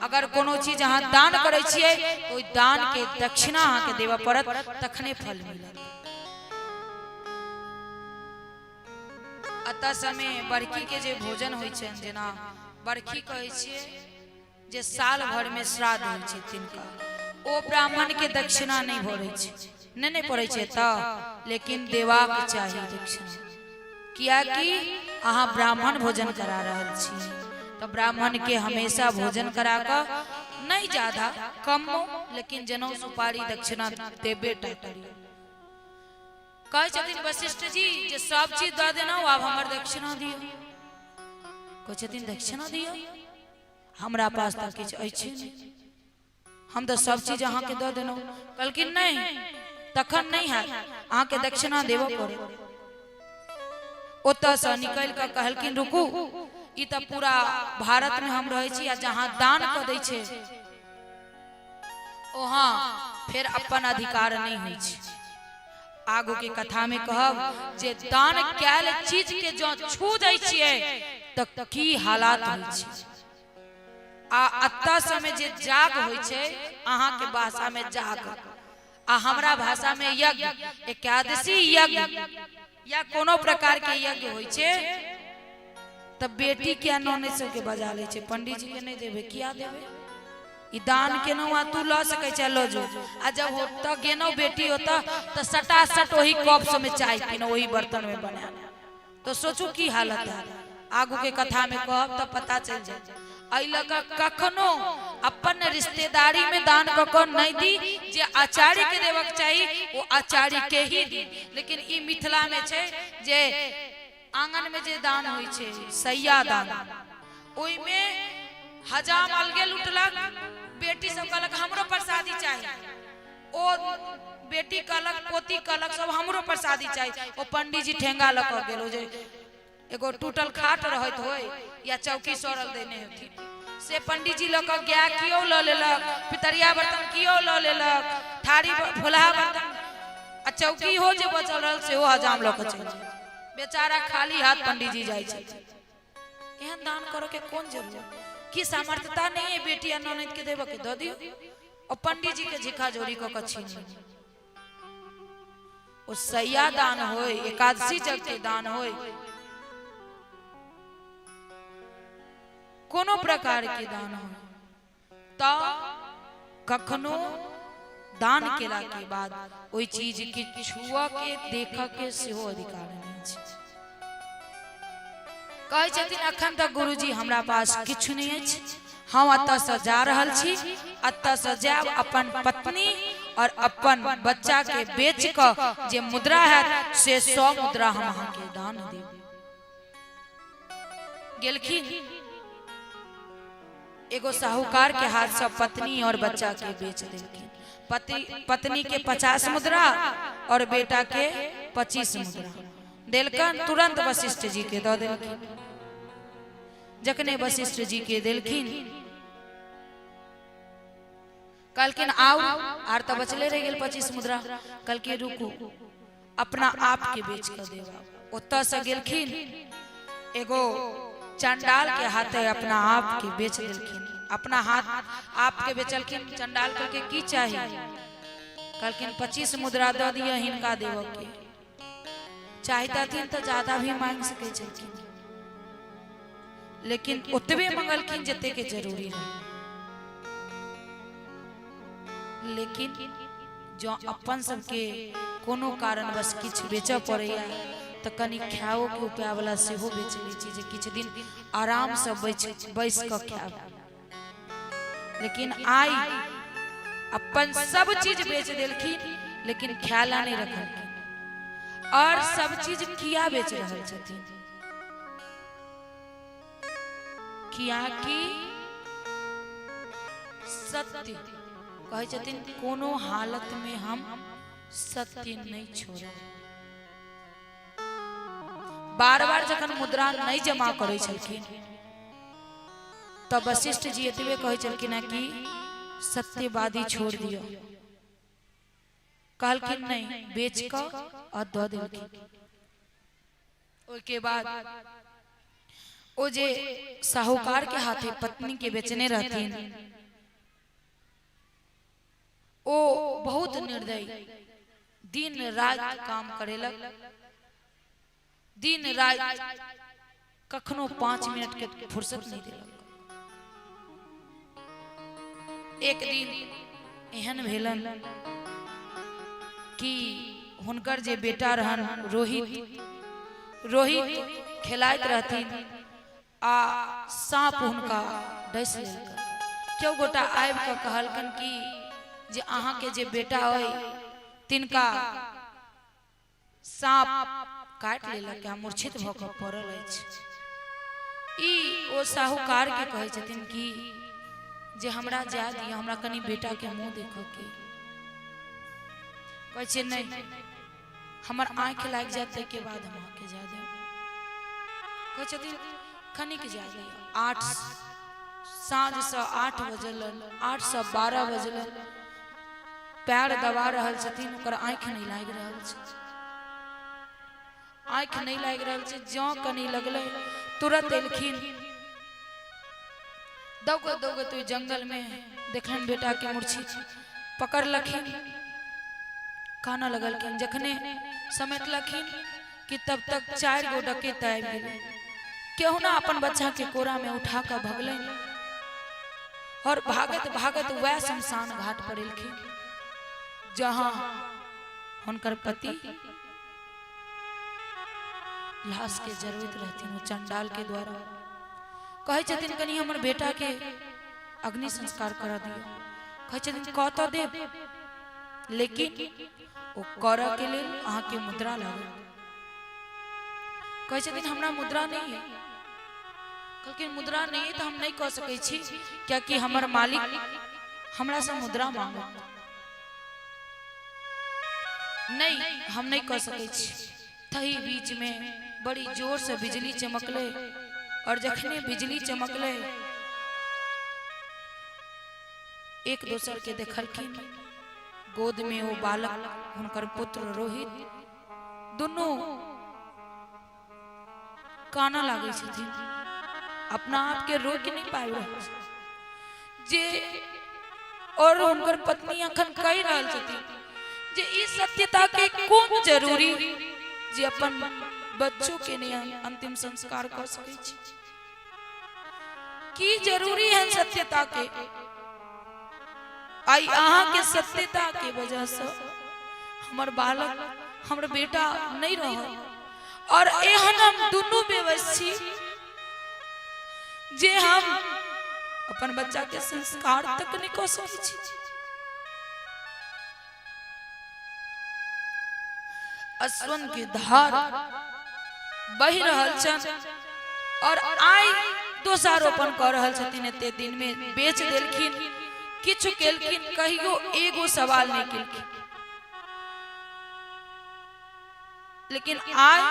अगर कोनो चीज अहाँ दान करै छियै, ओहि दान के दक्षिणा अहाँके देबऽ पड़त, तखने फल मिलत। अतः समय बरखी के जे भोजन होइ छै, जेना बरखी कहै छियै जे साल भर में श्राद्ध होइ छै तिनका, ओ ब्राह्मण के दक्षिणा नहीं भरै छै, नहीं नहीं पड़ै छै तऽ, लेकिन देबाक चाही दक्षिणा, कियाकि अहाँ ब्राह्मण भोजन करा रहल छी। तऽ ब्राह्मण के हमेशा भोजन करा कऽ नहीं ज्यादा कम, लेकिन जनौ सुपारी दक्षिणा देबे टा करियौ। कहै छथिन वशिष्ठ जी जे सब चीज दऽ देलहुँ, आब हमर दक्षिणा दियौ। कहै छथिन दक्षिणा दियौ, हमरा पास तऽ किछु अछि नहि, हम तऽ सब चीज अहाँके दऽ देलहुँ। कहलखिन नहि, तखन नहि हैत, अहाँके दक्षिणा देबऽ पड़त। ओतऽसँ निकलि कऽ कहलखिन रुकू, ई तऽ पूरा भारतमे हम रहै छी, आ जहाँ दान कऽ दै छै वहाँ फेर अपन अधिकार नहि होइ छै। आगू के कथा में कहब जे दान कैल चीज के जँ छू दै छियै तऽ की हालात होइ छै। आ अतः समय जे जाग होइ छै, अहाँ के भाषा में जाग आ हमरा भाषा में यज्ञ, एकादशी यज्ञ या कोनो प्रकार के यज्ञ होइ छै तऽ बेटी के ननद सबके बजा लै छै, पंडीजी के नहि देबै। किया देबै? ई दान केलहुँ आ तू लऽ सकै छै, लऽ जो। आ जब ओतऽ गेलहुँ बेटी ओतऽ तऽ सटासट ओही कप सबमे चाय पीलहुँ, ओही बर्तन में बनायल, तऽ सोचू की हालत है। आगू के कथा में कहब तऽ पता चलि जायत। एहि लऽ कऽ कखनो अपन रिश्तेदारी में दान कऽ कऽ नहि दी। जे आचार्य के देबक चाही ओ आचार्य के ही दी। लेकिन ई मिथिला में छै जे आंगन में जे दान होइ छै सैया दान, ओहिमे हजाम अलगे लुटलक, बेटी सब कहलक हमरो प्रसादी चाही, ओ बेटी कहलक, पोती कहलक, सब हमरो प्रसादी चाही। ओ पंडीजी ठेंगा लऽ कऽ गेल, ओ जे एगो टूटल खाट रहैत होय या चौकी सड़ल देने होथिन से पंडीजी लऽ कऽ गाय कियो लऽ लेलक, पितरिया बर्तन कियो लऽ लेलक, थारी फुलहा बर्तन आ चौकी हो जे बचल रहल सेहो हजाम लऽ कऽ चलि गेल। बेचारा खाली हाथ पंडीजी जाइ छथिन। एहन दान करऽ के कोन जरूरत? की सामर्थ्यता नहीं है बेटी आ ननद के देबऽ के? दऽ दियौ। और पंडीजी के झिका जोड़ी कऽ कऽ छीन लियौ। ओ सैया दान होय, एकादशी जग के दान होय, कोनो प्रकार के दान होय, तऽ कखनो दान केला के बाद ओहि चीज के छुअ के देखऽ के सेहो अधिकार नहि छै। कहै छथिन अखन तक गुरुजी हमरा पास किछु नहि अछि, हम एतऽ जा रहल छी, एतऽ जायब अपन पत्नी और अपन बच्चा के बेच कऽ जे मुद्रा हैत से 100 मुद्रा हम अहाँके दान देब। गेलखिन एगो साहूकार के हाथ से पत्नी और बच्चा के बेच देलखिन। पति पत्नी के 50 मुद्रा और बेटा के 25 मुद्रा देलकन। तुरंत वशिष्ठ जी के दऽ देलखिन। जखने वशिष्ठ जी के देलखिन कहलखिन आउ, आर तऽ बचले रहि गेल 25 मुद्रा। कहलखिन रुकू, अपना आप के बेच कऽ देब। ओतऽ से गेलखिन एगो चंडाल के हाथे अपना आप के बेच देलखिन। अपना हाथ आप के बेचलखिन। चंडाल कहलकै की चाही? कहलखिन 25 मुद्रा दऽ दिअ हिनका देबऽ के। चाहितथिन तऽ ज्यादा भी मांगि सकै छलखिन, लेकिन ओतबे मंगलखिन जते के जरूरी रहे। लेकिन जँ अपन सबके कोनो कारणवश किछु बेचऽ पड़ैया तऽ कनि खाओ के उपाय वाला सेहो बेच लै छी जे किछु दिन आरामसँ बैस कऽ खायब। लेकिन आइ अपन सब चीज बेच देलखिन, लेकिन ख्याला नहि रखलखिन। और सब चीज किया बेच रहल छथिन? कियाकि सत्य कहै छथिन कोनो हालत में हम सत्य नहीं छोड़ब। बार बार जखन मुद्रा नहीं जमा करै छलखिन तऽ वशिष्ठ जी एतबे कहै छलखिन हँ कि सत्यवादी छोड़ दियौ। कहलखिन नहीं, बेच कऽ आ दऽ देलखिन। ओहिके बाद ओ जे साहूकार के हाथे पत्नी के बेचने रहथिन ओ बहुत निर्दयी दिन राति काम करेलक। दिन राति कखनो 5 मिनट के फुर्सत नहीं देलक। एक दिन एहन भेलन कि हुनकर जे बेटा रहन रोहित, रोहित खेलाइत रहथिन आ साँप हुनका डसि लेलकनि। केओ गोटा आबि कऽ कहलकनि कि जे अहाँके जे बेटा अइ तिनका साँप काटि लेलक आ मूर्छित भऽ कऽ पड़ल अछि। ई ओ साहूकार के कहै छथिन कि जे हमरा जाय दिअ, हमरा कनि बेटा के मुँह देखऽ के। कहै छै नहि, हमर आँखि लागि जायत ताहिके बाद हम अहाँके जाय देब। कहै छथिन कनिक जाय दिअ। 8 साँझसँ 8 बजलन, 8 से 12 बजलन, पैर दबा रहल छथिन, ओकर आँखि नहि लागि रहल छै, आँखि नहि लागि रहल छै। जँ कनि लगलै तुरंत एलखिन दौगत दौगत ओहि जंगल में देखलनि बेटा के मूर्छित, पकड़लखिन, कानऽ लगलखिन। जखने समेटलखिन कि तब तक 4 गो डकैत आबि गेलै। केहुना अपन बच्चा के कोरा में उठा कऽ भगलनि और भागत भागत वएह शमशान घाट पर एलखिन जहाँ हुनकर पति लाश के जरबैत रहथिन ओ चंडाल के द्वारा। कहै छथिन कनि हमर बेटा के अग्नि संस्कार करा दियौ। कहै छथिन कऽ तऽ देब, लेकिन ओ करऽ के लेल अहाँके मुद्रा लागत। कहै छथिन हमरा मुद्रा नहीं है। कहलखिन मुद्रा नहीं है तऽ हम नहीं कऽ सकै छी, कियाकि हमर मालिक हमरा से मुद्रा मांगत। नहीं, हम नहीं कऽ सकै छी। तही बीच में बड़ी जोर से बिजली चमकले और जखने बिजली चमकले एक दोसर के देखलखिन। गोद में ओ बालक हुनकर पुत्र रोहित दुनू कानऽ लागै छथिन, अपना आप के रोकि नहीं पाबि रहल छै जे। और हुनकर पत्नी अखन कहि रहल छथिन जे ई सत्यता के कोन जरूरी जे अपन बच्चों के नहीं अंतिम संस्कार कऽ सकै छी। की जरूरी है सत्यता के? आइ अहाँके सत्यता के वजहसँ हमर बालक, हमर बेटा नहि रहल और एहन हम दुनू बेबस छी जे हम अपन बच्चा के संस्कार तक नहि कऽ सकै छी। अश्वन के धार बहि रहल छनि और आइ दोषारोपण कऽ रहल छथिन। एते दिन में बेच देलखिन, किछु केलखिन, कहियो एगो सवाल नहि केलखिन, लेकिन आइ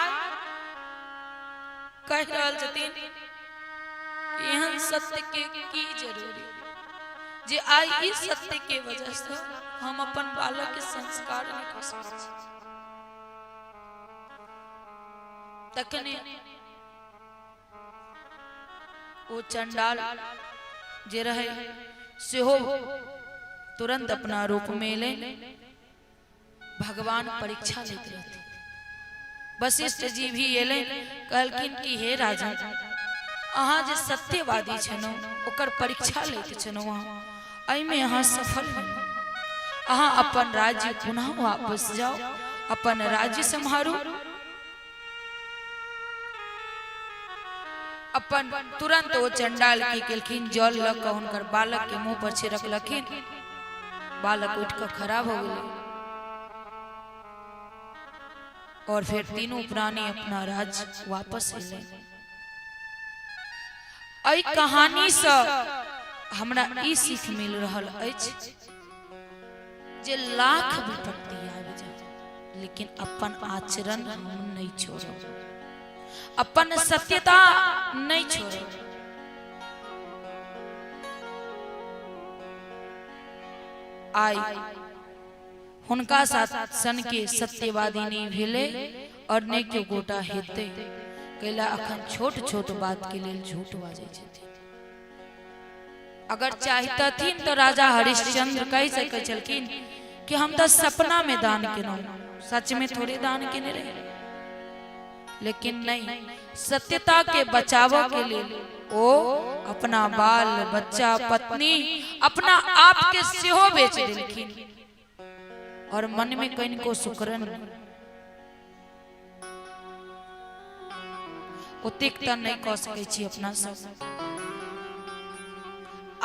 कहि रहल छथिन कि एहन सत्य के की जरूरी जे आइ ई सत्य के वजह से हम अपन बालक के संस्कार नहि कऽ सकै छी। तखने ओ चंडाल जे रहे सेहो तुरंत अपना रूप में एलै। भगवान परीक्षा लैत रहथिन। वशिष्ठ जी भी एलै, कहलखिन कि हे राजा, अहाँ जे सत्यवादी छलहुँ ओकर परीक्षा लैत छलहुँ अहाँ, एहिमे अहाँ सफल भेलहुँ। अहाँ अपन राज्य पुनः वापस जाउ, अपन राज्य सम्हारू अपन। तुरंत ओ चंडाल की केलखिन, जल लऽ कऽ हुनकर बालक के मुंह पर छिड़कलखिन। बालक उठि कऽ खड़ा भऽ गेलै और फिर तीनू प्राणी अपना राज्य वापस एलै। एहि कहानीसँ हमरा ई सीख मिल रहल अछि जे लाख विपत्ति आबि जाय, लेकिन अपन आचरण हम नहि छोड़ब, अपन सत्यता नहि छोड़ब। आइ हुनका साथ सन के सत्यवादी नहि भेलै और नहि केओ गोटा हेतै, कैला अखन छोट छोट बात के लेल झूठ बाजै छथिन। अगर चाहितथिन तऽ राजा हरिश्चंद्र कहि सकै छलखिन कि हम तऽ सपना में दान केलहुँ, सच में थोड़े दान केने रहे। लेकिन नहीं, सत्यता के बचाव के लेल ओ अपना बाल बच्चा, पत्नी, अपना आप के सेहो बेच देलखिन और मन में कनिको सुकरन ओतेक तऽ नहि कऽ सकै छी अपना सब।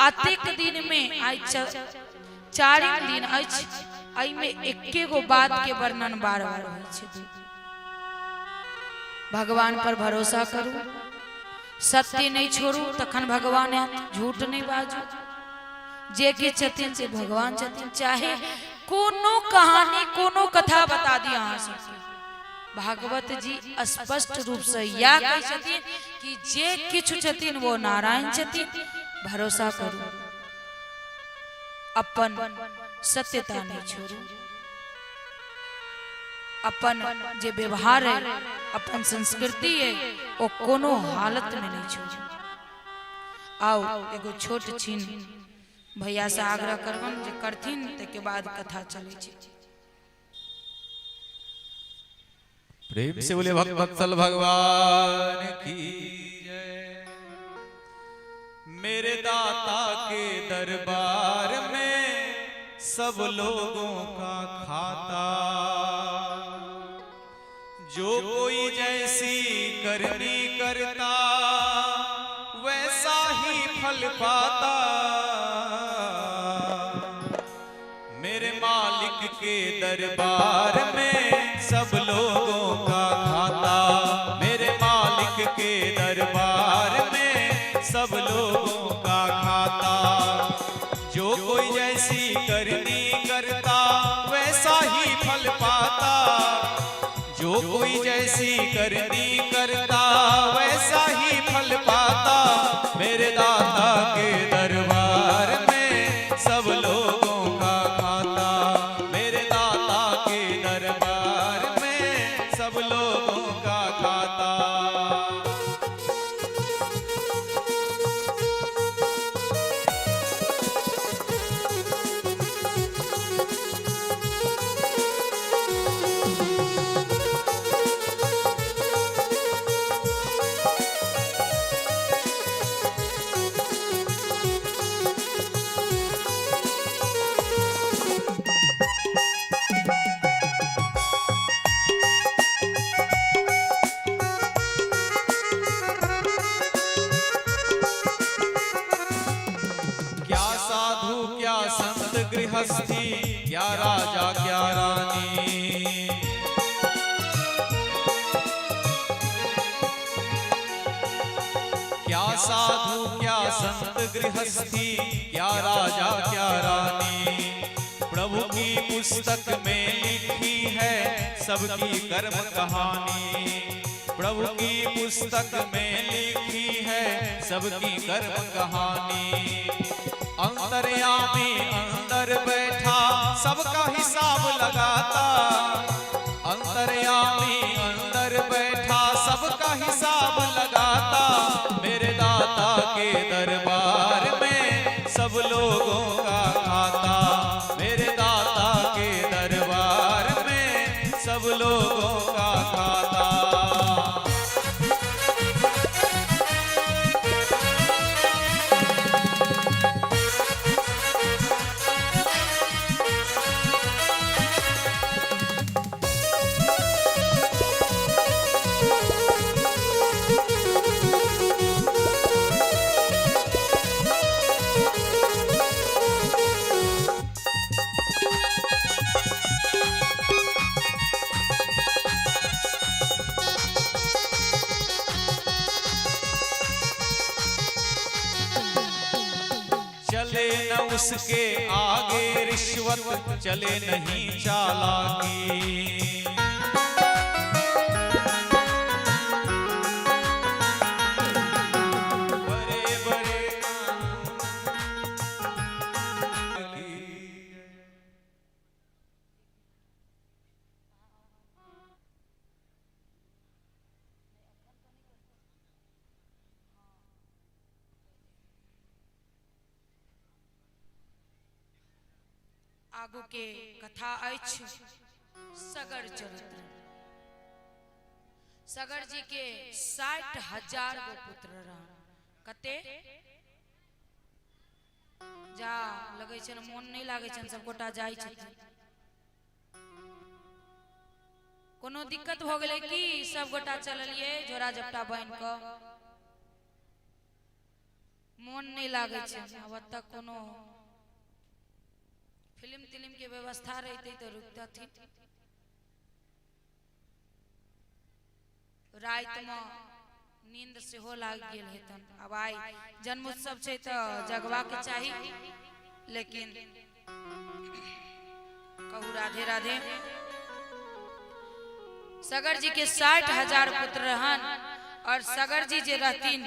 अतेक दिन में आइ चारिम दिन अछि, एहिमे एके गो बात के वर्णन बार बार होइ छै। भगवान पर भरोसा करू, सत्य नहि छोड़ू, तखन भगवान आयत। झूठ नहि बाजू, जे किछु छथिन से भगवान छथिन। चाहे कोनो कहानी, कोनो कथा बता दी अहाँ सबके, भागवत जी स्पष्ट रूप से इएह कहै छथिन कि जे किछु छथिन वो नारायण छथिन। भरोसा करू, अपन सत्यता नहि छोड़ू, अपन जे व्यवहार है, अपन संस्कृति है, ओ कोनो हालत में नहीं छोड़ू। आओ एगो छोट छिन भैया से आग्रह करबन जे करथिन, ताहिके बाद कथा चलै छै। प्रेम से बोले भक्त वत्सल भगवान की जय। मेरे दाता के दरबार में सब लोगों का खाता, जो कोई जैसी करनी करता वैसा ही फल पाता। मेरे मालिक के दरबार में सब लोगों का खाता, मेरे मालिक के दरबार में सब लोगों का खाता, जो कोई जैसी करनी करता वैसा ही फल पाता, जो कोई जैसी करनी करता वैसा ही फल पाता। मेरे दाता के दरबार में सब लोगों का खाता, मेरे दाता के दरबार में सब लोगों का खाता। गृहस्थी, क्या राजा क्या रानी। क्या साधु क्या संत गृहस्थी, क्या राजा क्या रानी। प्रभु की पुस्तक में लिखी है सबकी कर्म कहानी। प्रभु की पुस्तक में लिखी है सबकी कर्म कहानी। अंतर्यामी अंदर बैठा सबका हिसाब लगाता। अंतर्यामी अंदर बैठा सबका हिसाब लगाता। मेरे दाता के दरबार में सब लोगों का खाता। मेरे दाता के दरबार में सब लोगों का खाता। चले न उसके आगे रिश्वत, चले नहीं चालाकी। बड़े बड़े आगू के कथा अछि सगर चरित्र। सगर जी के 60,000 गो पुत्र रहन। कते जा लगै छनि मोन नहि लागै छनि, सबगोटा जाइ छथिन। कोनो दिक्कत भऽ गेलै की? सबगोटा चललियै झोरा झपटा बान्हि कऽ, मोन नहि लागै छै। आब एतऽ कोनो फिल्म तिलिम के व्यवस्था रहितै तऽ रुकतथिन। रातिमे नींद सेहो लागि गेल हेतन। आब आइ जन्मोत्सव छै तऽ जगबाक चाही, लेकिन कहू राधे राधे। सगर जी के 60,000 पुत्र रहन और सगर जी जे रहथिन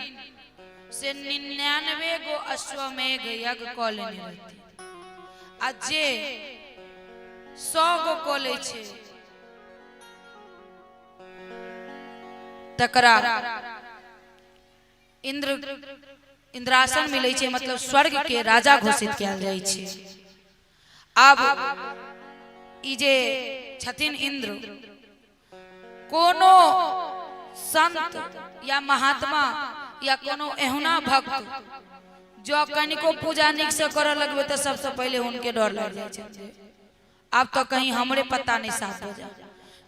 से 99 गो अश्वमेघ यज्ञ कऽ लेने रहथिन, आ जे 100 गो कऽ लै छै तकरा इंद्रासन मिलै छै, मतलब स्वर्ग के राजा घोषित कयल जाइ छै। आब ई जे छथिन इंद्र, कोनो संत या महात्मा या कोनो एहुना भक्त जो कनिको पूजा नीक से करऽ लगबै तऽ सबसे पहिले हुनके डर लागि जाइ छै, आब तऽ कहीं हमरे पता नहीं साफ हो जाए।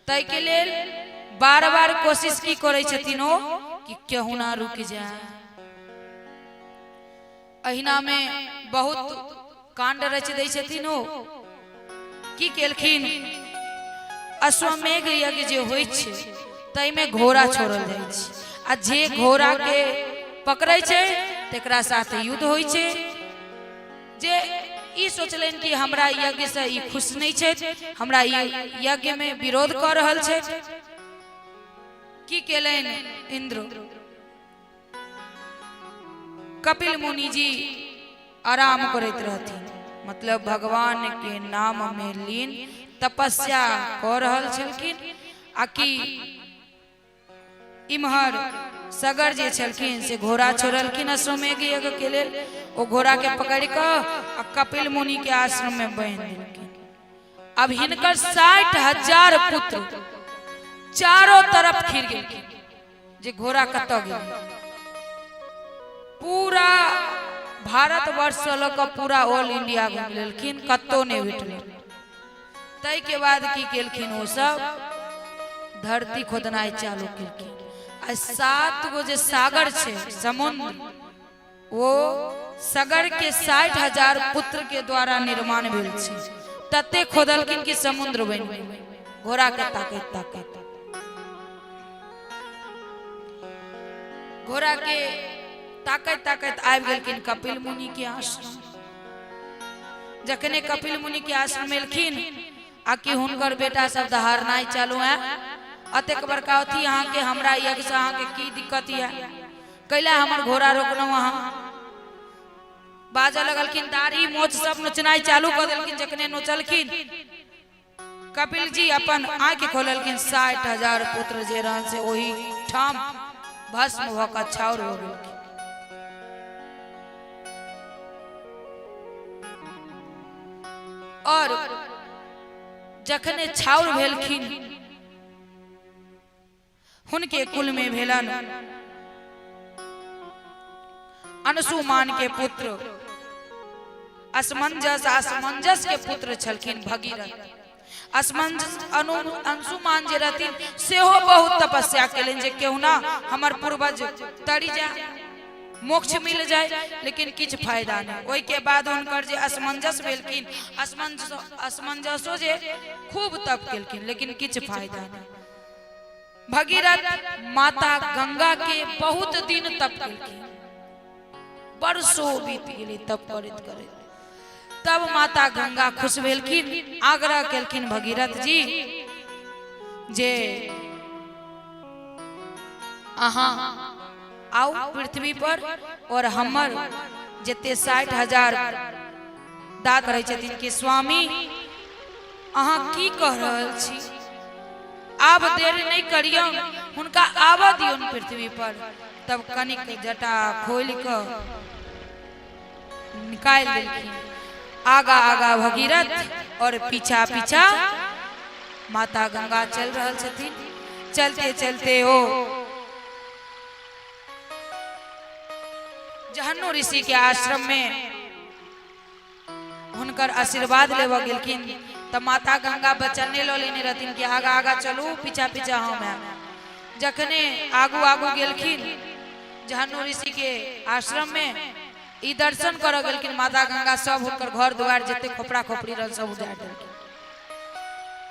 ताहिके लेल बार बार कोशिश की करै छथिन ओ कि केहुना रुकि जाए। अहिना में बहुत कांड रच दै छथिन ओ। की केलखिन, अश्वमेघ यज्ञ जे होइ छै ताहिमे घोड़ा छोड़ल जाइ छै, आ जे घोड़ा के पकड़ै छै तकरा साथ युद्ध होइ छै। जे ई सोचलनि कि हमरा यज्ञ से ई खुश नहीं छथि, हमरा यज्ञ में विरोध कऽ रहल छथि, की केलनि इंद्र, कपिल मुनि जी आराम करैत रहथिन, मतलब भगवान के नाम में लीन तपस्या कऽ रहल छलखिन। आ कि इम्हर सगर जे छलखिन से घोड़ा छोड़लखिन अश्वमेघ यज्ञ के लेल, ओ घोड़ा के पकड़ कऽ आ कपिल मुनि के आश्रम में बांधि देलखिन। अब हिनकर 60,000 पुत्र चारों तरफ खिर गेलखिन जे घोड़ा कतऽ गेल। पूरा भारतवर्ष से लऽ कऽ पूरा ऑल इंडिया घुमि लेलखिन, कतौ नहि भेटलै। ताहिके बाद की केलखिन ओ सब धरती खोदनाइ चालू केलखिन। आ 7 गो जे सागर छै समुद्र, ओ सगर के 60,000 पुत्र के द्वारा निर्माण भेल छै। तते खोदलखिन कि समुद्र बनि गेल, घोड़ा के ताकत ताकत घोड़ा के ताकत ताकत आबि गेलखिन कपिल मुनि के आश्रम। जखने कपिल मुनि के आश्रम एलखिन आ कि हुनकर बेटा सब दहारनाइ चालू है, अतेक बड़का अथी अहाँके हमरा यज्ञ से अहाँके की दिक्कत यऽ, कैला हमर घोड़ा रोकलहुँ अहाँ? बाजऽ लगलखिन, दाढ़ी मोछ सब नोचनाइ चालू कऽ देलखिन। जखने नोचलखिन कपिल जी अपन आँखि खोललखिन, 60,000 पुत्र जे रहन से ओही ठाम भस्म भऽ कऽ छाउर हो गेलखिन। और जखने छाउर भेलखिन हुनके कुल में भेलन अंशुमान के पुत्र असमंजस, असमंजस के पुत्र छलखिन भगीरथ। असमंजस अंशुमान जे रहथिन सेहो बहुत तपस्या केलनि जे केहुना हमर पूर्वज तरी जाय, मोक्ष मिल जाए, लेकिन किछु फायदा नहि। ओहिके बाद हुनकर जे असमंजस भेलखिन, असमंजसो जे खूब तप केलखिन, लेकिन किछु फायदा नहि। भगीरथ माता गंगा के बहुत दिन तप केलखिन, वर्षो बीत गेलै तप करैत करैत। तब माता गंगा खुश भेलखिन, आग्रह केलखिन भगीरथ जी जे अहाँ आउ पृथ्वी पर और हमर जते 60,000 दाद रहै छथिन कि स्वामी अहाँ की कह रहल छी, आब देर नहीं करियौ, हुनका आबऽ दियौन पृथ्वी पर। तब कनिक जटा खोलि कऽ निकालि देलखिन। आगा आगा भगीरथ और पीछा पीछा माता गंगा चल रहल छथिन। चलते चलते ओ जहन्नु ऋषि के आश्रम में हुनकर आशीर्वाद लेबऽ गेलखिन। तऽ माता गंगा बचने लऽ लेने रहथिन कि आगा आगा चलू, पीछा पीछा हम आयब। जखने आगू आगू गेलखिन जहन्नु ऋषि के आश्रम में ई दर्शन करऽ गेलखिन माता गंगा, सब हुनकर घर दुआर जते खोपड़ा खोपड़ी रहल सब उजाड़ि देलखिन।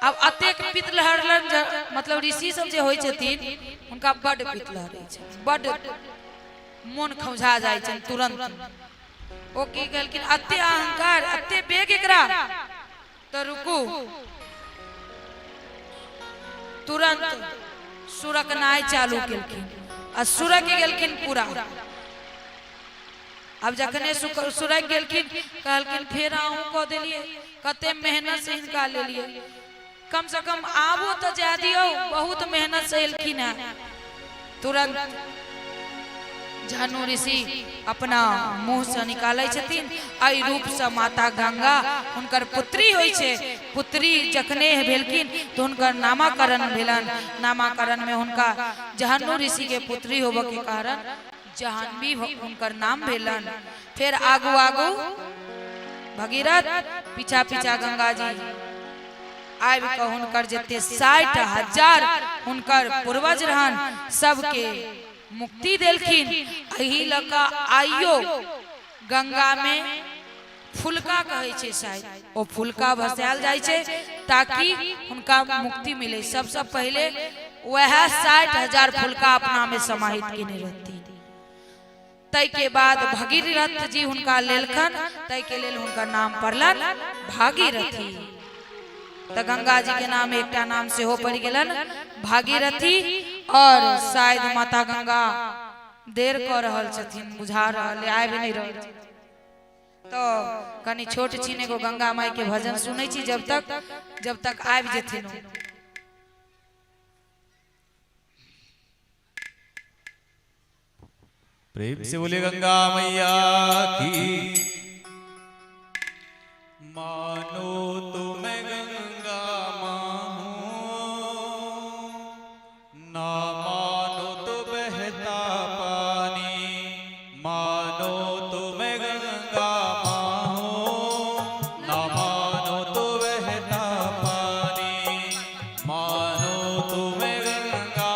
आब अतेक पित्त लहरलन, मतलब ऋषि सब जे होइ छथिन हुनका बड्ड पित्त लहरै छै, बड्ड मोन खौंझा जाइ छनि तुरंत। ओ की कहलखिन, अते अहंकार अते बेग एकरा, तऽ रुकू। तुरंत सुरकनाइ चालू केलखिन आ सुरक गेलखिन पूरा। आब जखने सुरक गेलखिन कहलखिन फेर अहूँ कऽ देलियै, कते मेहनत से हिनका लेलियै, कम से कम आबो तऽ जा दियौ, बहुत मेहनत से एलखिन हैं। तुरंत जहनु ऋषि अपना मुंह से निकालै छथिन, एहि रूप से माता गंगा हुनकर पुत्री होइ छै। पुत्री जखने भेलखिन तऽ हुनकर नामाकरण भेलन। नामाकरण में हुनका जहनु ऋषि के पुत्री होबऽ के कारण जाह्नवी हुनकर नाम भेलन। फेर आगू आगू भगीरथ, पीछा पीछा गंगा जी आबि कऽ हुनकर जते 60,000 हुनकर पूर्वज रहन सबके मुक्ति देलखिन। एहि लऽ कऽ आइयो गंगा में फुलका कहै छै शायद, ओ फुलका भसायल जाइ छै ताकि हुनका मुक्ति मिले। सबसँ पहिले वएह 60,000 फुलका अपना में समाहित केने रहथिन। ताहि के बाद भगीरथ जी हुनका लेलखन, ताहि के लेल हुनकर नाम पड़लन भागीरथी। तऽ गंगा जी के नाम एकटा नाम सेहो पड़ि गेलन भागीरथी। और शायद माता गंगा देर कऽ रहल छथिन, बुझा रहल आबि नहि रहल छथिन, तऽ कनि छोट छिन एगो गंगा माई के भजन सुनै छी जब तक आबि जेथिन। प्रेम से बोले गंगा मैया की। मानो तो मैं गंगा माँ हूँ, ना मानो तो बहता पानी। मानो तो मैं गंगा माँ हूँ, ना मानो तो बहता पानी। मानो तो मैं गंगा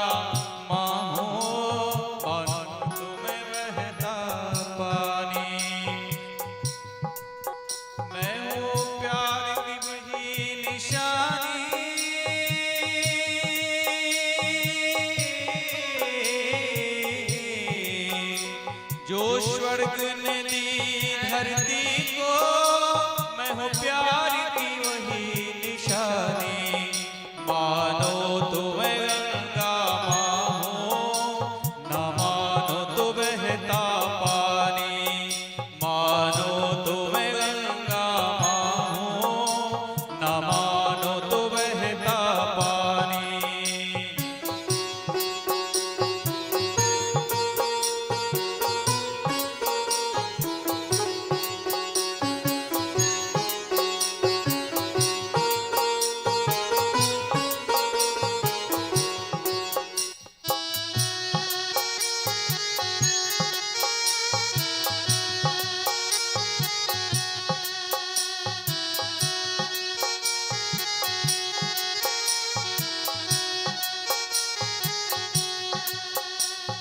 माँ हूँ, मानो तो मैं बहता पानी। स्वर्ग ने दी धरती को, मैं हूँ प्यार की वही निशानी। मानो तो मैं गंगा माँ हूँ, न मानो तो बहता पानी। मानो तो मैं गंगा माँ हूँ, न मानो तो बहता पानी।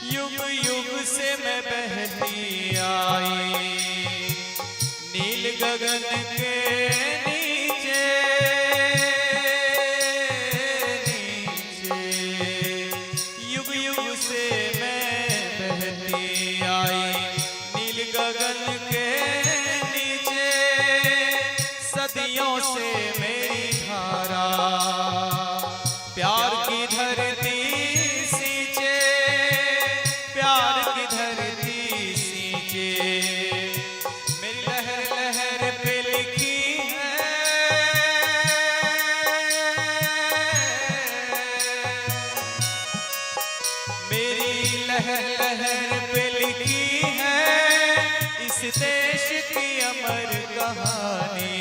युग युग से मैं बहती आई, नील गगन के नीचे नीचे। युग युग से मैं बहती आई, नील गगन के नीचे। सदियों से मेरी धारा प्यार की धरती सींचे, प्यार की धरती सींचे। मेरी लहर लहर पे लिखी है, मेरी लहर लहर पे लिखी है इस देश की अमर कहानी।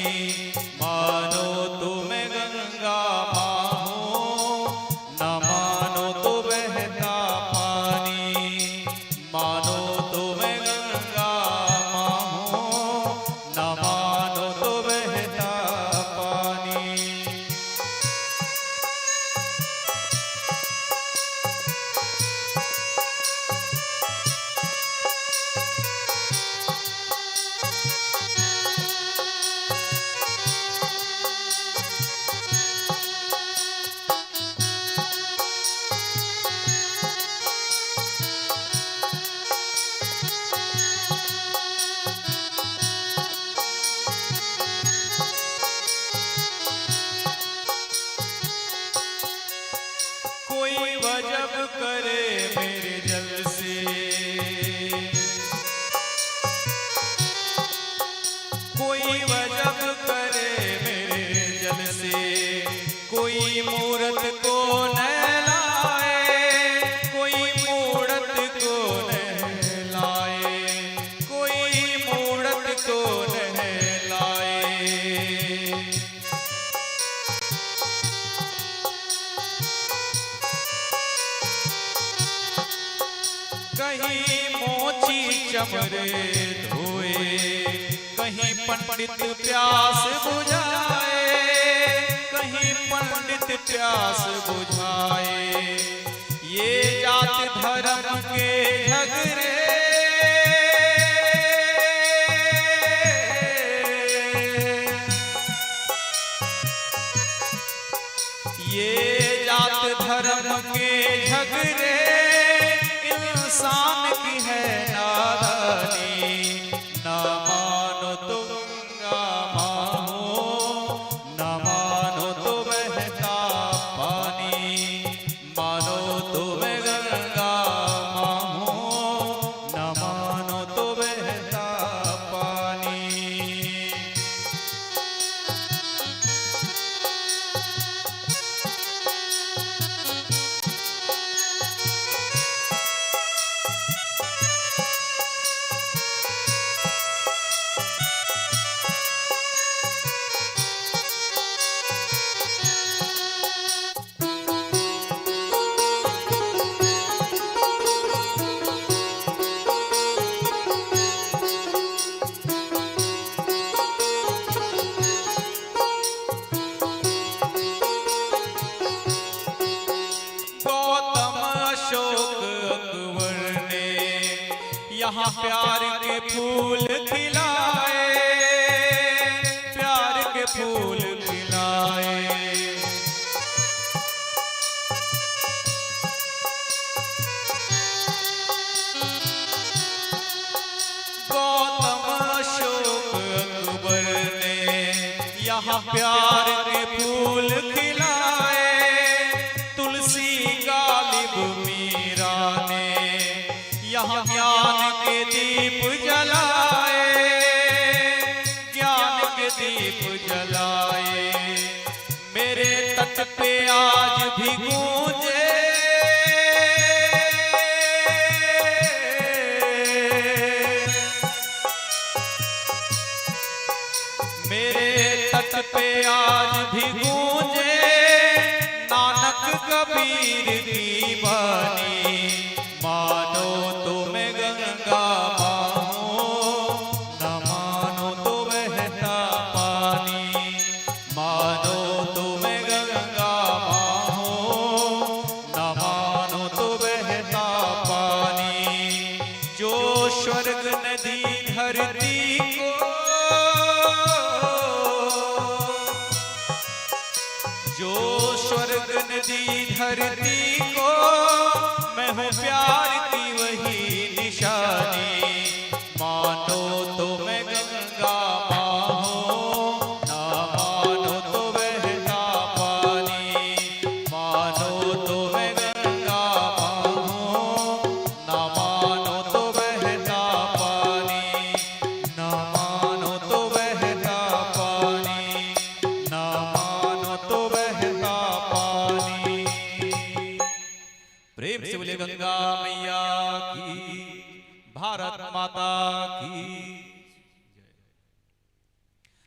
मानो तो मैं गंगा माँ हूँ, न मानो तो बहता पानी। मानो तो मैं गंगा माँ हूँ, न मानो तो बहता पानी। कोई वजब करे मेरे जल से, कोई वजब करे मेरे जल से। कोई मूरत को नहलाए, कोई मूरत को नहलाए, कोई मूरत को नहलाए। कहीं मोची चमरे धोए, कहीं पंडित प्यास बुझाए, कहीं पंडित प्यास बुझाए। ये जात धर्म के झगड़े, ये जात धर्म के झगड़े इंसान की है नादानी। ना मानो तो गंगा माँ हो, ना मानो तो बहता पानी। मानो तो मैं गंगा माँ हूँ, ना मानो तो बहता पानी। गौतम अशोक अकबर ने यहाँ प्यार के फूल खिलाए, प्यार के फूल खिलाए। यहाँ प्यार के फूल खिलाए तुलसी गालिब मीरा ने, यहाँ ज्ञान के दीप जलाए, ज्ञान के दीप जलाए। मेरे तट पे आज भी गूंजे, मेरे तट पे आज भी गूंजे नानक कबीर की वाणी। मानो तो मैं गंगा माँ हूँ, न मानो तो बहता पानी। मानो तो मैं गंगा माँ हूँ, न मानो तो बहता पानी। जो स्वर्ग नदी धरती को, जो स्वर्ग नदी धरती को, मैं हूँ प्यार की वही निशानी। मानो तो मैं गंगा माँ हूँ, ना मानो तो बहता पानी। मानो तो मैं गंगा माँ हूँ, ना मानो तो बहता पानी। ना मानो तो बहता पानी, ना मानो तो बहता पानी। प्रेम से बोले गंगा मैया की, भारत माता की।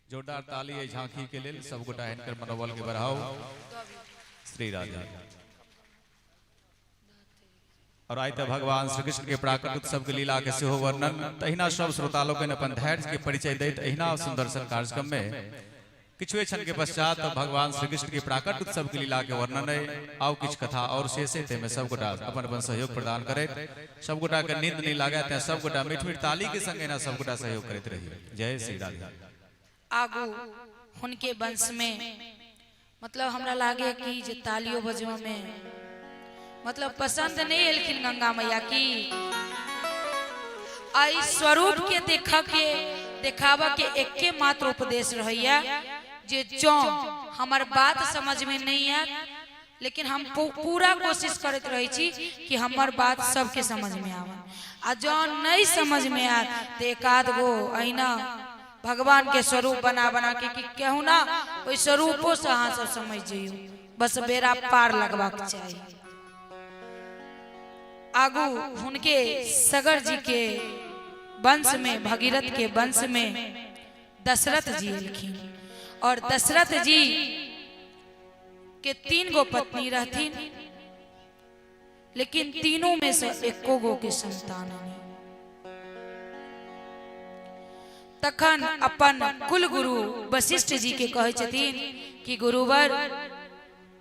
जोरदार ताली है झांकी के लेल, सब गोटा हिनकर मनोबल के बढ़ाओ। श्री राधे। और आइ तऽ भगवान श्री कृष्ण के प्राकट उत्सव के लीला के सेहो वर्णन, तहिना सब श्रोता लोकनि अपन धैर्य के परिचय दैत एहिना सुंदर सन कार्यक्रम में किछुए क्षण के पश्चात भगवान श्री कृष्ण के प्राकट उत्सव के लीला के वर्णन है। आउ किछु कथा और शेष है, ताहिमे सब गोटा अपन अपन सहयोग प्रदान करैत, सब गोटा के नींद नहीं लागै तें सब गोटा मीठ मीठ ताली के संग एना सब गोटा सहयोग करैत रही। जय श्री राधे। आगू हुनके वंश में मतलब हमरा लागे कि जे तालियो बजबऽ में मतलब पसंद नहीं एलखिन गंगा मैया की। आई स्वरूप के देख के देखावा के एके मात्र उपदेश रहैया जे जौं हमर बात समझ में नहीं आयत, लेकिन हम पूरा कोशिश करैत रहै छी कि हमर बात सबके समझ में आवे, आ जौं नहीं समझ में आयत तो एक आध गो अहिना भगवान के स्वरूप बना बना के कि केहू ना ओहि स्वरूपो से अहाँ सब समझ जइयो, बस बेड़ा पार लगबाक चाही। आगू हुनके सगर जी के वंश में, भगीरथ के वंश में दशरथ जी एलखिन, और दशरथ जी के 3 गो पत्नी रहथिन, लेकिन तीनों में से एको गो के संतान नहीं। तखन अपन कुल गुरु वशिष्ठ जी के कहै छथिन कि गुरुवर,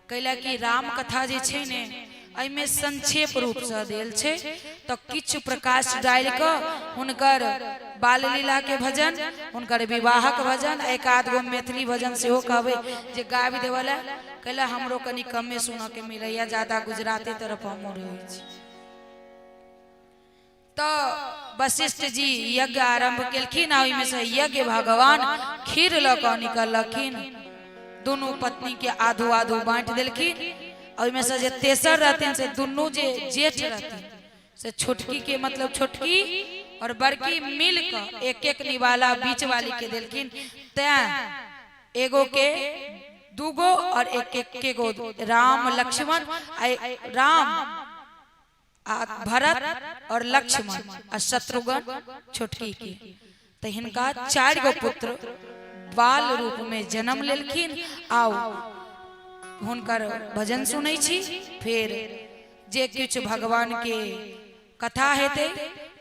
कैला कि राम कथा जे छै ने एहिमे संक्षेप रूप से देल छै, तो किछु प्रकाश डालि कऽ हुनकर बाल लीला के भजन, हुनकर विवाहक भजन, एक आध गो मैथिली भजन सेहो कहबै जे गाबि देवल, कैला हमरो कनि कमे सुनऽ के मिलैया, ज्यादा गुजराते तरफ हमहूँ रहै छी। तो वशिष्ठ जी यज्ञ आरंभ केलखिन, आ ओहिमे से यज्ञ भगवान खीर लऽ कऽ निकललखिन, दुनू पत्नी के आधू आधू बांटि देलखिन। ओहिमे से जे तेसर रहथिन से दुनू जे जेठ रहथिन से छोटकी के मतलब छोटकी और बड़की मिल कऽ एक एक निवाला बीच वाली के देलखिन। तैं एगो के दूगो और एक एक के गो राम लक्ष्मण, राम आ भरत और लक्ष्मण आ शत्रुघ्न छोटकी के, तो हिनका 4 गो पुत्र बाल रूप में जन्म लेलखिन। आउ हुनकर भजन सुनै छी, फिर जे किछु भगवान के कथा हेतै,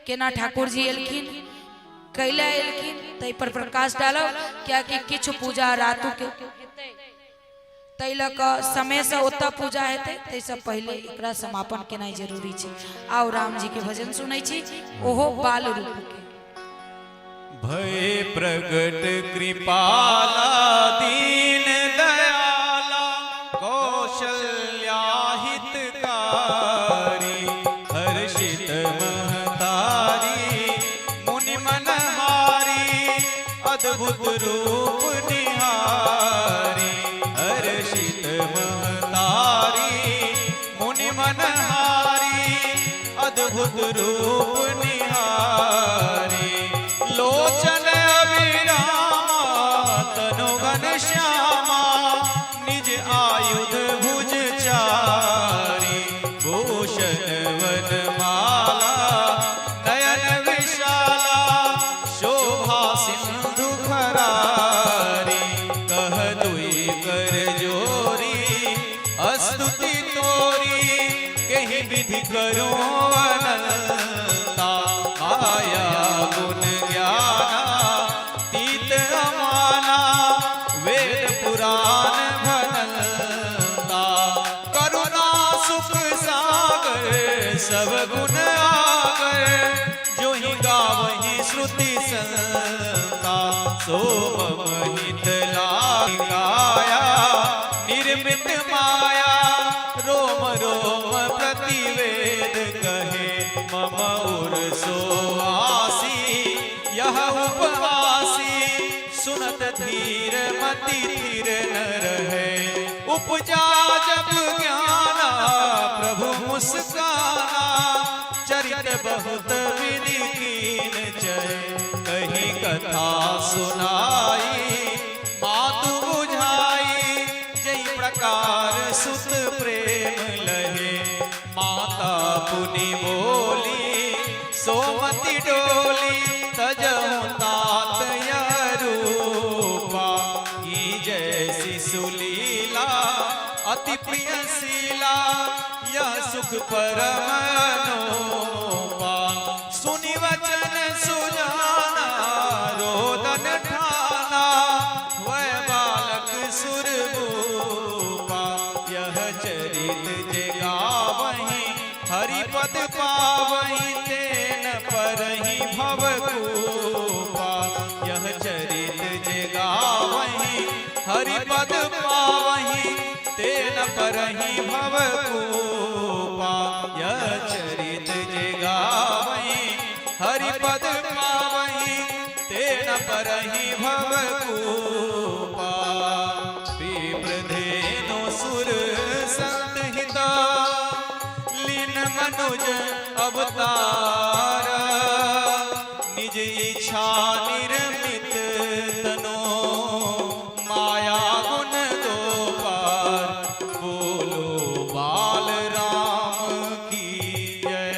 केना ठाकुर जी एलखिन, कैला एलखिन, ताहि पर प्रकाश डालब, कियाकि किछु पूजा रातु के ताहि लऽ कऽ समय से ओतऽ पूजा हेतै, ताहिसँ पहिले एकरा समापन केनाइ जरूरी छै। आउ राम जी के भजन सुनै छी, ओहो बाल रूप के। भय प्रगट कृपाला दीन दयाला कौशल्या हितकारी, हर्षित महतारी मुनि मनहारी, अद्भुत रूप निहारी। अद्भुत रूप निहारी। लोचन अभिरामा तनु घन श्यामा, निज आयुध भुज चारी। भूषण वनमाला नयन विशाला, शोभा सिंधु खरारी। कह दुई कर जोरी स्तुति तोरी, कही विधि करो अनंता। माया गुण ज्ञाना तीत अमाना, वेद पुराण भनंता। करुणा सुख सागर सब गुण आगर, जो ही गावही श्रुति संता। सो मम हित लागाया निर्मित माया, रोम रोम प्रतिवेद कहे। मम उर सो आसी यह उपवासी, सुनत धीर मति धीर न रहे। उपजा जब ज्ञाना प्रभु मुस्काना, चरित बहुत विधि कीन चय। कही कथा सुनाई मातु बुझाई, जय प्रकार सुत प्रेम लहे। माता पुनि बोली सोमति डोली, तजहु तात यह रूपा। की जैसी सुलीला अति प्रिय शीला, यह सुख परम अनोपा। सुनि वचन सुजाना रोदन ठाना, वह बालक सुर भूपा। यह चरित जे गावही हरिपद पावही, तेन परही भव कूपा। यह चरित जे गावही हरिपद पावही, तेन परही भव कूपा। यह चरित जे गावही हरिपद पावही, तेन परही भव कूपा। विप्रधेनु सुर संत हिता, लीन मनुज अवतार। निज इच्छा निर्मित तनो, माया गुण दो पार। बोलो बाल राम की जय।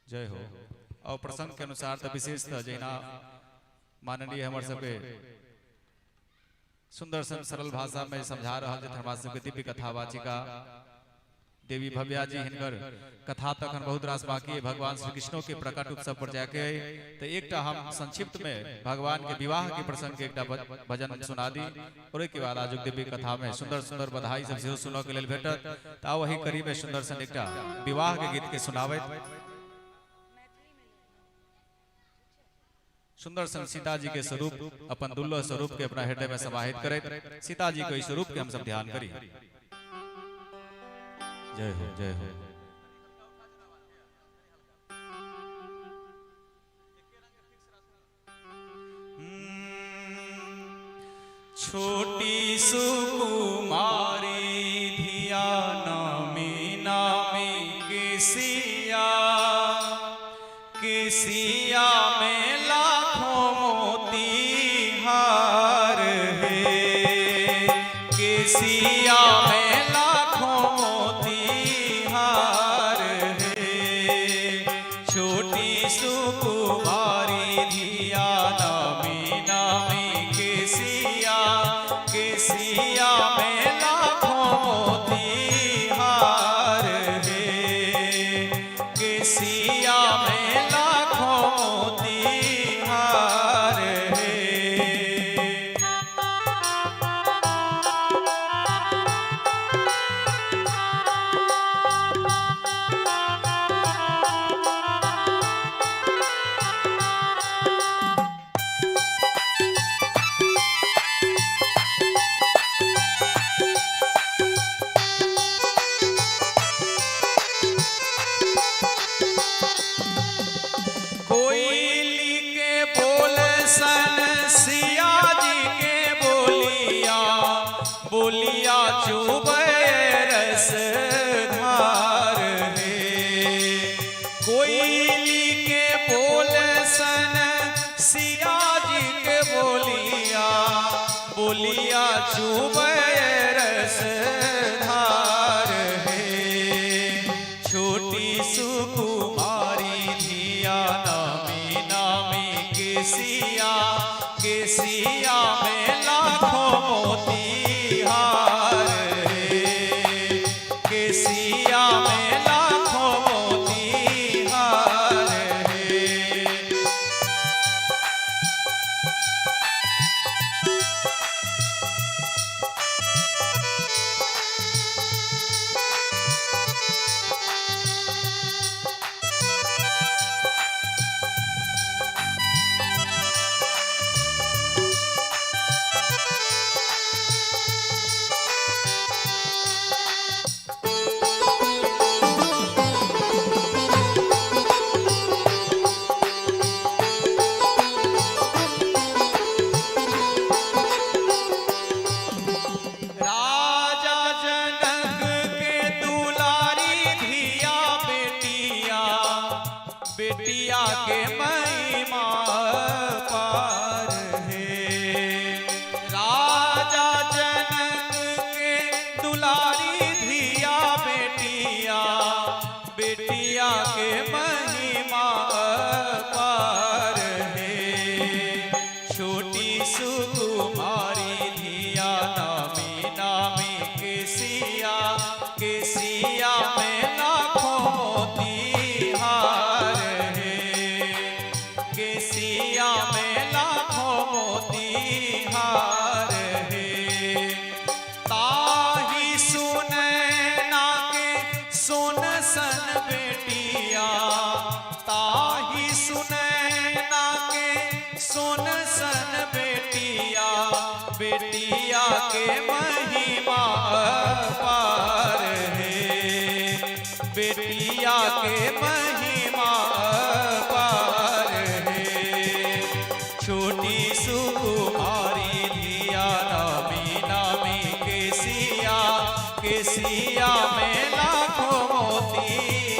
जय हो। और प्रसंग के अनुसार तो विशेषतः जहिना माननीय हमर सबके सुंदर सन सरल भाषा में समझा रहल छथि हमरा सबके दिव्य कथा वाचिका देवी भव्या जी। हिनकर कथा तखन बहुत रास बाकी है भगवान श्री कृष्णों के प्रकट उत्सव पर जाके, तो एकटा हम संक्षिप्त में भगवान के विवाह के प्रसंग के एकटा भजन सुना दी और ओहिके बाद आजुक दिव्य कथा में सुंदर सुंदर बधाई सब सेहो सुनऽ के लेल भेटत। तऽ वही कड़ी में सुंदर सन एकटा विवाह के गीत के सुनाबैत सुंदर सन सीता जी के स्वरूप अपन दुल्लभ स्वरूप के अपना हृदय में समाहित करैत सीता जी के स्वरूप के हम सब ध्यान करी। जय हो जय हो। छोटी सुकुमारी धिया नामी नामी किसिया, किसिया में लाखों मोती हार है। किसिया में लाखों मोती हार है। छोटी सुकुमारी धिया नामी नामी किसिया, किसिया में लाखों मोती हार है। किसिया में लाखों मोती हार है। चुबै रस धार हे। कोयली के बोल सन सिया जी के बोलिया, बोलिया चुबै रस धार हे। छोटी सुकुमारी धिया नामी नामी केसिया, केसिया में लाखों मोती हार हे। केसिया में लाखों मोती हार हे। राजा जनक के दुलारी धिया बेटिया, बेटिया के महिमा पार हे। राजा जनक के दुलारी धिया बेटिया, बेटिया के महिमा पार हे। छोटी सुकुमारी धिया नामी नामी केसिया, केसिया में लाखों मोती हार हे। केसिया में लाखों मोती हार हे। ताही सुनैना के सोन सन बेटिया, ताही सुनैना के सोन सन बेटिया, बेटिया के महिमा पार हे। बेटिया के महिमा पार हे। छोटी सुकुमारी धिया नामी नामी केसिया, केसिया में लाखों मोती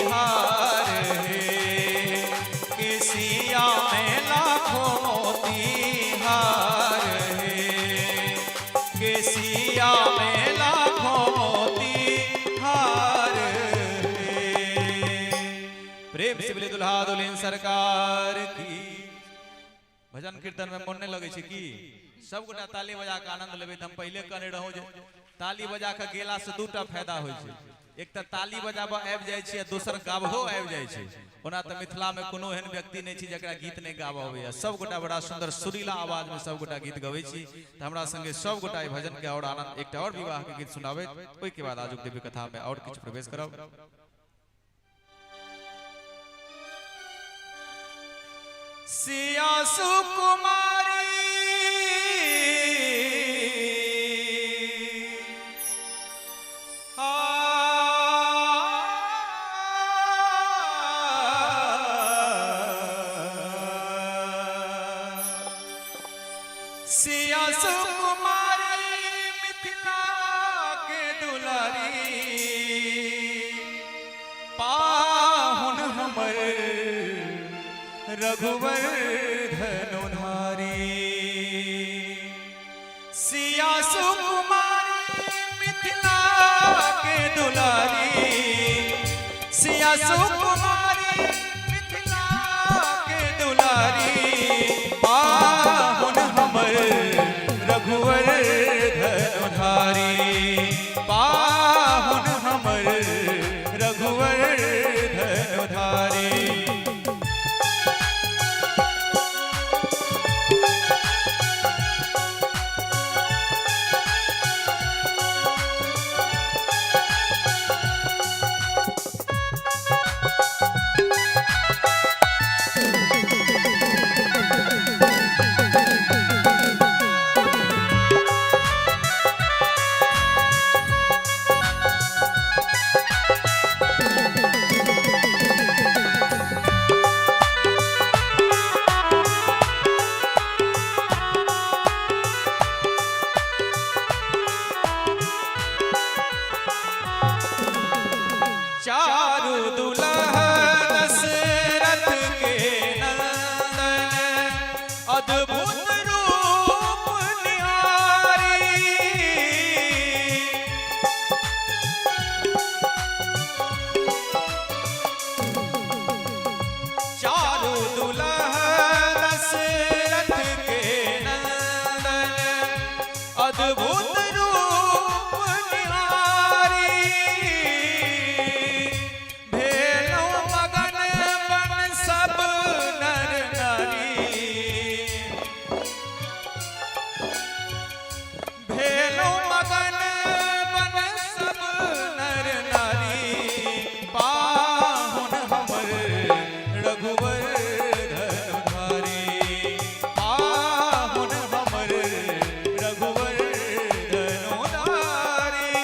हार हे। केसिया में लाखों मोती हार हे। केसिया में लाखों मोती हार हे। प्रेम से बोले दुल्हा दुल्हन सरकार की। भजन कीर्तन में मन नहीं लगे छै की सब गोटा ताली बजा के आनंद लेबै। त हम पहिले कहने रहूं जे ताली बजा के गेला से दूटा फायदा होइ छै। एक त ताली बजाबऽ आबि जाइ छै आ दोसर गाबहो आबि जाइ छै। ओना त मिथिला में कोनो एहन व्यक्ति नहि छै जकरा गीत नहि गाबऽ अबैया। सब गोटा बड़ा सुंदर सुरीला आवाज में सब गोटा गीत गबै छी। त हमरा संगे सब गोटा ई भजन के और आनंद एकटा और विवाह के गीत सुनाबैत ओहि के बाद आजुक दिव्य कथा में और किछु प्रवेश करब। सिया सुकुमारी सिया सुकुमारी मिथिला के दुलारी, पाहुन हमर रघुवर धनुधारी। सिया सुकुमारी मिथिला के दुलारी, सिया सुकुमारी मिथिला के दुलारी, पाहुन हमर रघुवर धनुधारी। पाहुन हमर रघुवर धनुधारी। चारु दुल्हा दशरथ के नंदन, अद्भुत रूप निहारी। चारु दुल्हा दशरथ के नंदन, अद्भुत रूप निहारी। भेलौं मगन बन सब नर नारी, भेलौं मगन बन सब नर नारी। पाहुन हमर रघुवर धनुधारी, पाहुन हमर रघुवर धनुधारी।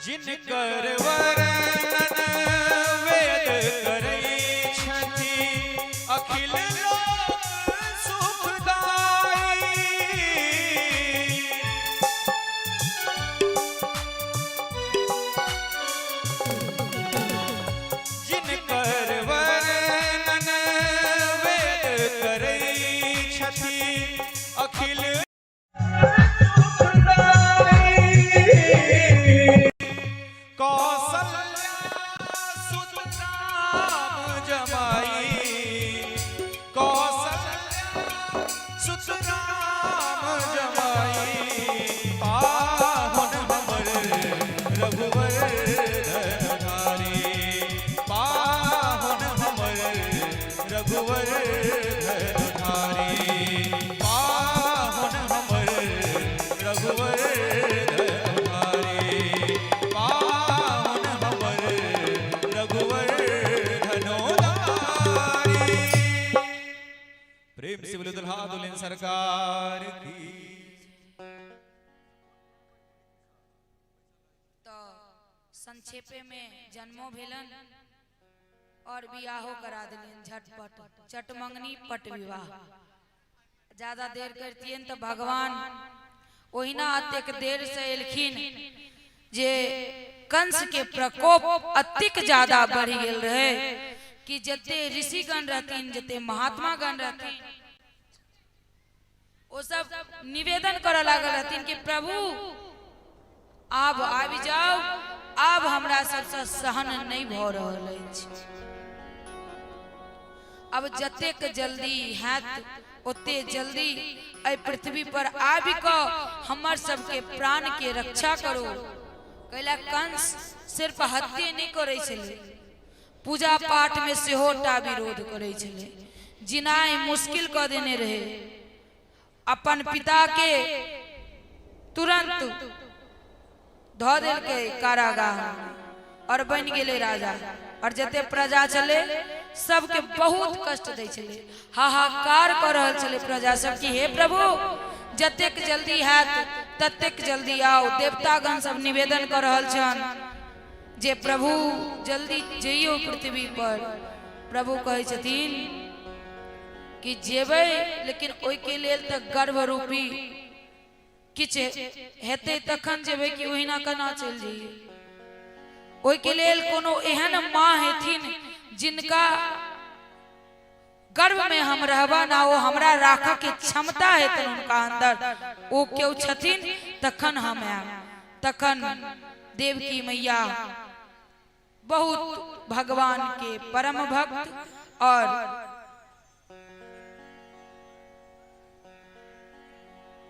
जिनकर वर्णन वेद करै छथि, अखिल लोक सुखदाई। जिनकर वर्णन वेद करै छथि, अखिल सुखदाई। कौशल्या सुत राम जमाई, कौशल्या सुत राम जमाई। पाहुन हमर रघुवर धनुधारी, पाहुन हमर रघुवर धनुधारी, पाहुन हमर रघुवर धनुधारी, पाहुन हमर रघुवर धनुधारी। प्रेम से बोलो दुल्हा दुल्हन सरकार की। तऽ संक्षेपे में जन्मो भेलन और बियाहो करा देलियन झटपट, चटमंगनी पट विवाह। ज्यादा देर करतियन तऽ भगवान ओहिना अतेक देर से एलखिन जे कंस के प्रकोप अतिक ज्यादा बढ़ि गेल रहे कि जते ऋषिगण रहथिन, जते महात्मागण रहथिन, ओ सब निवेदन करऽ लागल रहथिन कि प्रभु आब आबि जाउ, आब हमरा सबसँ सहन नहि भऽ रहल अछि, अब जतेक जल्दी हैत ओते जल्दी एहि पृथ्वी पर आबि कऽ हमर सबके प्राण के रक्षा करू। कैला कंस सिर्फ हत्ये नहि करै छलै, पूजा पाठ में सेहो टा विरोध करै छलै, जिनाइ मुश्किल कऽ देने रहे। अपन पिता के तुरंत धऽ देलकै कारागार और बनि गेलै राजा, और जते प्रजा छलै सबके बहुत कष्ट दै छलै, हाहाकार कऽ रहल छलै प्रजा सब कि हे प्रभु जतेक जल्दी हैत ततेक जल्दी आउ। देवतागण सब निवेदन कऽ रहल छन जे प्रभु जल्दी जइयौ पृथ्वी पर। प्रभु कहै छथिन कि जेबै, लेकिन ओहिके लेल तऽ गर्भरूपी किछु हेतै तखन जेबै, कि ओहिना केना चलि जइयै? ओहिके लेल कोनो एहन माँ हेथिन जिनका गर्भ में हम रहबा ना, ओ हमरा राखऽ के क्षमता हेतन हुनका अंदर, ओ केओ छथिन तखन हम आयब। तखन देवकी मैया बहुत भगवान के परम भक्त और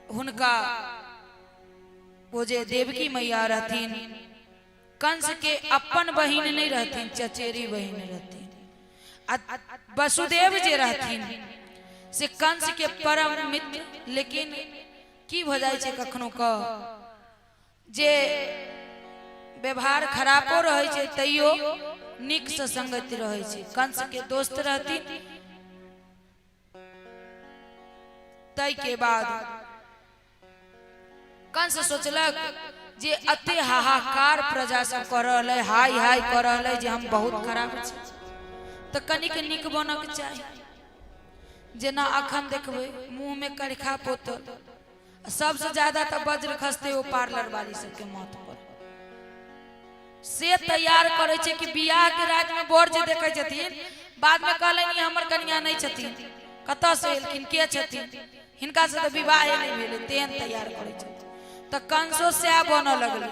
हुनका ओ जे देवकी मैया रहथिन, कंस के अपन बहिन नहीं रहथिन, चचेरी बहिन रहथिन। आ वसुदेव जे रहथिन से कंस के परम मित्र। लेकिन की भऽ जाइ छै कखनो क जे व्यवहार खरापो रहै छै तैयो नीक से संगति रहै छै। कंस के दोस्त रहथिन। ताहि के बाद कंस सोचलक जे अते हाहाकार प्रजा सब कऽ रहल है, हाय हाय कऽ रहल है जे हम बहुत खराब छी, तऽ कनिक नीक बनक चाही। जेना अखन देखबै मुँह में करिखा पोतल, सबसे ज्यादा तऽ वज्र खसते ओ पार्लर वाली सबके माथ पर। से तैयार करै छै कि बियाह के राति में बर जे देखै छथिन, बाद में कहलनि हमर कनिया नहि छथिन, कतऽ से एलखिन, के छथिन, हिनका से तऽ विवाहे नहि भेलै, तेहन तैयार करै छथिन। तऽ कंसो सएह बनऽ लगलै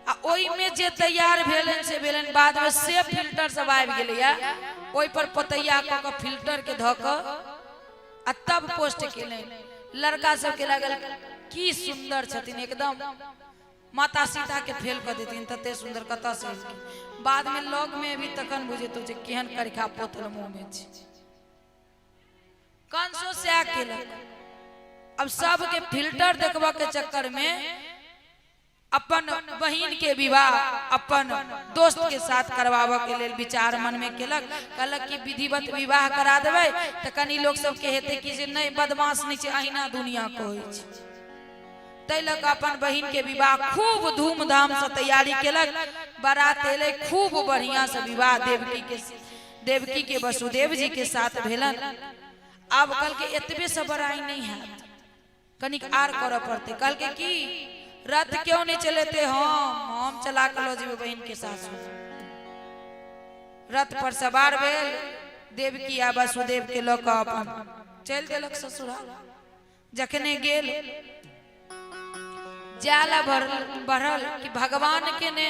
आ ओहिमे जे तैयार भेलनि से भेलनि। बादमे से फिल्टर सब आबि गेलैया, ओहि पर पोतैया कऽ कऽ फिल्टर के धऽ कऽ आ तब पोस्ट केलनि। लड़का सबके लागल की सुंदर छथिन, एकदम माता सीता के फेल कऽ देथिन, तते सुंदर कतऽ से एलखिन। बाद में लग में भी तखन बुझेतौ जे केहन करिखा पोतल मुँह में छै। कंसो सएह केलक। अब सबके फिल्टर देखबऽ के चक्कर में अपन बहिन के विवाह अपन दोस्त के साथ करवाबऽ के लेल विचार मन में केलक। कहलक कि विधिवत विवाह करा देबै तऽ कनी लोक सबके हेतै कि जे नहि बदमाश नहि छै, अहिना दुनिया कहै छै। ताहि लऽ कऽ अपन बहिन के विवाह खूब धूमधाम से तैयारी केलक। बारात एलै, खूब बढ़िया से विवाह देवकी के वसुदेव जी के साथ भेलन। आब कहलकै एतबे से बड़ाई नहीं हैत, कनिक आर करऽ पड़तै। कहलकै कि रथ क्यों नहीं चलेते, हम चला के लऽ जेबै बहिन के सासुर। रथ पर सवार भेल देवकी आ वसुदेव के लऽ कऽ अपन चलि देलक ससुराल। जखने गेल जाला बढ़ल कि भगवान के ने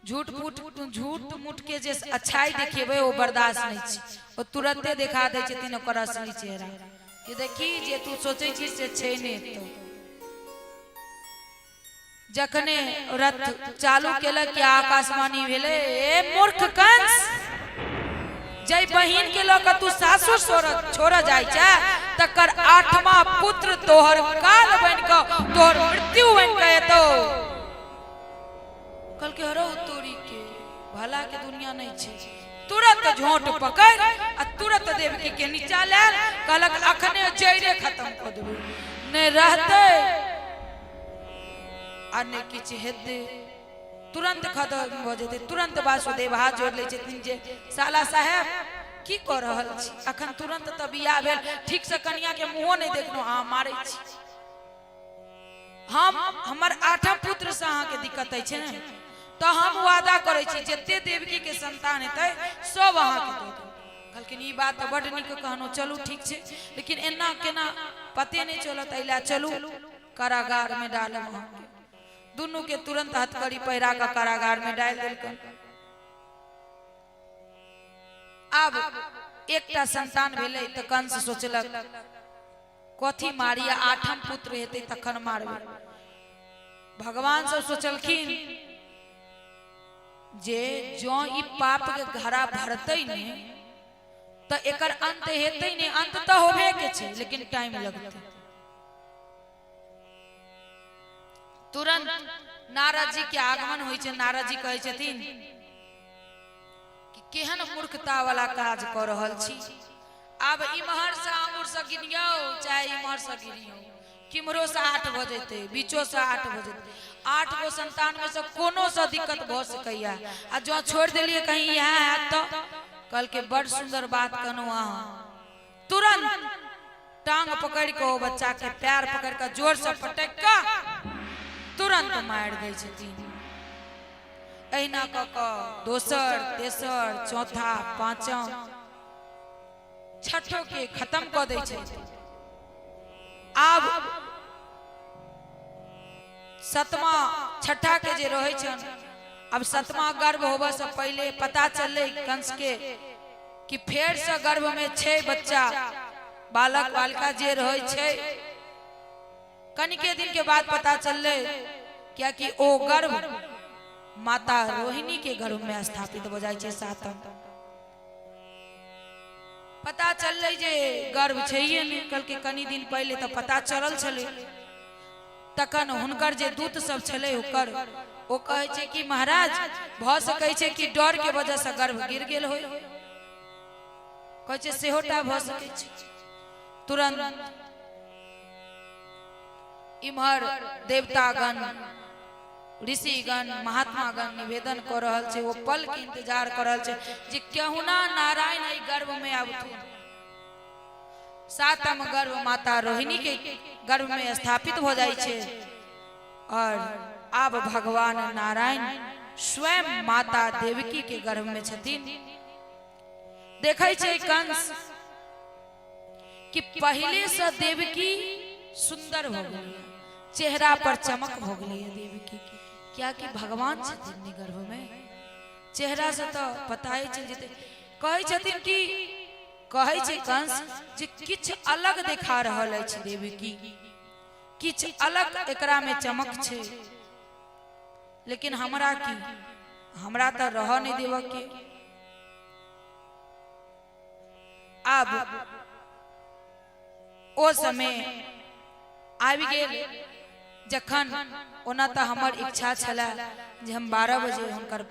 झूठ फूट झूठ मूठ के जे अच्छाई देखेबै ओ बर्दाश्त नहीं छै, ओ तुरंते देखा दै छथिन ओकर असली चेहरा कि देखी जे तू सोचै छी से छै नहि। तो जखने रथ चालू केलक कि आकाशवाणी भेलै, ए मूर्ख कंस, जै बहिन के लऽ कऽ तू सासुर छोड़ऽ जाइ छै तकर आठवां पुत्र तोहर काल बनि कऽ तोहर मृत्यु बनि कऽ एतौ। कहलकै हरौ तोरी के, भला के दुनिया नहीं छै। तुरंत झोंट पकड़ आ तुरंत देवकी के नीचा लायल। कहलक अखने जड़े खत्म कऽ देबै, नहि रहतै आ नहि किछु हेतै, तुरंत खत्म भऽ जेतै। तुरंत वासुदेव हाथ जोड़ लै छथिन जे साला साहेब की कऽ रहल छी, अखन तुरंत तऽ बियाह भेल, ठीक से कनिया के मुँहो नहि देखलहुँ, अहाँ मारै छी। हम हमर आठम पुत्र से अहाँके दिक्कत अछि ने, तऽ हम वादा करै छी जते देवकी के संतान हेतै सब अहाँके दऽ देब। कहलखिन ई बात तऽ बड्ड नीक कहलहुँ, चलू ठीक छै, लेकिन एना केना पते नहि चलत, एहि लए चलू कारागार में डालब अहाँके। दुनू के तुरंत हथकड़ी पहिरा कऽ कारागार में डालि देलकनि। आब एकटा संतान भेलै तऽ कंस सोचलक कथी मारी, आठम पुत्र हेतै तखन मारबै। भगवान सब सोचलखिन जे जँ ई पाप के घड़ा भरतै ने तऽ एकर अंत हेतै ने, अंत तऽ होबे के छै लेकिन टाइम लगतै। तुरंत नारद जी के आगमन होइ छै। नारद जी कहै छथिन कि केहन मूर्खता वाला काज कऽ रहल छी, आब इम्हर से आंगुर से गिनियौ चाहे इम्हर से गिनियौ, किम्हरो से 8 भऽ जेतै, बीचो से 8 भऽ जेतै, 8 गो संतान में से कोनो से दिक्कत भऽ सकैया, आ जँ छोड़ि देलियै कहीं इएह हैत। तऽ कहलकै बड़ सुंदर बात कहलहुँ अहाँ। तुरंत टांग पकड़ के ओ बच्चा के पैर पकड़ के जोर से पटक के तुरंत मारि दै छथिन। एहिना कऽ कऽ दोसर तेसर चौथा पांचम छठो के खत्म कऽ दै छै। आब सतमा छठा के जे रहै छनि, अब सतमा गर्भ होबऽ से पहिले पता चललै कंस के कि फेर से गर्भ में छै बच्चा, बालक बालिका जे रहै छै। कनिके दिन के बाद पता चललै कियाकि ओ गर्भ माता रोहिणी के गर्भ में स्थापित हो जाइ छै। सातम पता चललै जे गर्भ छैहे नहि। कहलकै कनि दिन पहिले तऽ पता चलल छलै। तखन हुनकर जे दूत सब छलै ओकर, ओ कहै छै कि महाराज, भऽ सकै छै कि डर के वजह से गर्भ गिर गेल होय। कहै छै सेहोटा भऽ सकै छै। तुरंत इम्हर देवतागण, ऋषिगण, महात्मागण निवेदन कऽ रहल छै, ओ पल के इंतजार कऽ रहल छै जे केहुना नारायण एहि गर्भ में आबथुन। सातम गर्भ माता रोहिणी के गर्भ में स्थापित हो जाइ छै और आब भगवान नारायण स्वयं माता देवकी के गर्भ में छथिन। देखै छै कंस कि पहले से देवकी सुंदर हो गेलै, चेहरा पर चमक हो गेलै देवकी के, कियाकि भगवान छथिन ने गर्भ में, चेहरा से तो पता ही चलि जेतै। कहै छथिन कि कहै छै कंस जे किछु अलग देखा रहल अछि देवकी, किछु अलग एकरा में चमक छै, लेकिन हमरा की, हमरा तऽ रहऽ नहि देबऽ के। आब ओ समय आबि गेल जखन ओना तऽ हमर इच्छा छलै जे हम 12 बजे हुनकर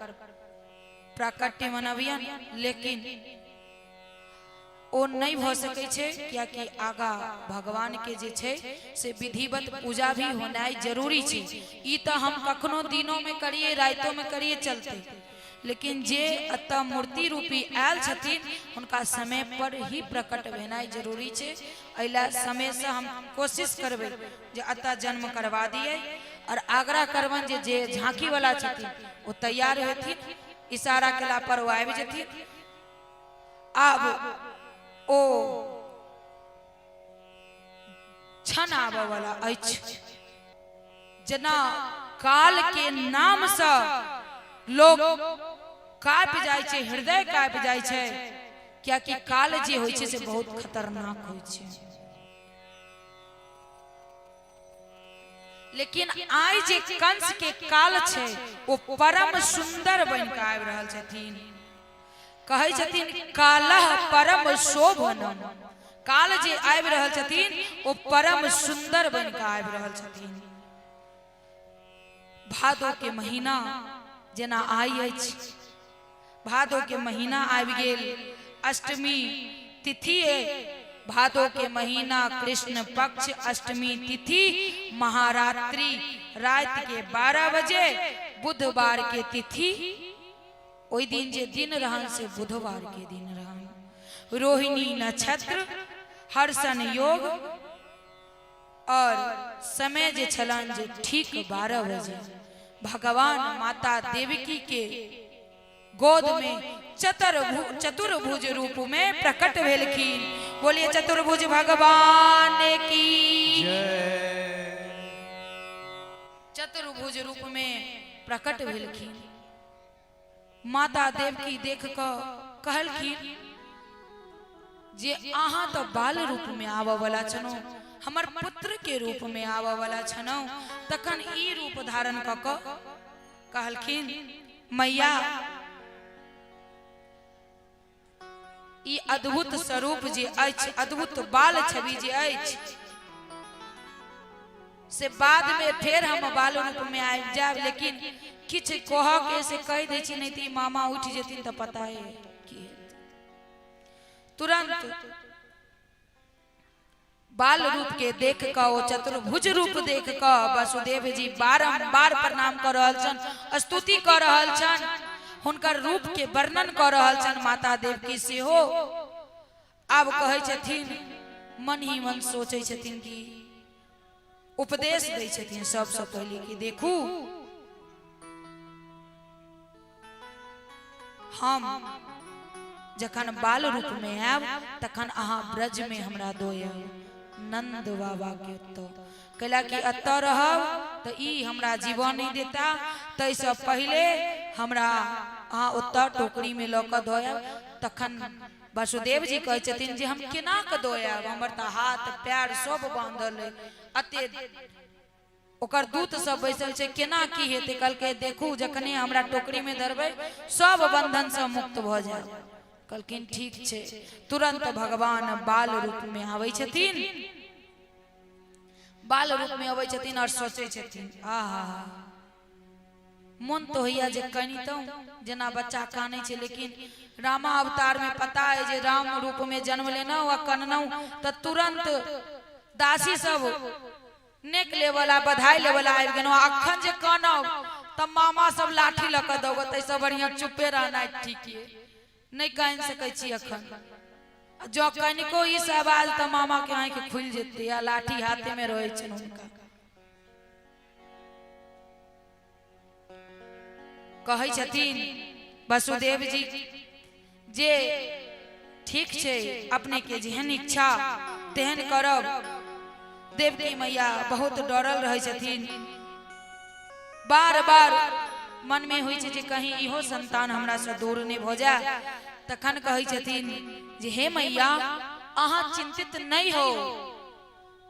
प्राकट्य मनबियन, लेकिन ओ नहि भऽ सकै छै, कियाकि आगा भगवान के जे छै से विधिवत पूजा भी होनाइ जरूरी छै। ई तऽ हम कखनो दिनों में करिए, रातिों में करिए, चलते, लेकिन जे एतऽ मूर्ति रूपी आयल छथिन हुनका समय पर ही प्रकट भेनाइ जरूरी छै। एहि लए समय से हम कोशिश करबै जे एतऽ जन्म करवा दियै और आग्रह करबनि जे जे झांकी वाला छथिन ओ तैयार हेथिन, इशारा केला पर ओ आबि जेथिन। आब ओ क्षण आबऽ वाला अछि जेना काल के नाम से लोग काँपि जाइ छै, हृदय काँपि जाइ छै, कियाकि काल जे होइ छै से बहुत खतरनाक होइ छै। लेकिन आइ जे कंस के काल छै ओ परम सुंदर बनि कऽ आबि रहल छथिन। कहै छथिन कालह परम शोभनम, काल जे आबि रहल छथिन ओ परम सुंदर बनि कऽ आबि रहल छथिन। भादो के महीना जेना आइ अछि, भादो के महीना आबि गेल, अष्टमी तिथि है, भादो के महीना कृष्ण पक्ष अष्टमी तिथि महारात्रि रात के 12 बजे बुधवार के तिथि, ओहि दिन जे दिन रहन से बुधवार के दिन रहन, रोहिणी नक्षत्र, हर्षण योग और समय जे छलन जे ठीक 12 बजे भगवान माता देवकी के गोद में चतुर्भुज रूप में प्रकट भेलखिन। बोलिए चतुर्भुज भगवान की। चतुर्भुज रूप में प्रकट भेलखिन। माता देवकी देख कऽ कहलखिन जे अहाँ तऽ बाल रूप में आबऽ वाला छनौ, हमर पुत्र के रूप में आबऽ वाला छनौ, तखन ई रूप धारण कऽ कऽ कहलखिन मैया ई अद्भुत स्वरूप जे अछि, अद्भुत बाल छवि जे अछि से बाद में फेर हम बाल रूप में आबि जायब, लेकिन किछु कहऽ के से कहि दै छी, नहीं तऽ ई मामा उठि जेथिन तऽ पता है की हेतै। तुरंत बाल रूप के देख कऽ, ओ चतुर्भुज रूप देख कऽ वसुदेव जी बारम्बार प्रणाम कऽ रहल छनि, स्तुति कऽ रहल छनि, हुनकर रूप के वर्णन कऽ रहल छनि। माता देवकी सेहो आब कहै छथिन, मन ही मन सोचै छथिन कि उपदेश दै छथिन सबसँ पहिले कि देखू हम जखन बाल रूप में आयब तखन अहाँ ब्रज में हमरा दोयब नंद बाबा के ओतऽ, कैला कि एतऽ रहब तऽ ई हमरा जीवन नहि देता, ताहिसँ पहिले हमरा अहाँ ओतऽ टोकरी में लऽ कऽ दऽ आयब। तखन वासुदेव जी कहै छथिन जे हम केना कऽ दऽ आयब, हमर तऽ हाथ पैर सब बांधल अइ, अते ओकर दूत सब बैसल छै, केना की हेतै? कहलकै देखू जखने हमरा टोकरी में धरबै सब बंधन से मुक्त भऽ जायब। कहलखिन ठीक छै। तुरंत भगवान बाल रूप में आबै छथिन, बाल रूप में अबै छथिन और सोचै छथिन आहा मन तो होइया जे कनितहुँ जेना बच्चा कानै छै, लेकिन रामा अवतार में पता है जे राम रूप में जन्म लेलहुँ आ कनलहुँ तऽ तुरंत दासी सब नेक लेवला बधाई लेवला आबि गेलहुँ। अखन जे कानब तऽ मामा सब लाठी लऽ कऽ दौगत, ताहिसँ बढ़िआँ चुप्पे रहनाइ ठीक ये, नहि कानि सकै छी अखन। जँ कनिको ई सब आयल तऽ मामा के आँखि खुलि जेतै आ लाठी हाथे में रहै छनि हुनका। कहै छथिन वसुदेव जी जे ठीक छै, अपने के जेहन इच्छा तेहन करब। देवकी मैया बहुत डरल रहै छथिन, बार बार मन में होइ छै जे कहीं इहो संतान हमरा से दूर नहि भऽ जाय। तखन कहै छथिन जे हे मैया अहाँ चिंतित नहीं हो,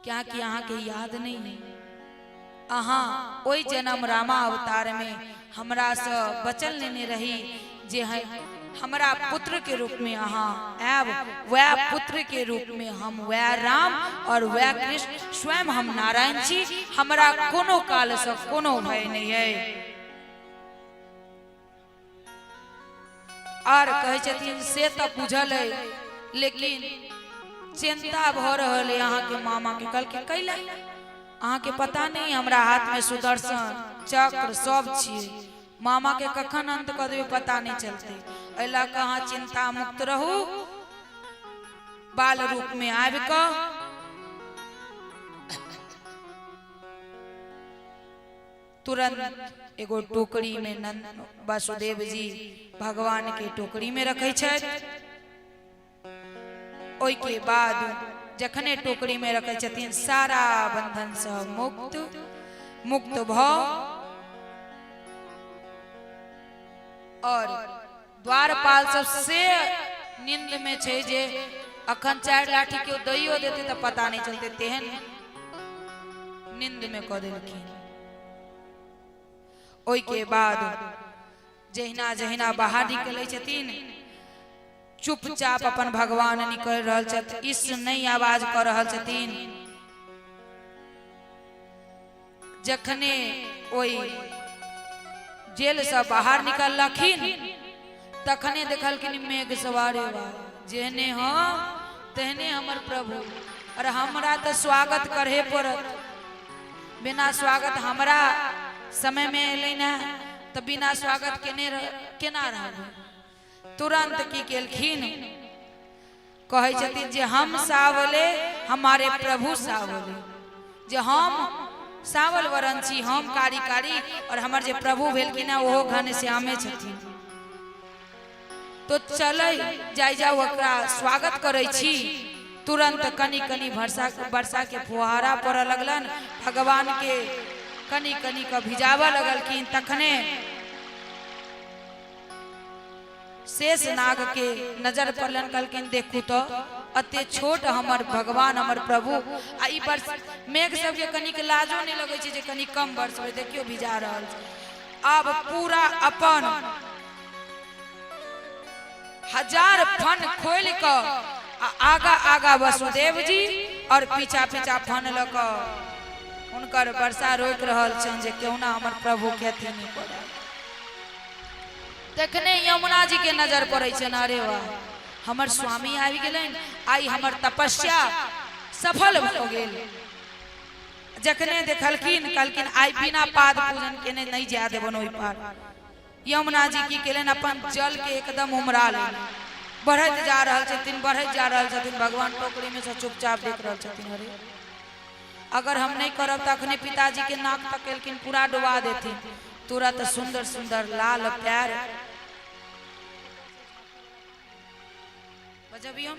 क्या कि अहाँ के याद नहीं है, अहाँ ओहि जन्म रामा अवतार में हमरा से बचल लेने रही जे हमरा पुत्र के रूप में अहाँ आयब, वह पुत्र के रूप में हम वह राम और वह कृष्ण स्वयं हम नारायण छी, हमरा कोनो काल से कोनो भय नहीं है। आर कहै छथिन से तऽ बुझल है, लेकिन चिंता भऽ रहल है अहाँके मामा के। कहलकै कैला अहाँके पता नहीं हमरा हाथ में सुदर्शन चक्र सब छियै, मामा के कखन अंत कऽ देबै पता नहीं चलते, एहि लऽ कऽ अहाँ चिंता मुक्त रहू। बाल रूप में आबि कऽ तुरंत एगो टोकरी में नंद वासुदेव जी भगवान के टोकरी में रखे छथि। ओहि के बाद जखने टोकरी में रखे छथिन सारा बंधन से मुक्त मुक्त भ और द्वारपाल सब से नींद में छै जे अखन 4 लाठी केओ दैयो देते तऽ पता नहीं चलते, तेहन नींद में कऽ देलखिन। ओहि के बाद जहिना जहिना बाहर निकलै छथिन चुपचाप अपन भगवान निकल रहल छथि, इस नहीं आवाज कऽ रहल छथिन। जखने ओहि जेल से बाहर निकललखिन तखने देखलखिन मेघ सवारे बा, जेहने हम तेहने हमर प्रभु, और हमरा तऽ स्वागत करहे पड़त, बिना स्वागत हमरा समय में एलै ने तऽ बिना स्वागत केने केना रहबै। तुरंत की केलखिन, कहै छथिन जे हम सावले हमारे प्रभु सावले, जे हम सावल वरण छी, हम कारी कारी, और हमर जे प्रभु भेलखिन हँ ओहो घन श्यामे छथिन। तो चलै जाय जाउ ओकरा स्वागत करै छी। तुरंत कनी कनी वर्षा के फुहारा पड़ऽ लगलन, भगवान के कनी कनी के भिजाबऽ लगलखिन। तखने शेष नाग के नजर पड़लन, कहलखिन देखू तो अते छोट हमर भगवान हमर प्रभु, आ ई वर्ष मेघ सबके कनिक लाजो नहीं लगै छै जे कनि कम वर्ष होइ, देखियो भिजा रहल छै। आब पूरा अपन 1000 फन खोलि कऽ आ आगा आगा वसुदेव जी और पीछा पीछा फन लऽ कऽ हुनकर वर्षा रोकि रहल छनि जे केहुना हमर प्रभु के अथी नहि पड़ल। तखने यमुना जी के नजर पड़ै छनि, अरे वाह हमर स्वामी आबि गेलनि, आइ हमर तपस्या सफल भऽ गेल। जखने देखलखिन कहलखिन आइ बिना पाद पूजन केने नहीं जाय देबन ओहि पार। यमुना जी की केलनि, अपन जल के एकदम उमड़ा लेलनि, बढ़ैत जा रहल छथिन, बढ़ैत जा रहल छथिन, भगवान टोकरी में से चुपचाप देख रहल छथिन। अरे अगर हम नहीं करब तऽ अखने पिताजी के नाक तकेलखिन पूरा डुबा देथिन। तुरंत सुंदर सुंदर लाल पैर बजबियौ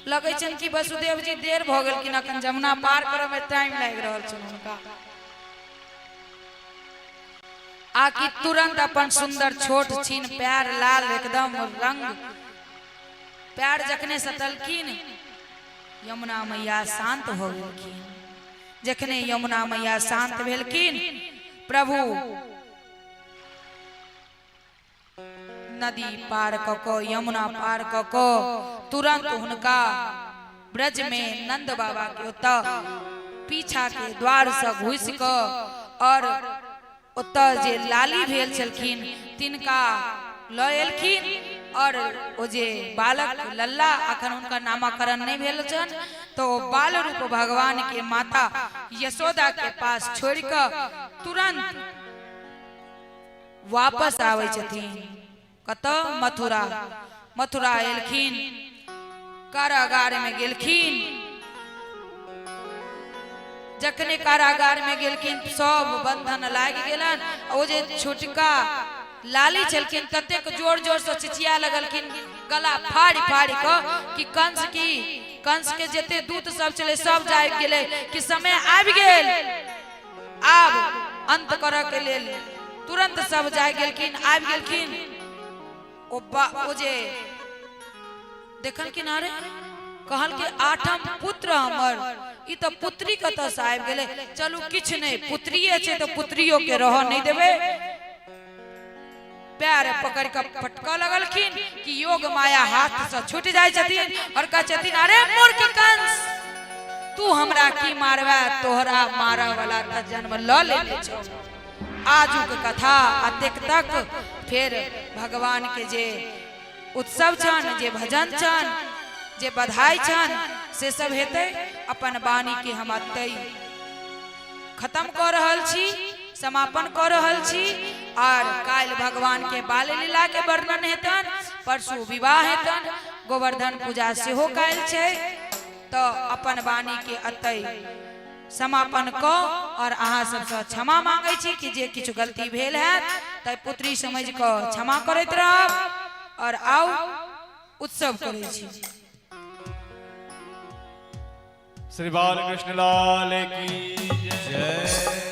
लगै छनि कि वसुदेव जी देर भऽ गेलखिन, अखन जमुना पार करऽ में टाइम लागि रहल छनि हुनका। आ कि तुरंत अपन सुंदर छोट छीन पैर लाल एकदम रंग पैर जखने सटलखिन यमुना मैया शांत हो गेलखिन। जखने यमुना मैया शांत भेलखिन, प्रभु नदी पार क क, यमुना पार क क तुरंत हुनका ब्रज में नंद बाबा के ओतऽ पीछा के द्वार से घुसि क और ओतऽ जे लाली भेल छलखिन तिनका लऽ एलखिन। और ओ जे बालक लल्ला, अखन हुनका नामकरण नहि भेल छनि, तो ओ बाल रूप भगवान के माता यशोदा के पास छोड़ कऽ तुरंत वापस आबै छथिन। कतऽ? मथुरा। मथुरा एलखिन, कारागार में गेलखिन। जखने कारागार में गेलखिन सब बंधन लागि गेलन। ओ जे छोटका लाली छलखिन ततेक जोर जोर से चिचिया लगलखिन, गला फाड़ि फाड़ि कऽ कि कंस की कंस के जते दूत सब छलै सब जागि गेलै कि समय आबि गेल आब अंत करऽ के लेल। तुरंत सब जागि गेलखिन, आबि गेलखिन। ओ जे देखलखिन, अरे, कहलकै आठम पुत्र हमर, ई तऽ पुत्री कतऽ से आबि गेलै? चलू किछु नहि, पुत्रिये छै तऽ पुत्रियो के रहऽ नहि देबै। पैर पकड़ कऽ पटकऽ लगलखिन कि योग माया हाथ से छूट जाइ छथिन और कहै छथिन, अरे मूर्ख कंस, तू हमरा की मारबे? तोहरा मारऽ वाला तऽ जन्म लऽ लेने छौ। आजुक कथा अतेक तक। फेर भगवान के जे उत्सव छनि, जे भजन छनि, जे बधाई छनि, से सब हेतै। अपन वाणी के हम अतै खत्म कऽ रहल छी, समापन कऽ रहल छी। आर काल्हि भगवान के बाल लीला के वर्णन हेतनि, परसू विवाह हेतनि, गोवर्धन पूजा सेहो काल्हि छै। तऽ अपन वाणी के अतै समापन कऽ और अहाँ सबसँ क्षमा मांगै छी कि जे किछु गलती भेल हैत तऽ पुत्री समझि कऽ क्षमा करैत रहब। और आउ उत्सव करै छी। श्री बालकृष्ण लाल की जय।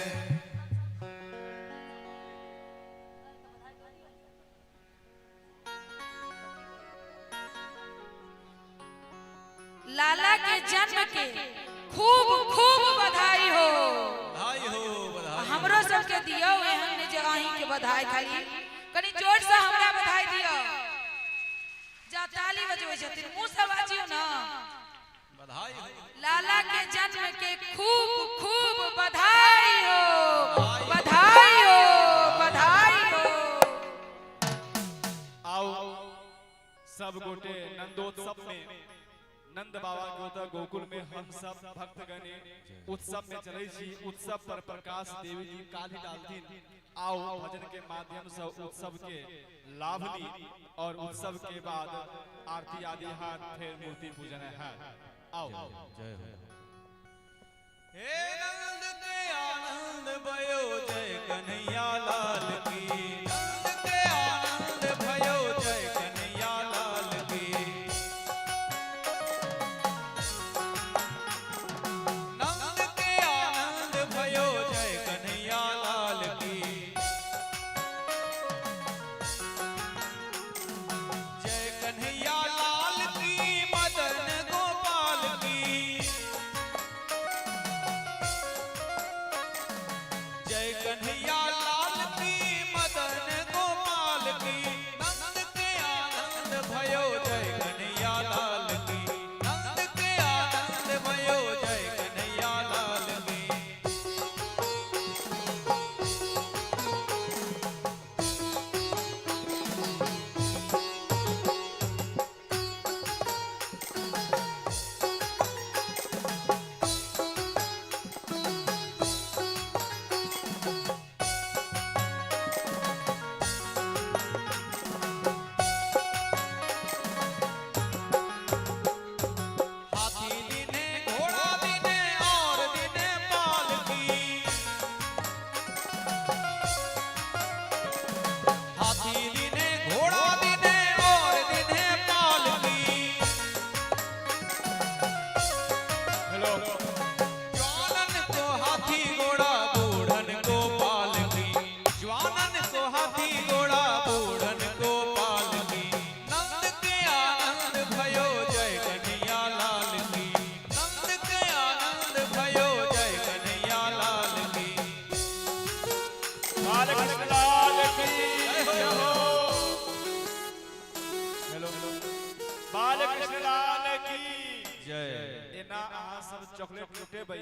लाला के जन्म के खूब खूब बधाई हो। बधाई हो, बधाई। हमरो सबके दियौ, एहन नहि जे अहीं के बधाई खाली। कनि जोर से हमरा बधाई दियौ। जा ताली बजबै छथिन, मुँह से बाजियौ ना। बधाई हो। लाला के जन्म के खूब खूब बधाई हो, बधाई हो, बधाई हो। आओ सब गोटे नंदोत्सव में नंद बाबा के ओतऽ गोकुल में हम सब भक्तगण उत्सव में चलै छी। उत्सव पर प्रकाश देवी जी काल्हि डालथिन। आओ भजन के माध्यम से उत्सव के लाभ ली और उत्सव के बाद आरती आदि हाथ, फिर मूर्ति पूजन है। आओ। जय हो। हे नंद के आनंद भयो, जय कन्हैया लाल की। नंद के आनंद भयो, जय कन्हैया लाल की। नंद के आनंद भयो, जय कन्हैया लाल की। जय कन्हैया लाल की, मदन गोपाल की। चॉकलेट लुटेबै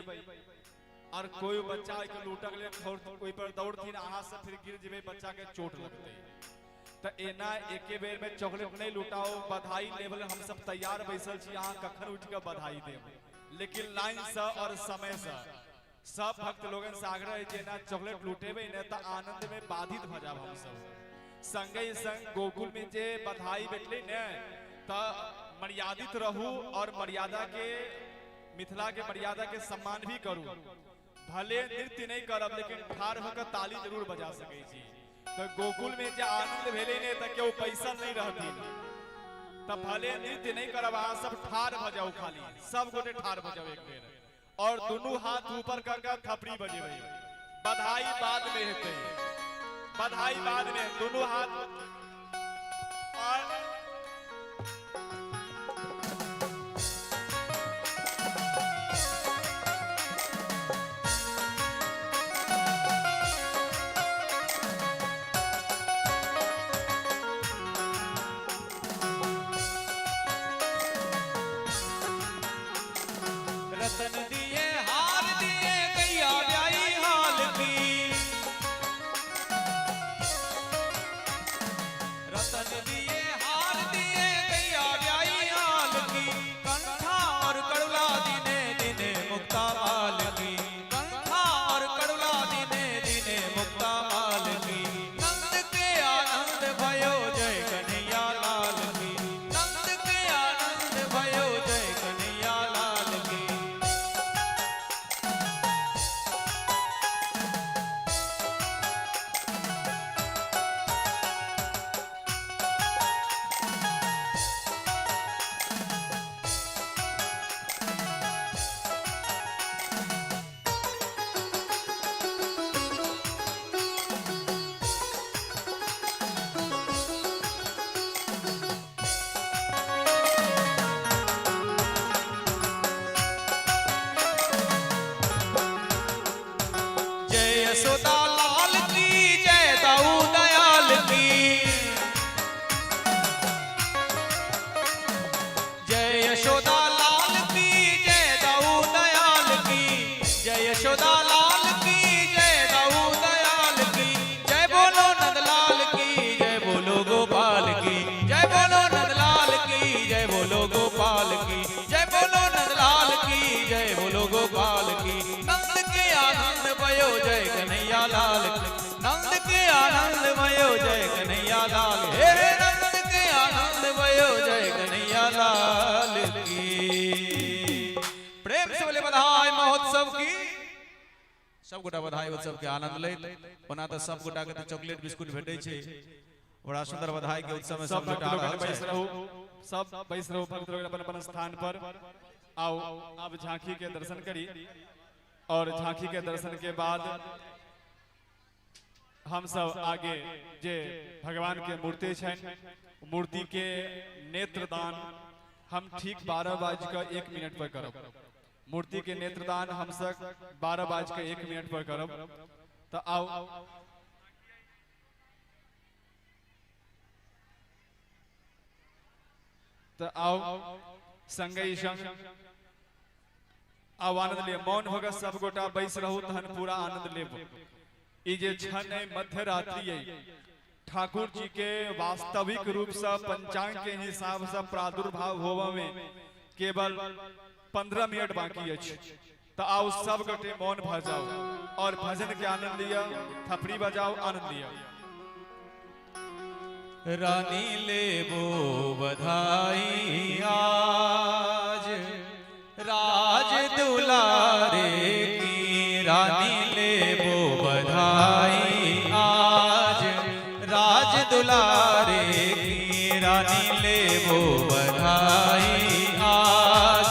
और कोई बच्चा के लूटक ले ओहि पर दौड़थिन, अहाँ सब फिर गिर जेबै, बच्चा के चोट लगतै। तऽ एना एके बेर में चॉकलेट नहीं लुटाओ। बधाई लेवल हम सब तैयार बैसल छी, अहाँ कखन उठि के बधाई देब, लेकिन लाइन से और समय से। सब भक्त लोगन से आग्रह है जे एना चॉकलेट लुटेबै ने तऽ आनंद में बाधित भऽ जाब हम सब। संगे संग गोकुल में जे बधाई भेटलै ने, तऽ मर्यादित रहू और मर्यादा के, मिथिला के मर्यादा के सम्मान भी करू। भले नृत्य नहीं करब, लेकिन ठाढ़ होकर ताली जरूर बजा सकै छी। तऽ गोकुल में जे आनंद भेलै ने, तऽ केओ बैसल नहीं रहथिन। तऽ भले नृत्य नहीं करब, अहाँ सब ठाढ़ भऽ जाउ, खाली सब गोटे ठाढ़ भऽ जाउ एक बेर और दुनू हाथ ऊपर कर कर थपड़ी बजेबै। बधाई बाद में हेतै, बधाई बाद में। दुनू हाथ और रतन दिए हार दिए गैया ब्याई हाल की, रतन दिए हार दिए गैया ब्याई हाल की, कंठा और कड़ुला दिने दिने मुक्ता माल की, कंठा और कड़ुला दिने दिने मुक्ता माल की। नंद के आनंद भयो जय कन्हैया लाल की, नंद के आनंद भयो जय कन्हैया लाल की। जय यशोदा लाल की जय, दाऊ दयाल की जय, यशोदा लाल की जय, दाऊ दयाल की जय, यशोदा लाल की जय, दाऊ दयाल की जय। बोलो नंदलाल की जय, बोलो गोपाल की जय, बोलो नंदलाल की जय, बोलो गोपाल की जय, बोलो नंदलाल की जय, बोलो गोपाल की। नंद के आनंद भयो जय कन्हैया लाल की, नंद के आनंद भयो जय कन्हैया लाल, हे नंद के आनंद भयो जय कन्हैया लाल की। प्रेम से बोले बधाई महोत्सव की। सब गोटा बधाई उत्सव के आनंद लैत। ओना तऽ सब गोटा के तऽ चॉकलेट बिस्कुट भेटै छै। बड़ा सुंदर बधाई के उत्सव में सब सब भक्त गोटा लोगन रहल बैस छथि। रहू, सब बैस रहू भक्त लोगन अपन अपन स्थान पर। आओ अब झांकी के दर्शन करी और झांकी के दर्शन के बाद हम सब आगे जे भगवान के मूर्ति छनि, मूर्ति के नेत्रदान हम ठीक 12:01 पर करब। मूर्ति के नेत्रदान हम सब 12:01 पर करब। तो आओ तो आओ संगहि संग आब आनंद लिय। मौन होगा सब गोटा बैस रहू, तहन पूरा आनंद लेब। ई जे क्षण है मध्य रात्रि है, ठाकुर जी के वास्तविक रूप से पंचांग के हिसाब से प्रादुर्भाव होवा में केवल 15 मिनट बाकी अछि। तो आओ सब गोटे मौन भ जाओ और भजन के आनंद लिया, थपड़ी बजाओ, आनंद लिया। रानी लेबो बधाई आज राज दुलारे की, रानी लेबो बधाई आज राज दुलारे की, रानी लेबो बधाई आज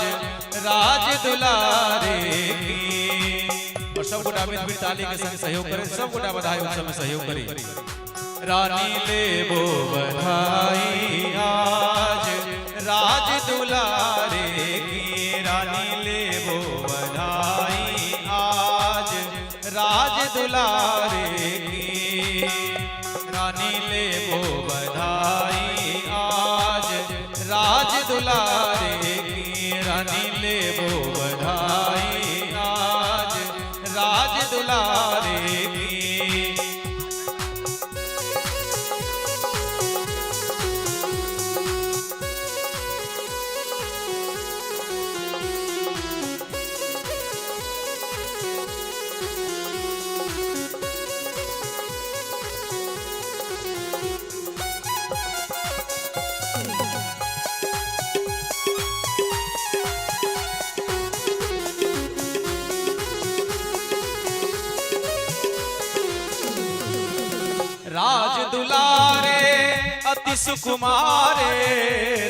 राज दुलारे की। और सब गोटा मिल ताली के संग सहयोग करें, सब गोटा बधाई उत्सव में सहयोग करें। रानी लेबो बधाई आज राज दुलारे की, रानी लेबो बधाई आज राज दुलारे की, रानी लेबो बधाई आज राज दुलारे की, रानी रानी लेबो बधाई आज राज दुलारे की। राज दुलारे अति सुकुमारे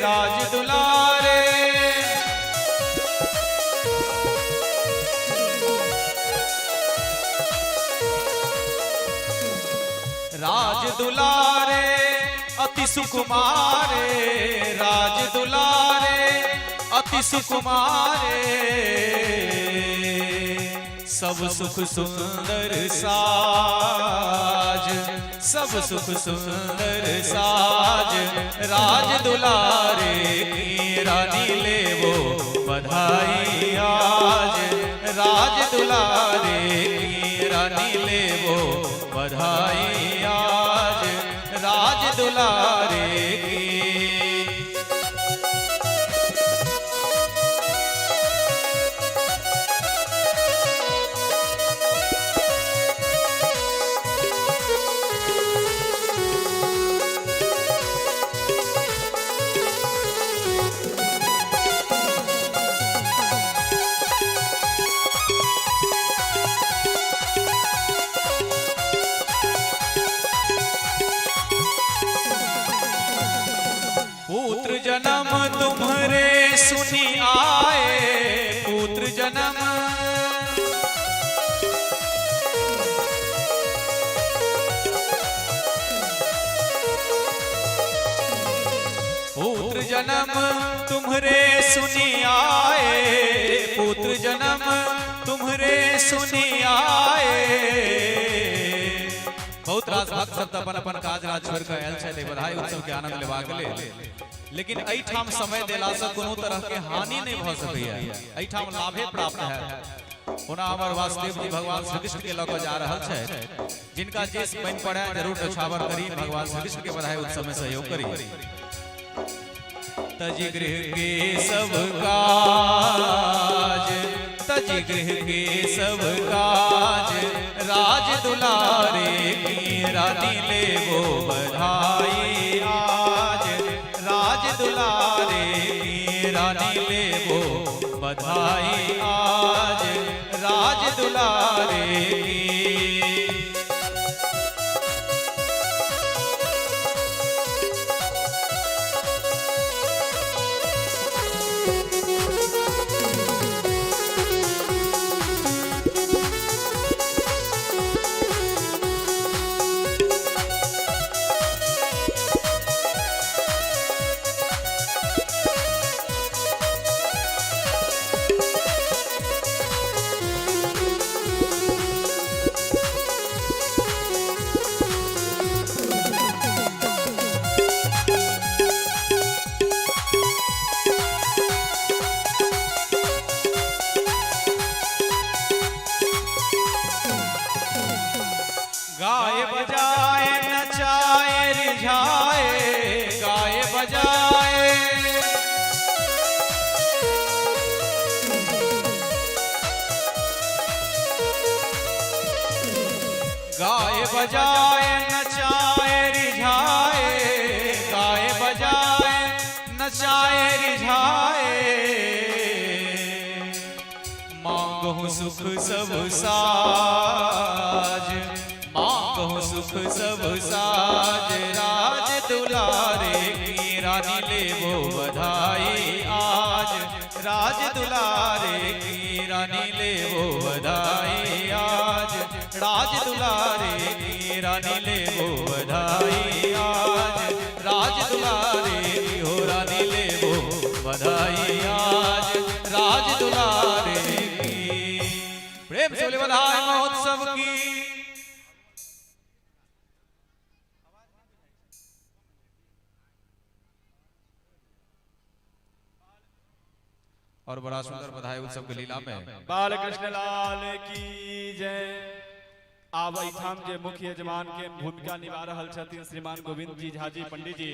राज दुलारे राज दुलारे अति सुकुमारे राज दुलारे अति सुकुमारे सब सुख सुंदर साज सब सुख सुंदर साज राज दुलारे की रानी लेवो बधाई आज राज दुलारे की रानी लेवो बधाई आज राज दुलारे की। पुत्र जन्म तुम्हारे सुनी आए पुत्र जन्म पुत्र जन्म तुम्हारे सुनी आए पुत्र जन्म तुम्हारे सुनी आए। बहुत रास भक्त सब अपन अपन काज राज छोड़ के आयल छथि बधाई उत्सव के आनंद लेबाक लेल, लेकिन एहिठाम समय देला से कोनो तरह के हानि नहीं भ सकैया, एहिठाम लाभे प्राप्त है। ओना हमर वासुदेव जी भगवान श्री कृष्ण के लऽ कऽ जा रहल छथि, जिनका जे बनि पड़े जरूर नछावर करी, भगवान श्री कृष्ण के बधाई उत्सव में सहयोग करी। तज गृह के सब काज तज गृह के सब काज राज दुलारे की रानी लेवो बधाई आज राज दुलारे की रानी लेवो बधाई आज राज दुलारे की। गाए बजाए नचाए रिझाए गाए बजाए गाए बजाए नचाए रिझाए गाए बजाए नचाए रिझाए मांगहु सुख सब साज मांगहु सुख सब साज राज दुलारे की रानी लेवो बधाई आज राज दुलारे की रानी लेवो बधाई आज राज दुलारे की रानी लेवो बधाई आज राज दुलारे की हो रानी लेवो बधाई आज राज दुलारे की। प्रेम से बोले बधाई महोत्सव की। और बड़ा सुंदर बधाई उत्सव के लीला में। बाल कृष्ण लाल की जय। आब एहिठाम जे मुख्य यजमान के भूमिका निभा रहल छथिन श्रीमान गोविंद जी झा जी पंडित जी।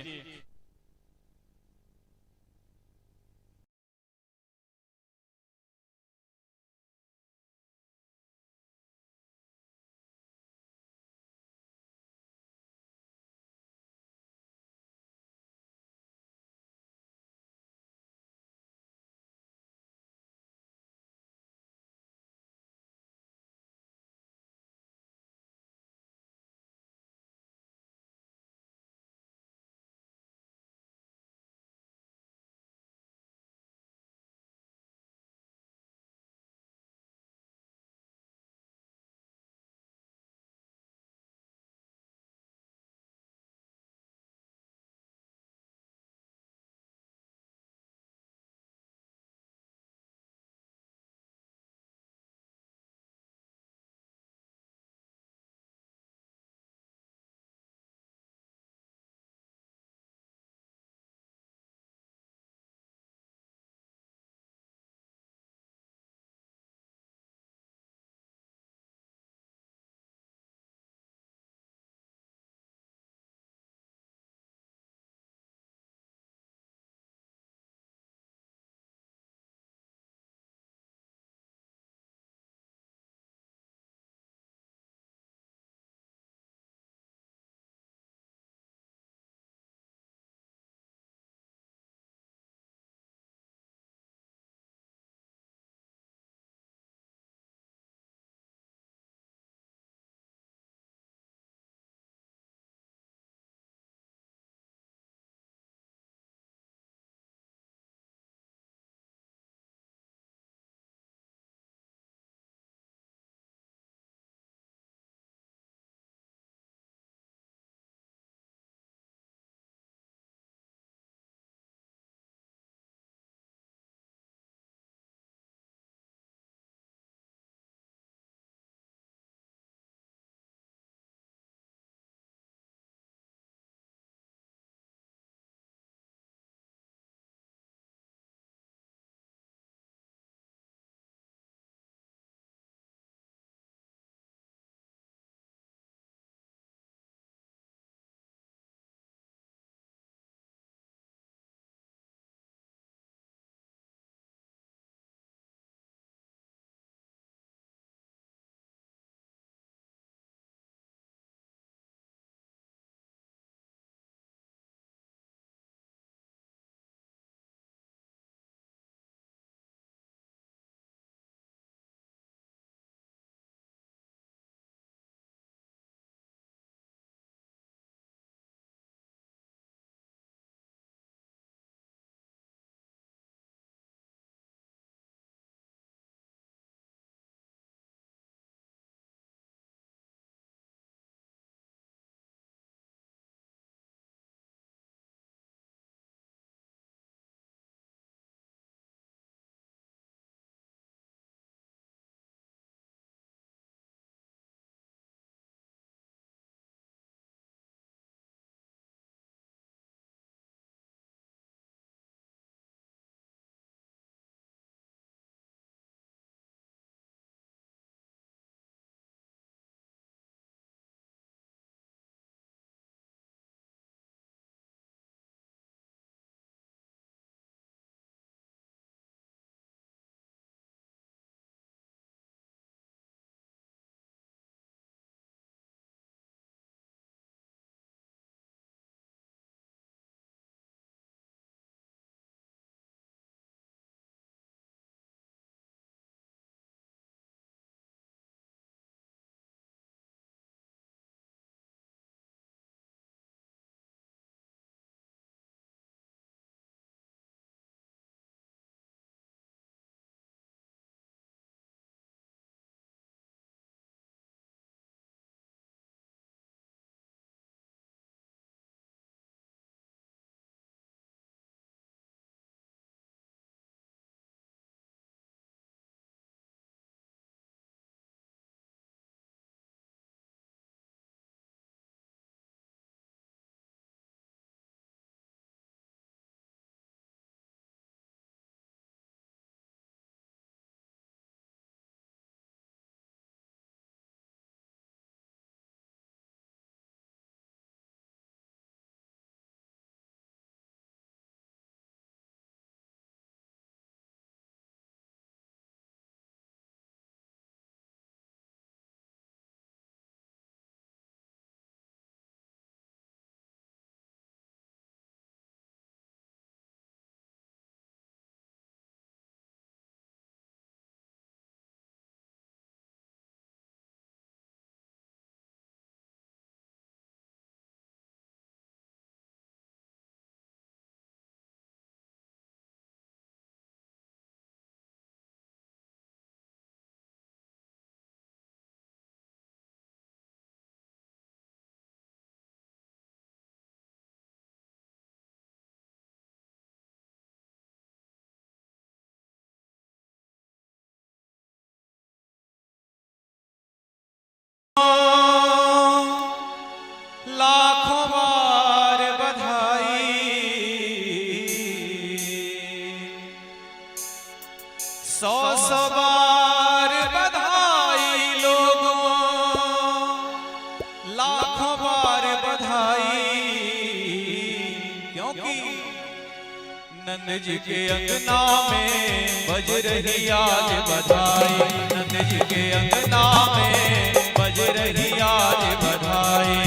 नंद जी के अंगना में बज रही आज बधाई। नंद जी के अंगना में बज रही आज बधाई।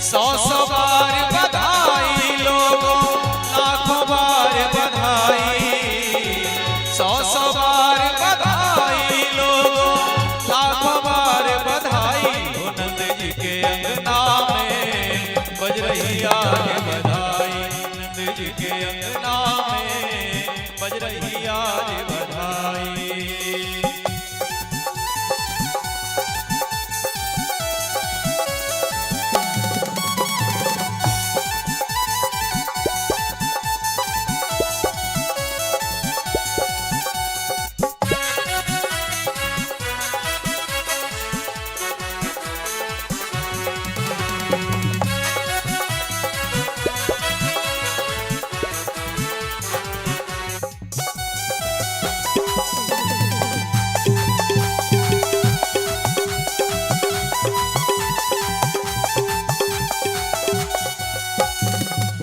सौ सौ बार बधाई लोगों, लाखों बार बधाई। सौ सौ बार बधाई लोगों, लाखों बार बधाई। हो नंद जी के अंगना में बज रही आज बधाई। नंद जी के अंगना में बज रही आज बधाई।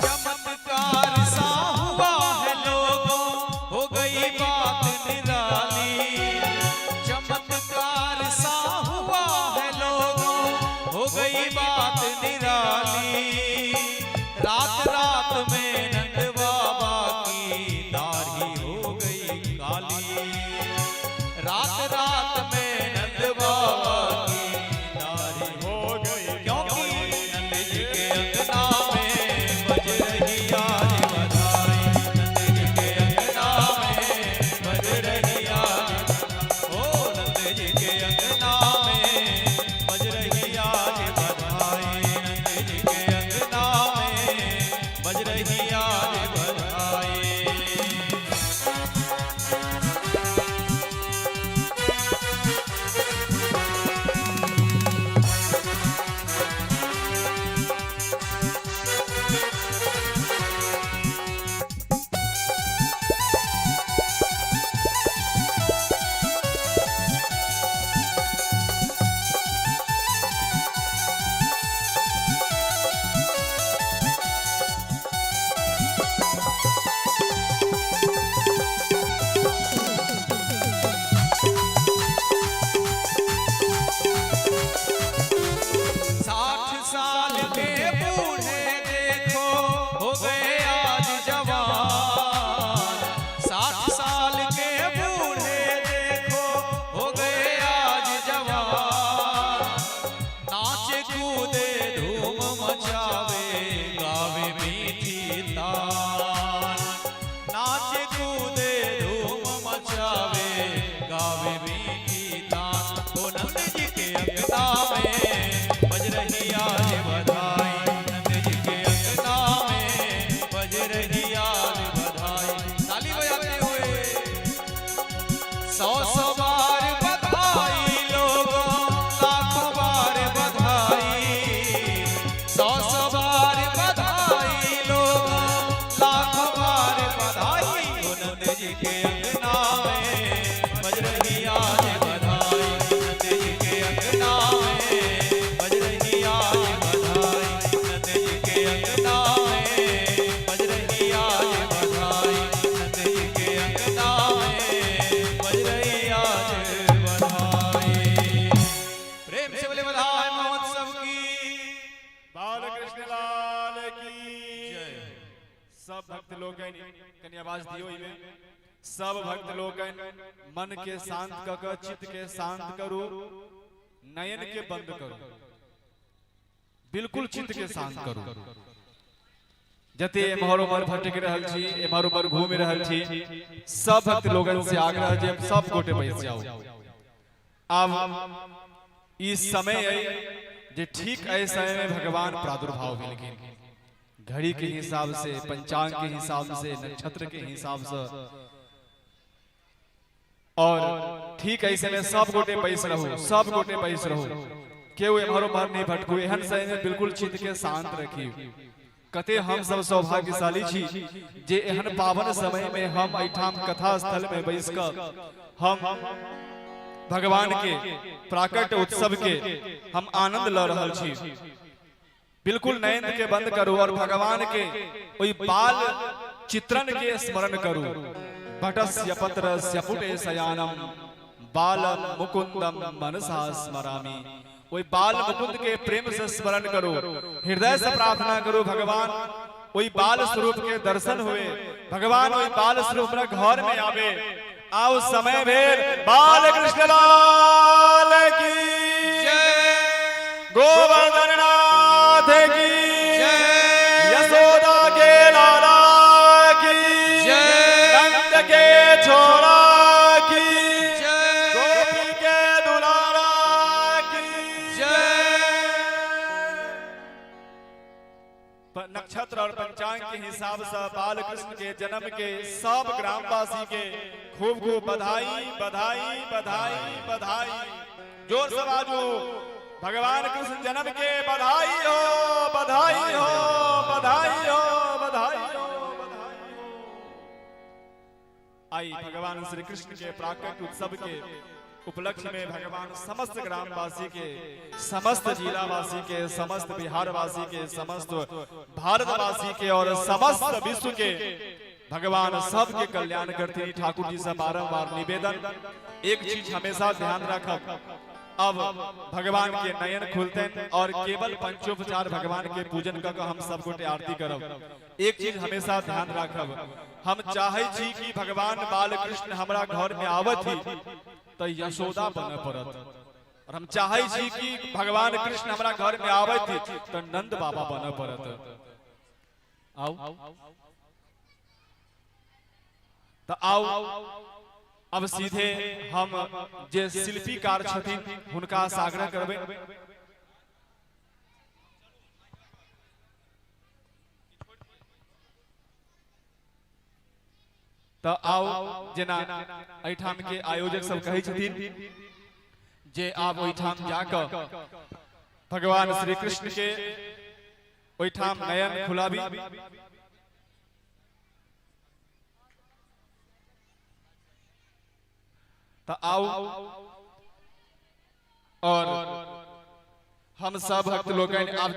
चमत्कार सा हुआ है लोगों, हो गई बात निराली। चमत्कार सा हुआ है लोगों, हो गई बात निराली। रात रात में नंद बाबा की दाढ़ी हो गई काली। रात रात में नंद बाबा की दाढ़ी हो गई, क्योंकि नंद जी के अंगना में बज रही आज बधाई। नंद जी के अंगना में बज रही आज, ओ नंद जी के अंगना में बज रही आज बधाई। नंद जी के अंगना में बज रही आज बधाई। साठ साल के बूढ़े देखो हो गए आज जवान। 60 साल के बूढ़े देखो हो गए आज जवान। नाचे कूदे धूम मचावे गावे मीठी तान। नाचे कूदे धूम मचावे गावे मीठी तान। ओ नंद जी के अंगना में बज रही आज बधाई। नंद जी के अंगना में बज रही आज बधाई। ताली बजाते हुए सौ सौ बार बधाई लोगों, लाखों बार बधाई। सौ सौ बार बधाई लोगों, लाखों बार बधाई। ओ नंद जी के अंगना में बज रही आज बधाई। नंद जी के अंगना में बज रही आज बधाई। नंद जी के अंगना में बज रही आज बधाई। नंद जी के अंगना में बज रही आज बधाई। प्रेम से बोले बधाई महोत्सव की बाल कृष्ण लाल की जय। सब भक्त लोगन कनी आवाज दियो इमे। सब भक्त लोगन मन के शांत क क चित्त के शांत करू, नयन के बंद करू, बिल्कुल चित्त के शांत करू। जते एम्हर उम्हर भटक रहल छी, एम्हर उम्हर घूमि रहल छी, सब भक्त लोगन से आग्रह जे सब गोटे बैस जाओ। आब ई समय है जे ठीक एहि समय में भगवान प्रादुर्भाव भेलखिन। घड़ी के हिसाब से, पंचांग के हिसाब से, नक्षत्र के हिसाब से, और ठीक ऐसे में सब गोटे बैस रहू, सब गोटे बैस रहू, केहू एम्हर उम्हर नहीं भटकू। एहन समय में बिल्कुल चित्त के शांत रखी। कते हम सब सौभाग्यशाली छी जे एहन पावन समय में हम एहिठाम कथा स्थल में बैस कऽ हम भगवान के प्राकट्य उत्सव के हम आनंद ल रहल छी। बिल्कुल नयन के बंद करू और भगवान के ओहि बाल चित्रण के स्मरण करू। भटस्य पत्रस्य पुटे शयानम बालम मुकुंदम मनसा स्मरामि। ओहि बाल मुकुंद के प्रेम से स्मरण करू, हृदय से प्रार्थना करू भगवान ओहि बाल स्वरूप के दर्शन हुए, भगवान ओहि बाल स्वरूप हमरा घर में आवे। आओ समय भेल बाल कृष्ण लाल की जय, गोवर्धन नाथ की जय, यशोदा के लाला की जय, नंद के छोरा की जय, गोपी के दुलारा की जय। नक्षत्र और पंचांग के हिसाब से बाल कृष्ण के जन्म के सब ग्रामवासी के खूब खूब बधाई बधाई बधाई बधाई। जोर से बाजू भगवान कृष्ण जन्म के बधाई हो, बधाई हो, बधाई हो, बधाई हो, बधाई हो। आई भगवान श्री कृष्ण के प्राकट्य उत्सव के उपलक्ष्य में भगवान समस्त ग्रामवासी के, समस्त जिलावासी के, समस्त बिहारवासी के, समस्त भारतवासी के और समस्त विश्व के भगवान सबके कल्याण करती। ठाकुर जी से बारंबार निवेदन, एक चीज हमेशा ध्यान रखब, अब भगवान के नयन खुलते और केवल पंचोपचार भगवान के पूजन कर हम सब गोटे आरती करब। एक चीज हमेशा ध्यान रखब, हम चाहे छी कि भगवान बाल कृष्ण हमरा घर में आवत ही तो यशोदा बने पड़त, और हम चाहे छी कि भगवान कृष्ण हमरा घर में आवत ही तो नंद बाबा बने पड़त। आओ तो आओ अब सीधे हम जे शिल्पीकार छथिन हुनका से आग्रह करबै। तो आओ जेना एहिठाम के आयोजक सब कहै छथिन जे आब ओहिठाम जाकऽ भगवान श्री कृष्ण के ओहिठाम नयन खुलाबी। तो आओ और हम सब भक्त लोगन आब